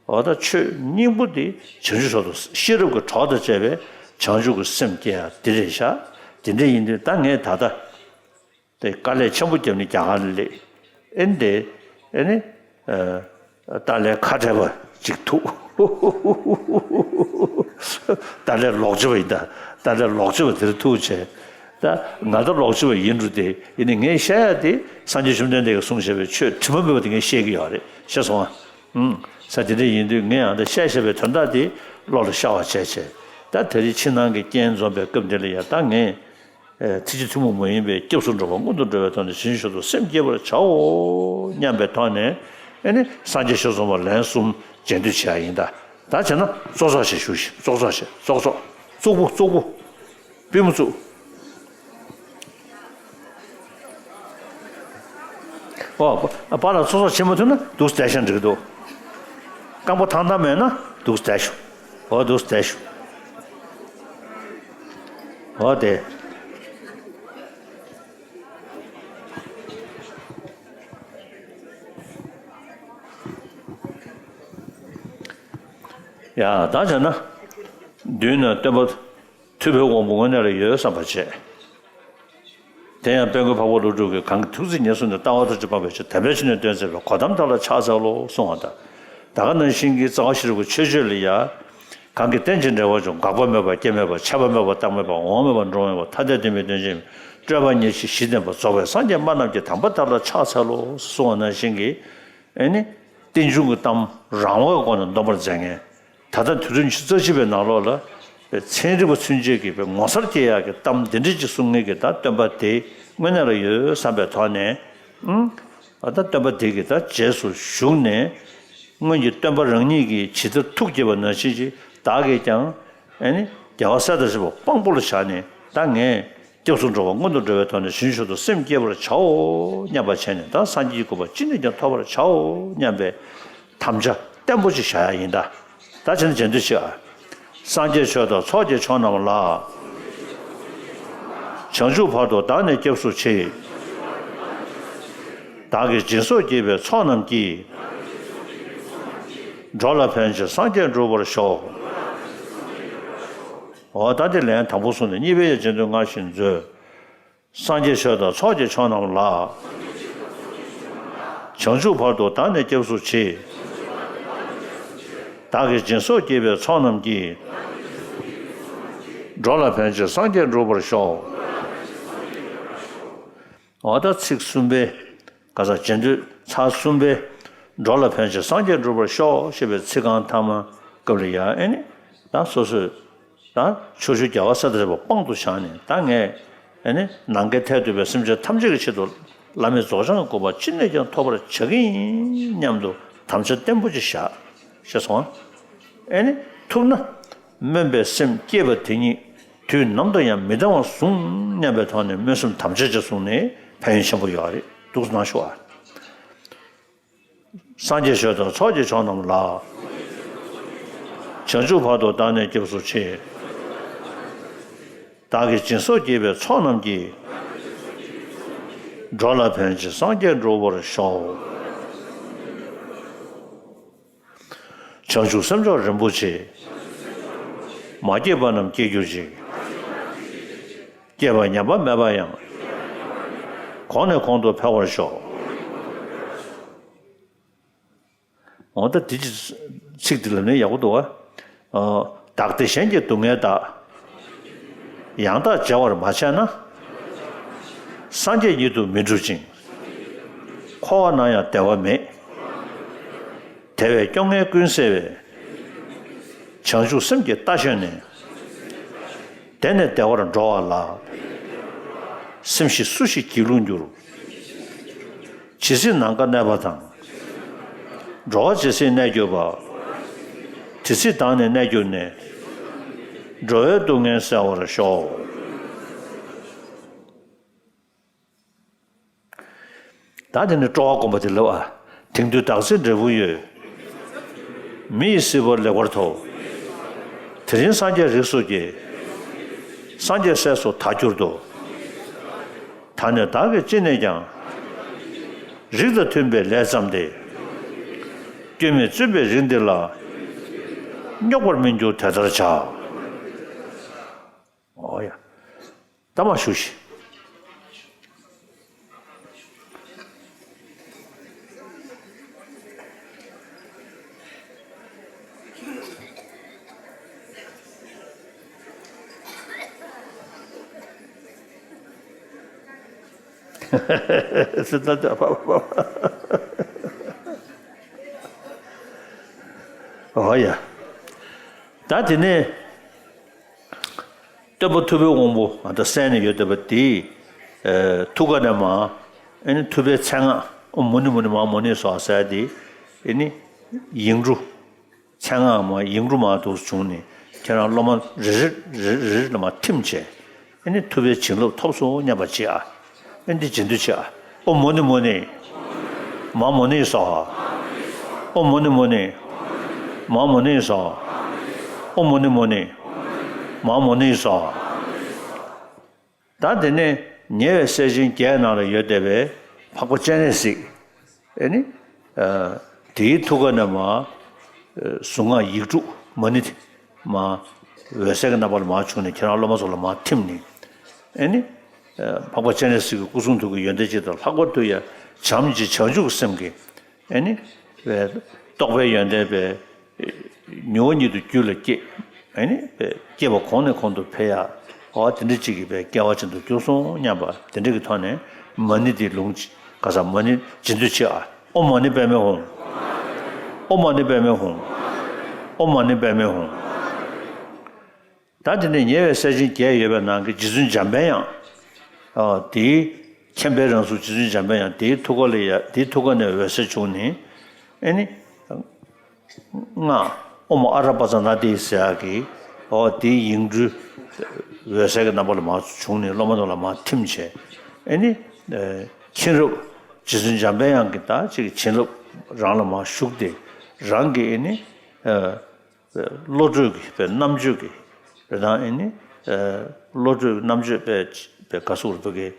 འོ་ད་ཆོས་སྙིང་པོ་དེ་བྱང་ཆུབ་མཆོག་ཏུ་ཤེས་རབ་ཀྱི་གྲོགས་དང་བཅས་པའི་བྱང་ཆུབ་ཀྱི་སེམས་སྐྱེ་ཡག་དེ་རེད་ཤག་དེ་འདྲ་ཡིན་དུས་ད་ངས་ད་ལྟ། དེ་དཀའ་ལས་ཆེན་པོ་བརྒྱབ་ནས་རྒྱ་གར་ལ་སླེབས། ཨེ་འདི་ཨེ་ནི་ཨ་ཏཱ་ལའི་ཁ་བྲལ་བ་ཅིག་ཐུག་ཏཱ་ལའི་ལོག་སྤྱོད་པ་ཡིན་ད། ཏཱ་ལའི་ལོག་སྤྱོད་པ་དེར་ཐུག་བྱས། ད་ང་ད་ལོག་སྤྱོད་པ་ཡིན་འགྲོ་དེ་ཡིན་ནི་ངས་བཤད་ཡ་དེ་སངས་རྒྱས་བཅོམ་ལྡན་འདས་ཀྱིས་གསུངས་བཞག་པའི་ཆོས་དྲི་མ་མེད་པ་དེ་ངས་བཤད་ཀྱི་ཡོད་རེད་ཤེས་སོང་ཨ། ཨུམ། ས་དེ་འདྲ་ཡིན་དུས་ངས་ཡང་ད་བཤད་བཤད་པའི་དོན་དག་དེ་བློ་ལ་ཤར་བ་བྱས་བྱས། ད་དེ་རིང་ཕྱི་ནང་གི་རྐྱེན་འཛོམས་པའི་སྐབས་འདི་ལ་ཡང་ད་ངས་ཨེ་ཐེག་ཆེན་ཐུན་མོང་མ་ཡིན་པའི་སྐྱབས་སུ་འགྲོ་བ་སྔོན་དུ་འགྲོ་བའི་ཐོག་ནས་ཞིང་ཞུ་དུ་སེམས་བསྐྱེད་པར་བྱའོ་སྙམ་པའི་ཐོག་ནས། ཨེ་ནི་སངས་རྒྱས་ཆོས་ཚོགས་མ་ལན་གསུམ་རྗེས་ཟློས་བྱེད་ཡ་ཡིན་ད། ད་བྱས་ན་ཙོག་ཙོག་བྱས་ཞུ་ཞིག་ཙོག་ཙོག་བྱས་ཙོག་ཙོག་ཙོག་པུ་ཙོག་པུ། པུས་མོ་བཙུགས། ཨོ། པ་ལ་ཚོ་ཚོ་བྱེད་མ་ཐུབ་ན་འདུག་སེ་བསྡད་ཤག་འགྲིག་འདུག་རྐང་པ་ཐང་ཐང་མེད་ན་འདུག་སེ་བསྡད་ཤོག་ཨོ་འདུག་སེ་བསྡད་ཤོག་ཨོ་དེ། ཡ་ད་བྱས་ན། མདུན་ན་སྟོན་པ། ཐུབ་པའི་དབང་པོ་དངོས་གནས་ལ་ཡོད་བསམ་པ་བྱས། དེ་ཡང་དཔལ་མགོན་འཕགས་པ་ཀླུ་སྒྲུབ་ཀྱིས་གང་གི་ཐུགས་བརྩེ་ཉེར་བཟུང་ནས་ལྟ་བ་ཐམས་ཅད་སྤངས་པའི་ཕྱིར་དམ་པའི་ཆོས་ནི་སྟོན་མཛད་པའི་གོ་ཏམ་དག་ལ་ཕྱག་འཚལ་ལོ་གསུང་བ་དང་། ད་ག་ནང་བཞིན་གྱི་རྩ་བ་ཤེས་རབ་ཀྱི་མཆོད་བརྗོད་ལ་ཡང་། གང་གིས་རྟེན་ཅིང་འབྲེལ་བར་འབྱུང་། འགག་པ་མེད་པ་སྐྱེ་མེད་པ། ཆད་པ་མེད་པ་རྟག་མེད་པ། འོང་མེད་པ་འགྲོ་མེད་པ། ཐ་དད་བདེན་པའི་དོན་ཅན། སྤྲོས་པ་ཉེར་ཞི་བཞི་ལྡན་པ། རྫོགས་པའི་སངས་རྒྱས་སྨྲ་རྣམས་ཀྱི་དམ་པ་དག་ལ་ཕྱག་འཚལ་ལོ་གསུང་བ་ནང་བཞིན་གྱི། ཨེ་ནི། རྟེན་འབྱུང་གི་གཏམ་རང་དབང་གི་སྒོ་ནས་འདོམས་པར་མཛད་མཁན། ད་ལྟ་དུས་རབས་ཉི་ཤུ་རྩ་གཅིག་པའི་ནང་ལོགས་ལ་ཚན་རིག་པ་ཚུན་ཆད་ཀྱིས་དཔེ་ངོ་མཚར་སྐྱེ་ཡག་གི་གཏམ་འདི་འདྲ་ཅིག་གསུང་མཁན་གྱི་ད་སྟོན་པ་དེ་དངོས་གནས་ལ་ཡོད་བསམ་པའི་ཐོག་ནས། ཨང་། ཨ་ད་སྟོན་པ་དེ་གི་ད་རྗེས་སུ་ཞུགས་ནས་སྔོན་གྱི་སྟོན་པ་རང་ཉིད་ཀྱིས་ཇི་ལྟར་ཐུགས་བསྐྱེད་པ་ནང་བཞིན་ཅིག་བདག་གིས་ཀྱང་ཨེ་ནི་རྒྱལ་བ་སྲས་དང་བཅས་པ་དཔང་པོ་ལ་བཞག་ནས་ད་ངས། སྐྱབས་སུ་འགྲོ་བ་སྔོན་དུ་འགྲོ་བའི་ཐོག་ནས་ཞིང་ཞུ་དུ་སེམས་བསྐྱེད་པར་བྱའོ་སྙམ་པ་བྱས་ནས་ད་སངས་རྒྱས་ཀྱི་གོ་འཕང་ཅི་ནས་ཀྱང་ཐོབ་པར་བྱའོ་སྙམ་པའི་དམ་བཅའ་བརྟན་པོ་ཅིག་བཞག་ཡ་ཡིན་ད། ད་བྱས་ན་རྗེས་ཟློས་བྱེད་ཨ། སངས་རྒྱས་ཆོས་དང་ཚོགས་ཀྱི་མཆོག་རྣམས་ལ། བྱང་ཆུབ་བར་དུ་བདག་ནི་སྐྱབས་སུ་མཆི། བདག་གིས་སྦྱིན་སོགས་བགྱིས་པའི་ཚོགས་རྣམས་ཀྱིས། འགྲོ་ལ་ཕན་ཕྱིར་སངས་རྒྱས་འགྲུབ་པར་ཤོག་འོ་ད་འདི་ལན་དང་པོ་གསུངས་ནས་གཉིས་པའི་ཡང་རྗེས་ཟློས་སྔར་བཞིན་མཛོད། སངས་རྒྱས་ཆོས་དང་ཚོགས་ཀྱི་མཆོག་རྣམས་ལ། བྱང་ཆུབ་བར་དུ་བདག་ནི་སྐྱབས་སུ་མཆི། བདག་གིས་སྦྱིན་སོགས་བགྱིས་པའི་ཚོགས་རྣམས་ཀྱིས། འགྲོ་ལ་ཕན་ཕྱིར་སངས་རྒྱས་འགྲུབ་པར་ཤོག་འོ་ད་ཚིག་གསུམ་པའི། ག་ས་རྗེས་ཟློས་ཚར་གསུམ་པའི། འགྲོ་ལ་ཕན་ཕྱིར་སངས་རྒྱས་འགྲུབ་པར་ཤོག་ཞེས་པའི་ཚིག་རྐང་ཐ་མ་སྐབས་ལ་ཡང་ཨེ་ནི། ད་སོ་སོས། ད་ཕྱོགས་བཅུའི་རྒྱལ་བ་སྲས་དང་བཅས་པ་དཔང་དུ་བཞག་ནས་ད་ངས་ཨེ་ནི་ནམ་མཁའི་མཐས་གཏུགས་པའི་སེམས་ཅན་ཐམས་ཅད་ཀྱི་ཆེད་དུ་བླ་མེད་རྫོགས་བྱང་གི་གོ་འཕང་ཅི་ནས་ཀྱང་ཐོབ་པར་བྱ་གི་ཡིན་སྙམ་དུ་དམ་བཅའ་བརྟན་པོ་ཅིག་བཞག་ཞེས་སོ། ཨེ་ནི་ཐུབ་ན་སྨོན་པའི་སེམས་བསྐྱེད་པ་དེ་ཉིད་དུས་ནམ་དུ་ཡང་མི་ལྡང་བར་བཟུང་སྙམ་པའི་ཐོག་ནས་སྨོན་སེམས་དམ་བཅའ་ཅིག་བཟུང་ནས་ཕན་ཡོན་ཆེན་པོ་ཡོད་རེད་འདུག་གནང་ཤོག་ཨ། སངས་རྒྱས་ཆོས་དང་ཚོགས་ཀྱི་མཆོག་རྣམས་ལ། བྱང་ཆུབ་བར་དུ་བདག་ནི་སྐྱབས་སུ་མཆི། བདག་གིས་སྦྱིན་སོགས་བགྱིས་པའི་ཚོགས་རྣམས་ཀྱིས། འགྲོ་ལ་ཕན་ཕྱིར་སངས་རྒྱས་འགྲུབ་པར་ཤོག་བྱང་ཆུབ་སེམས་མཆོག་རིན་པོ་ཆེ། མ་སྐྱེས་པ་རྣམས་སྐྱེ་གྱུར་ཅིག་སྐྱེས་པ་ཉམས་པ་མེད་པ་ཡང་། གོང་ནས་གོང་དུ་འཕེལ་བར་ཤོག་འོ་ད་འདི་ཅི། ཚིག་འདི་ལབ་ནས་ཡག་པོ་འདུག་བ། བདག་བདེ་གཞན་གྱི་སྡུག་བསྔལ་དག་ཡང་དག་བརྗེ་བར་མ་བྱས་ན། སངས་རྒྱས་ཉིད་དུ་མི་འགྲུབ་ཅིང་། འཁོར་བ་ན་ཡང་བདེ་བ་མེད། དེ་བས་སྐྱོ་ངལ་ཀུན་སེལ་བའི། བྱང་ཆུབ་སེམས་ཀྱི་རྟ་ཞོན་ནས། དེ་ནས་བདེ་བར་འགྲོ་བ་ལ། སེམས་ཤིང་སུ་ཞིག་སྒྱིད་ལུག་འགྱུར། ཇི་སྲིད་ནམ་མཁའ་གནས་པ་དང་། འགྲོ་བ་ཇི་སྲིད་གནས་གྱུར་པ། དེ་སྲིད་བདག་ནི་གནས་གྱུར་ནས། འགྲོ་བའི་སྡུག་བསྔལ་བསལ་བར་ཤོག་ད་དེ་ནི་སྤྲོ་བ་སྒོམ་པ་དེ་ལབ་ཨ། དེང་དུས་བདག་ཚེ་འབྲས་བུ་ཡོད། མི་ཡི་སྲིད་པ་ལེགས་པར་ཐོབ། དེ་རིང་སངས་རྒྱས་རིགས་སུ་སྐྱེས། སངས་རྒྱས་སྲས་སུ་བདག་གྱུར་ཏོ། ད་ནི་བདག་གིས་ཅི་ནས་ཀྱང་། རིགས་དང་མཐུན་པའི་ལས་བརྩམས་ཏེ། སྐྱོན་མེད་བཙུན་པའི་རིགས་འདི་ལ། རྙོག་པར་མི་འགྱུར་དེ་ལྟར་བྱ། ཨོ་ཡ། ད་མ་ཞུ་ཤིག་སི་ད་ད་པ་པ་པ། ཨ་ཡ། ད་དེ་ནས་སྟོན་པ་ཐུབ་པའི་དབང་པོ་ང་ད་གསན་ནས་ཡོད་བསྡད་པ་དེ། ཨ་ཐུགས་ཀ་ནས་མར་ཨེ་ནི་ཐུབ་པའི་མཚན་སྔགས་ཨོཾ་མུ་ནེ་མུ་ནེ་མ་ཧཱ་མུ་ནེ་སྭཱ་ཧཱ་ཟེར་དེ་ཨེ་ནི་ཡིག་འབྲུ། མཚན་སྔགས་མ་ཡིག་འབྲུ་མ་འདུག་བྱུང་ནས་ཁྱེད་རང་སློབ་མ་རེ་རེ་རེ་རེ་ལ་མ་ཐིམ་བྱས། ཨེ་ནི་ཐུབ་པའི་བྱིན་རླབས་ཐོབ་སོང་སྙམ་པ་བྱེད་ཨ། ཨེ་འདི་བྱེད་འདོད་བྱེད་ཨ། ཨོཾ་མུ་ནེ་མུ་ནེ་མ་ཧཱ་མུ་ནེ་སྭཱ་ཧཱ། ཨོཾ་མུ་ནེ་མུ་ནེ་མ་ཧཱ་མུ་ནེ་སྭཱ་ཧཱ། ཨོཾ་མུ་ནེ་མུ་ནེ་མ་ཧཱ་མུ་ནེ་སྭཱ་ཧཱ། ད་དེ་ནས་ཉེ་བའི་སྲས་ཆེན་བརྒྱད་ནང་ལ་ཡོད་བསྡད་པའི་འཕགས་པ་སྤྱན་རས་གཟིགས། ཨེ་ནི། ཨ་དེའི་ཐུགས་ཀ་ནས་མར། ཨ་གཟུངས་སྔགས་ཡིག་འབྲུ་མ་ཎི་དེ། མར་འོད་གསལ་གྱི་རྣམ་པ་ལ་མར་བྱུང་ནས་ཁྱེད་རང་སློབ་མ་ཚོ་ལ་མར་ཐིམ་ནས། ཨེ་ནི། ཨ་འཕགས་པ་སྤྱན་རས་གཟིགས་ཀྱི་སྐུ་གསུང་ཐུགས་ཀྱི་ཡོན་ཏན་ཇི་ལྟར་ལྷག་པར་དུ་ཡང་བྱམས་ཀྱི་བྱང་ཆུབ་ཀྱི་སེམས་ཀྱི། ཨེ་ནི། རྟོགས་པའི་ཡོན་ཏན་པའི། མྱུར་བ་ཉིད་དུ་རྒྱུད་ལ་སྐྱེས། ཨེ་ནི། སྐྱེས་པ་གོང་ནས་གོང་དུ་འཕེལ་ཡག་འོ་དེ་འདྲ་ཅིག་གི་སྐལ་བ་ཅན་དུ་གྱུར་སོང་སྙམ་པ་དེ་འདྲ་གི་ཐོག་ནས་མ་ཎི་དེ་ལུང་ག་ས་མ་ཎི་བྱེད་འདོད་བྱེད་ཨ། ཨོཾ་མ་ཎི་པདྨེ་ཧཱུྃ། ཨོཾ་མ་ཎི་པདྨེ་ཧཱུྃ། ཨོཾ་མ་ཎི་པདྨེ་ཧཱུྃ། ད་དེ་ནས་ཉེ་བའི་སྲས་ཆེན་བརྒྱད་ཡོད་པའི་ནང་གི་རྗེ་བཙུན་འཇམ་པའི་དབྱངས། ཨ་དེའི་མཁྱེན་པའི་རང་གཟུགས་རྗེ་བཙུན་འཇམ་པའི་དབྱངས་དེའི་ཐུགས་ཀ་ལ་ཡ་དེའི་ཐུགས་ཀ་ནས་འོད་ཟེར་བྱུང་ནས། ཨེ་ནི། སྔགས་ཨོཾ་ཨ་ར་པ་ཙ་ན་དྷཱིཿཟེར་ཡག་གི་འོ་དེའི་ཡིག་འབྲུ་འོད་གསལ་གྱི་རྣམ་པ་ལ་མར་བྱུང་ནས་སློབ་མ་རྣམས་ལ་མར་ཐིམ་བྱས། ཨེ་ནི། ཨ་མཁྱེན་རབ་རྗེ་བཙུན་འཇམ་པའི་དབྱངས་ཀྱི་ད་ཅིག་བྱིན་རླབས་རང་ལ་མར་ཞུགས་ཏེ་རང་གི་ཨེ་ནི། ཨ། བློ་གྲོས་ཀྱི་པའི་རྣམ་དཔྱོད་ཀྱི་རེ་དང་ཨེ་ནི། བློ་གྲོས་རྣམ་དཔྱོད་པའི་པའི་ག་སུ་རུ་པའི་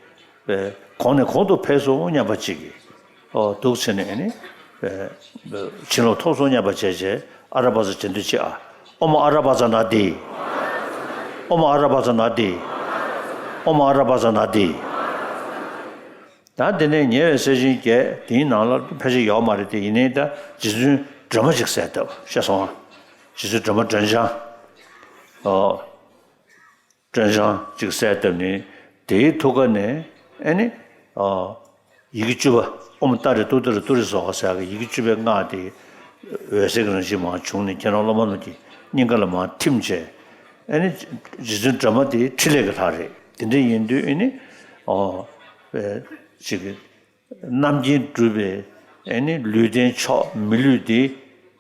པའི་གོང་ནས་གོང་དུ་འཕེལ་སོང་སྙམ་པ་ཅིག་གི་འོ་འདུག་བྱས་ནས་ཨེ་ནི། བྱིན་རླབས་ཐོབ་སོང་སྙམ་པ་བྱས་བྱས་ཨ་ར་པ་ཙ་བྱེད་འདོད་བྱེད་ཨ། ཨོཾ་ཨ་ར་པ་ཙ་ན་དྷཱིཿ། ཨོཾ་ཨ་ར་པ་ཙ་ན་དྷཱིཿ། ཨོཾ་ཨ་ར་པ་ཙ་ན་དྷཱིཿ། ད་དེ་ནས་ཉེ་བའི་སྲས་ཆེན་བརྒྱད་དེའི་ནང་ལ་ཕལ་ཆེར་ཡོད་མ་རེད་དེ་ཡིན་ནའི་ད་རྗེ་བཙུན་སྒྲོལ་མ་ཅིག་གསལ་བཏབ་ཤེས་སོང་ཨ། རྗེ་བཙུན་སྒྲོལ་མ་སྒྲོལ་ལྗང་། ཨོ། སྒྲོལ་ལྗང་ཅིག་གསལ་བཏབ་ནས་དེའི་ཐུགས་ཀ་ནས་ཨེ་ནི། ཨོ། ཡི་གེ་བཅུ་པ་ཨོཾ་ཏཱ་རེ་ཏུཏྟཱ་རེ་ཏུ་རེ་སྭཱ་ཧཱ་ཟེར་གི་ཡི་གེ་བཅུ་པའི་སྔགས་དེ་འོད་ཟེར་གྱི་རང་བཞིན་མར་བྱུང་ནས་ཁྱེད་རང་སློབ་མ་རྣམས་ཀྱི་སྙིང་ག་ལ་མར་ཐིམ་བྱས། ཨེ་ནི། རྗེ་བཙུན་སྒྲོལ་མ་དེ་ཕྲིན་ལས་ཀྱི་ལྷ་རེད། དེ་འདྲ་ཡིན་དུས་ཨེ་ནི། ཨོ། ཅིག་གི་རྣམ་མཁྱེན་གྲུབ་པའི་ཨེ་ནི་ལུས་རྟེན་མཆོག་མི་ལུས་འདི་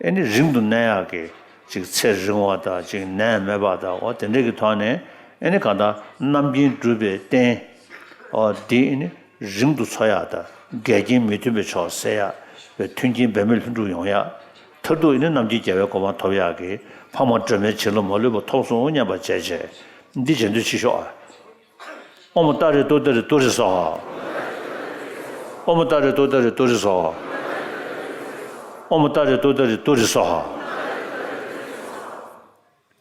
ཨེ་ནི་རིང་དུ་གནས་ཡག་གི་ཅིག་ཚེ་རིང་བ་དང་ཅིག་ནད་མེད་པ་དང་འོ་དེ་འདྲ་གི་ཐོག་ནས་ཨེ་ནི་གང་ལྟར་རྣམ་མཁྱེན་གྲུབ་པའི་རྟེན་འོ་འདི་ཨེ་ནི་རིང་དུ་འཚོ་ཡག་དང་འགལ་རྐྱེན་མི་མཐུན་པའི་ཕྱོགས་སེལ་ཡག་པའི་མཐུན་རྐྱེན་འབད་མེད་ལྷུན་གྲུབ་ཡོང་ཡག་མཐར་ཐུག་ཨེ་ནི་རྣམ་མཁྱེན་རྒྱལ་བའི་གོ་འཕང་ཐོབ་ཡག་གི་འཕགས་མ་སྒྲོལ་མའི་བྱིན་རླབས་མ་ལུས་པ་ཐོབ་སོང་སྙམ་པ་བྱས་བྱས་འདི་བྱེད་འདོད་ཆེ་ཤོས་ཨ། ཨོཾ་ཏཱ་རེ་ཏུཏྟཱ་རེ་ཏུ་རེ་སྭཱ་ཧཱ། ཨོཾ་ཏཱ་རེ་ཏུཏྟཱ་རེ་ཏུ་རེ་སྭཱ་ཧཱ། ཨོཾ་ཏཱ་རེ་ཏུཏྟཱ་རེ་ཏུ་རེ་སྭཱ་ཧཱ།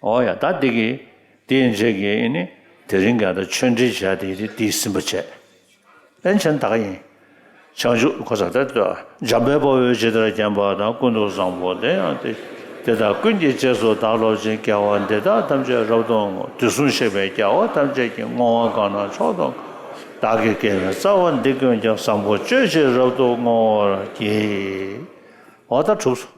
འོ་ཡ་ད་འདི་གི་དེའི་རྗེས་ཀྱི་ཨེ་ནི་དེ་རིང་ག་ད་ཆོས་འབྲེལ་བྱ་དེ་དེ་འདི་ཟིན་པ་བྱས། ཨེ་ནི་བྱས་ན་ད་ག་ཡིན། བྱང་ཆུབ་ཁོ་ས་ད་ལྟ་འཇམ་དཔལ་དཔའ་བོས་ཇི་ལྟར་མཁྱེན་པ་དང་། ཀུན་ཏུ་བཟང་པོ་དེ་ཡང་དེ་དེ་དག་ཀུན་གྱི་རྗེས་སུ་བདག་སློབ་ཅིང་། དགེ་བ་འདི་དག་ཐམས་ཅད་རབ་ཏུ་བསྔོ། དུས་གསུམ་གཤེགས་པའི་རྒྱལ་བ་ཐམས་ཅད་ཀྱིས། བསྔོ་བ་གང་དང་མཆོག་ཏུ་བདག་གིས་བགྱིས་པའི། རྩ་བ་འདི་ཀུན་ཀྱང་བཟང་པོ་སྤྱོད་ཕྱིར་རབ་ཏུ་བསྔོ་བར་བགྱི། འོ་ད་གྲུབ་སོང་